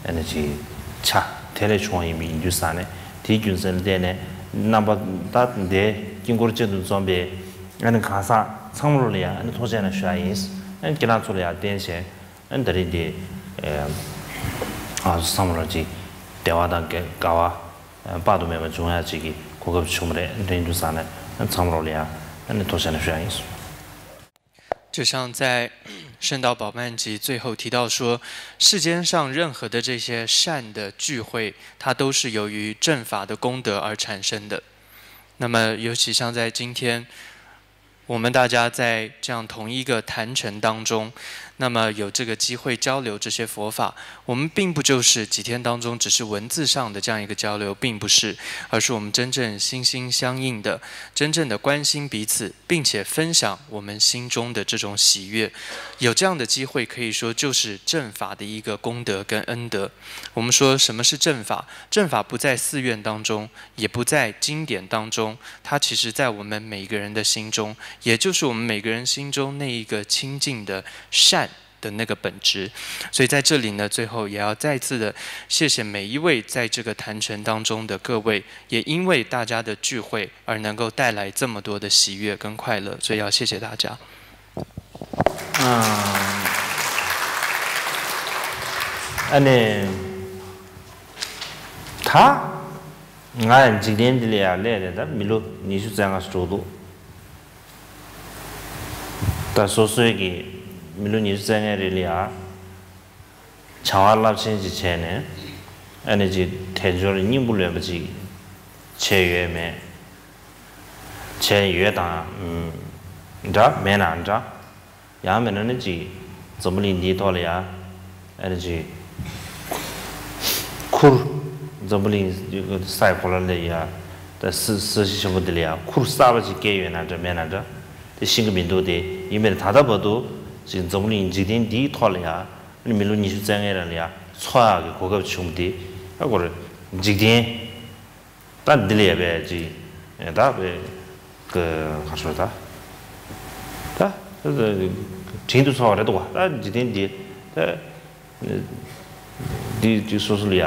ཨ་ནི་ཅིག་ཆ་དེ་ལས་བྱུང་བ་ཡིན་པ་ཡིན་དུས་ཙང་ནས་དེའི་རྒྱུ་མཚན་ལ་བརྟེན་ནས་རྣམ་པ་ད་འདི་དཀྱིལ་འཁོར་གཅིག་ཏུ་འཛོམས་པའི་ཨ་ནི་གང་ཟག་ཚང་མ་ལ་ཡང་ཨ་ནི་ཐུགས་རྗེ་ཆེ་ཞུ་ཡ་ཡིན། ཨ་ནི་ཁྱེད་རང་ཚོ་ལ་ཡང་བརྟེན་བྱས་ཨ་ནི་ད་རེས་འདི་ང་ཚོ་ཚང་མ་ལ་ཅིག་བདེ་བ་དང་དགེ་དགའ་བ་དཔག་ཏུ་མེད་པ་འབྱུང་ཡ་ཅིག་གི་གོ་སྐབས་བྱུང་བ་རེད། འདི་ཡིན་དུས་ཙང་ནས་ཨ་ནི་ཚང་མ་ལ་ཡང་ཨ་ནི་ཐུགས་རྗེ་ཆེ་ཞུ་ཡ་ཡིན། 就像在圣道宝曼集最后提到说，世间上任何的这些善的聚会，它都是由于正法的功德而产生的。那么，尤其像在今天，我们大家在这样同一个坛城当中，那么有这个机会交流这些佛法，我们并不就是几天当中只是文字上的这样一个交流，并不是，而是我们真正心心相印的，真正的关心彼此，并且分享我们心中的这种喜悦。有这样的机会，可以说就是正法的一个功德跟恩德。我们说什么是正法？正法不在寺院当中，也不在经典当中，它其实在我们每个人的心中，也就是我们每个人心中那一个清净的善 的那个本质。所以在这里呢，最后也要再次的谢谢每一位在这个坛城当中的各位，也因为大家的聚会而能够带来这么多的喜悦跟快乐，所以要谢谢大家。ཨ་ནི་ད་ང་འཇིག་རྟེན་འདི་ལ་ཡང་སླེབས་རེད། ད་མི་ལོ་ཉི་ཤུ་རྩ་ལྔ་ཞིག་འགྲོ་འདུག་ད་སོ་སོའི་གི་མི་ལོ་ཉི་ཤུ་རྩ་ལྔའི་རིང་ལ་ཡང་བྱ་བ་རླབས་ཆེན་ཅིག་བྱས་ནས་ཨ་ནི་ཅིག་དལ་འབྱོར་སྙིང་པོ་ལོན་པ་ཅིག་བྱས་ཡོད་མེད། བྱས་ཡོད་དང་འདྲ་མེད་ན་འདྲ། ཡང་མིན་ན་ནི་ཅིག་འཛམ་བུ་གླིང་འདིའི་ཐོག་ལ་ཡང་ཨ་ནི་ཅིག་ཁུར་འཛམ་བུ་གླིང་ས་ཡི་གོ་ལ་ལ་ཡང་ད་ས་ས་གཞི་ཆེན་པོ་འདི་ལ་ཡང་ཁུར་གསར་པ་ཅིག་བསྐྱལ་ཡོད་ན་འདྲ་མེད་ན་འདྲ་དེ་ཤེས་ཀྱི་མི་འདུག་དེ་ཡིན་པས་ད་ལྟ་བར་དུ་ཅིག་འཛམ་བུ་གླིང་འཇིག་རྟེན་འདིའི་ཐོག་ལ་ཡང་ཨ་ནི་མི་ལོ་ཉི་ཤུ་རྩ་ལྔའི་རིང་ལ་ཡང་འཚོ་ཡག་གི་གོ་སྐབས་བྱུང་སྟེ་ཨ་ཁོ་རེ་འཇིག་རྟེན། ད་འདི་ལ་ཡ་བས་ཅི། ད་བས། ག་ཧ་ཤོ་ད། ད། དྲིན་དུ་ཚོར་བ་རེད་འདུག་བ། ད་འཇིག་རྟེན་འདི། ད། འདི་འདི་སོ་སོ་ལ་ཡ།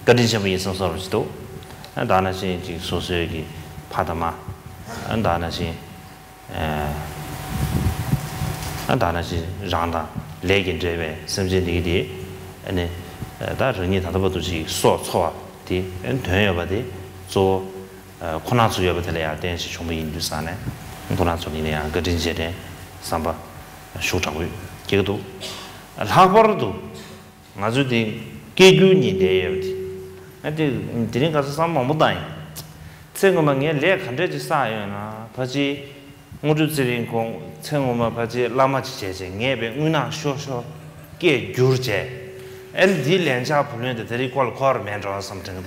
བཀའ་དྲིན་ཆེན་པོ་ཡིན་བསམ་བསམ་རུ་ཞིག་འདུག་ཨ་ད་ནང་བཞིན་ཅིག་སོ་སོའི་གི་ཕ་དང་མ། ཨ་ད་ནང་བཞིན། ཨ་ད་ནང་བཞིན་རང་དང་ལས་ཀྱིས་འབྲེལ་བའི་སེམས་ཅན་འདི་གི་དེ། ཨ་ནི་ད་རང་ཉིད་ད་ལྟ་བར་དུ་ཅིག་སྲོག་འཚོ་བ་དེ་དོན་ཡོད་པ་དེ་གཙོ་བོ། ཁོ་ན་ཚོ་ཡོད་པ་དེ་ལ་ཡང་བརྟེན་ཞིག་བྱུང་བ་ཡིན་དུས་ཙང་ནས། ཁོ་ན་ཚོ་ལ་ཡང་བཀའ་དྲིན་རྗེས་དྲན་བསམ་པ་ཤུགས་དྲག་པོས་སྐྱེ་གི་འདུག། ལྷག་པར་དུ་ང་ཚོས་དེ་སྐད་སྒྱུར་གཉིས་བསྡད་ཡོད་པ་དེ། ཨ་དེ་དེ་རིང་ཁ་སང་བསམ་མང་པོ་བཏང་ཡིན། ཚེ་སྔོན་མ་ངས་ལས་ག་འདྲས་ཅིག་བསགས་ཡོད་ན། ཕལ་ཆེར་དངོས་གྲུབ་ཚེ་རིང་ཁོང་ཚེ་སྔོན་མ་ཕལ་ཆེར་བླ་མ་ཅིག་བྱས་བྱས། ངས་དཔེ་དངུལ་ནག་ཤོར་ཤོར་སྐད་བསྒྱུར་བྱས། ཨ་ནི་འདིའི་ལན་ཆགས་བུ་ལོན་དེ་ད་རེས་ཁོ་ལ་འཁོར་མེད་འགྲོ་བསམ་དྲན་གི་འདུག།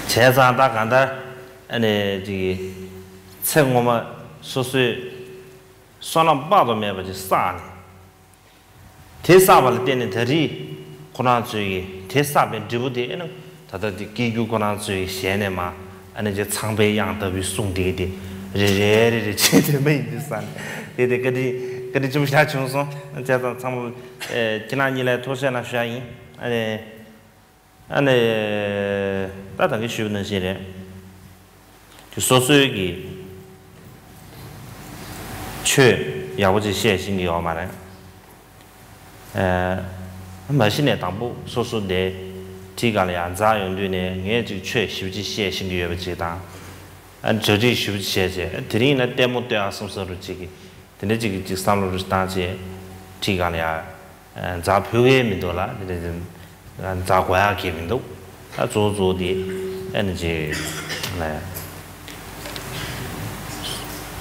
བྱས་ཙང་ད་གང་ལྟར་ཨ་ནི་ཅིག་ཚེ་སྔོན་མ་སོ་སོའི་བསོད་ནམས་དཔག་ཏུ་མེད་པ་ཅིག་བསགས་ནས། དེ་བསགས་པ་ལ་བརྟེན་ནས་ད་རེས་ཁོ་རང་ཚོས་ཀྱིས་དེ་བསགས་པའི་འབྲས་བུ་དེ། ཨ་ནི་ད་ལྟ་དེ་སྐད་སྒྱུར་ཁོ་རང་ཚོའི་ཞལ་ནས་མར་ཨ་ནི་ཅིག་ཚངས་པའི་དབྱངས་ལྟ་བུའི་གསུང་དེ་གི་དེ་རེ་རེ་རེ་རེ་བྱེད་འདོད་མ་ཡིན་དུས་ཙང་ནས། དེ་དེ་བཀའ་དྲིན་བཀའ་དྲིན་ཆེན་པོ་ཞིག་བྱུང་སོང་། བྱས་ཙང་ཚང་མ་ཁྱེད་རང་གཉིས་ལ་ཐུགས་རྗེ་གནང་ཞུ་ཡ་ཡིན། ཨ་ནི། ཨ་ནི། ད་ད་གིན་ཞུས་པ་ནང་བཞིན་རེད། དེ་སོ་སོའི་གི་ཆོས་ཡག་པོ་ཅིག་བཤད་ཤེས་ཀྱི་ཡོད་མ་རེད། ཨ། མ་གཞི་ནས་དང་པོ་སོ་སོ་དེ་ཁྲིའི་སྒང་ལ་ཡར་འཛེགས་ཡོང་དུས་ནས། ངས་ཅིག་ཆོས་ཞེ་པོ་ཅིག་བཤད་ཤེས་ཀྱི་ཡོད་པ་ཅིག་དང་། ཨ། གྲ་སྒྲིག་ཞེ་པོ་ཅིག་བྱས་བྱས། དེ་རིང་ན་ལྟད་མོ་ལྟོས་ཨ་བསམ་བསམ་འདྲ་ཅིག་གི། དེ་འདྲ་ཅིག་གི་ཅིག་བསམ་བློ་རེ་བཏང་བྱས། ཁྲིའི་སྒང་ལ་ཡར་འཛེགས་ཕོད་ཀྱི་མི་འདུག་ལ། དེ་འདྲ་འཛེགས་དགོས་ཡག་གི་མི་འདུག། ད་གཙོ་བོ་གཙོ་བོ་དེ་ཨ་ནི་ཅིག་ལ།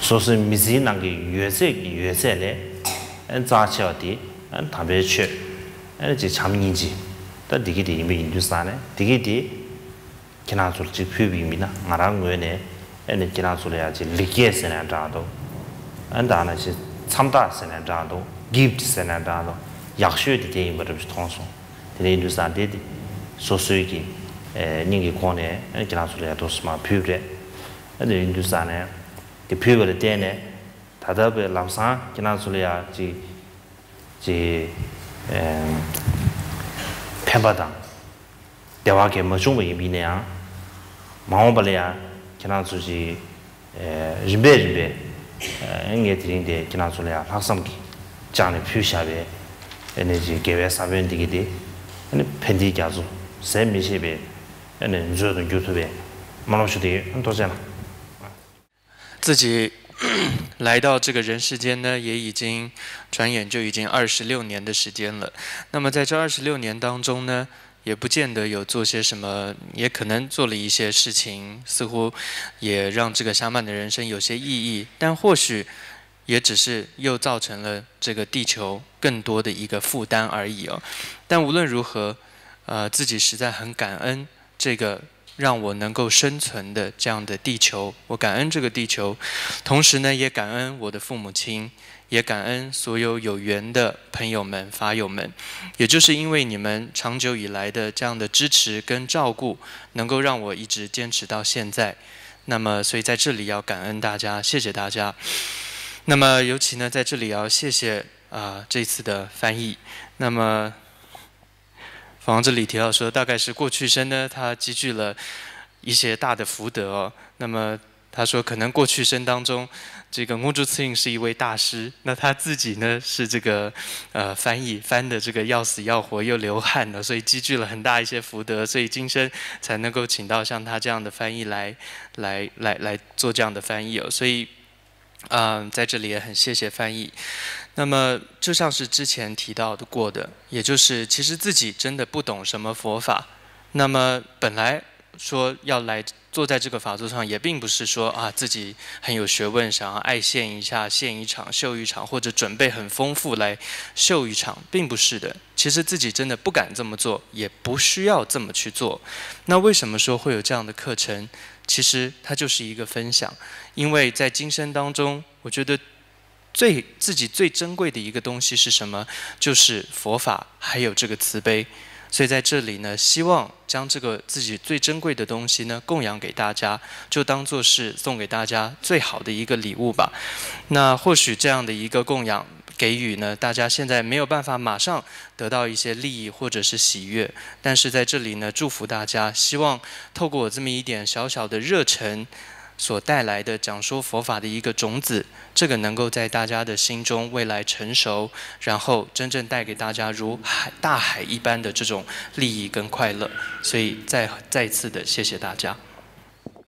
སོ་སོའི་མི་ཚེའི་ནང་གི་ཡོད་ཚད་ཀྱི་ཡོད་ཚད་ལས་ཨ་ནི་རྩ་ཆེ་བ་དེ། ཨ་ནི་དམ་པའི་ཆོས། ཨ་ནི་ཅིག་བྱམས་སྙིང་རྗེ། ད་འདི་གི་དེ་ཡིན་པ་ཡིན་དུས་ཙང་ནས། འདི་གི་དེ་ཁྱེད་རང་ཚོར་ཅིག་ཕུལ་བ་ཡིན་ན། ང་རང་ངོས་ནས་ཨ་ནི་ཁྱེད་རང་ཚོ་ལ་ཡང་ཅིག་ལེགས་སྐྱེས་ཟེར་ན་འདྲ་འདུག། ཨ་ནི་ད་ནང་བཞིན་མཚམས་རྟགས་ཟེར་ན་འདྲ་འདུག། གིཕྚ་ཟེར་ན་འདྲ་འདུག། ཡག་ཤོས་དེ་དེ་ཡིན་པ་འདྲ་པོ་ཞིག་མཐོང་སོང་། དེ་འདྲ་ཡིན་དུས་ཙང་དེ་དེ་སོ་སོའི་གི་ཨེ་སྙིང་གི་ཁོང་ནས། ཨ་ནི་ཁྱེད་རང་ཚོ་ལ་ཡང་འདུག་སེ་མར་ཕུལ་བ་རེད། ཨ་ནི་དེ་ཡིན་དུས་ཙང་ནས། དེ་ཕུལ་བ་ལ་བརྟེན་ནས་ད་ལྟ་བའི་ལམ་སང་ཁྱེད་རང་ཚོ་ལ་ཡང་ཅིག་ཅིག་ཨེ་ཕན་པ་དང་བདེ་བ་གང་ཡང་མ་བྱུང་བ་ཡིན་པ་ཡིན་ན་ཡང་། མ་འོངས་པ་ལ་ཡང་ཁྱེད་རང་ཚོ་ཅིག་ཨེ་རིམ་པས་རིམ་པས། ཨེ་ངས་དེ་རིང་དེ་ཁྱེད་རང་ཚོ་ལ་ཡང་ལྷག་བསམ་གྱིས་བཅངས་ནས་ཕུལ་བཞག་པའི་ཨ་ནི་ཅིག་དགེ་བའི་ས་བོན་འདི་གི་དེ། ཨ་ནི་ཕན་བདེའི་རྒྱ་མཚོ་ཟད་མི་ཤེས་པའི་ཨ་ནི་མཛོད་དུ་འགྱུར་ཐུབ་པའི་སྨོན་ལམ་ཞུ་གི་ཡོད། ཐུགས་རྗེ་གནང་། 自己来到这个人世间呢，也已经转眼就已经二十六年的时间了。那么在这二十六年当中呢，也不见得有做些什么，也可能做了一些事情，似乎也让这个霞满的人生有些意义，但或许也只是又造成了这个地球更多的一个负担而已哦。但无论如何，呃，自己实在很感恩这个让我能够生存的这样的地球，我感恩这个地球，同时呢，也感恩我的父母亲，也感恩所有有缘的朋友们、法友们。也就是因为你们长久以来的这样的支持跟照顾，能够让我一直坚持到现在。那么，所以在这里要感恩大家，谢谢大家。那么，尤其呢，在这里要谢谢啊、这次的翻译。那么， 方这里提到说，大概是过去生呢，他积聚了一些大的福德哦。那么他说，可能过去生当中，这个 Ngurtrutsering 是一位大师，那他自己呢是这个呃翻译，翻的这个要死要活又流汗的，所以积聚了很大一些福德，所以今生才能够请到像他这样的翻译来来来来做这样的翻译哦。所以 嗯，在这里也很谢谢翻译。那么就像是之前提到的过的，也就是其实自己真的不懂什么佛法。那么本来说要来坐在这个法座上，也并不是说啊自己很有学问，想要爱现一下、现一场、秀一场，或者准备很丰富来秀一场，并不是的。其实自己真的不敢这么做，也不需要这么去做。那为什么说会有这样的课程？其实它就是一个分享，因为在今生当中，我觉得最自己最珍贵的一个东西是什么？就是佛法，还有这个慈悲。所以在这里呢，希望将这个自己最珍贵的东西呢供养给大家，就当做是送给大家最好的一个礼物吧。那或许这样的一个供养，给予呢，大家现在没有办法马上得到一些利益或者是喜悦，但是在这里呢，祝福大家，希望透过我这么一点小小的热忱所带来的讲说佛法的一个种子，这个能够在大家的心中未来成熟，然后真正带给大家如海大海一般的这种利益跟快乐。所以再再次的谢谢大家。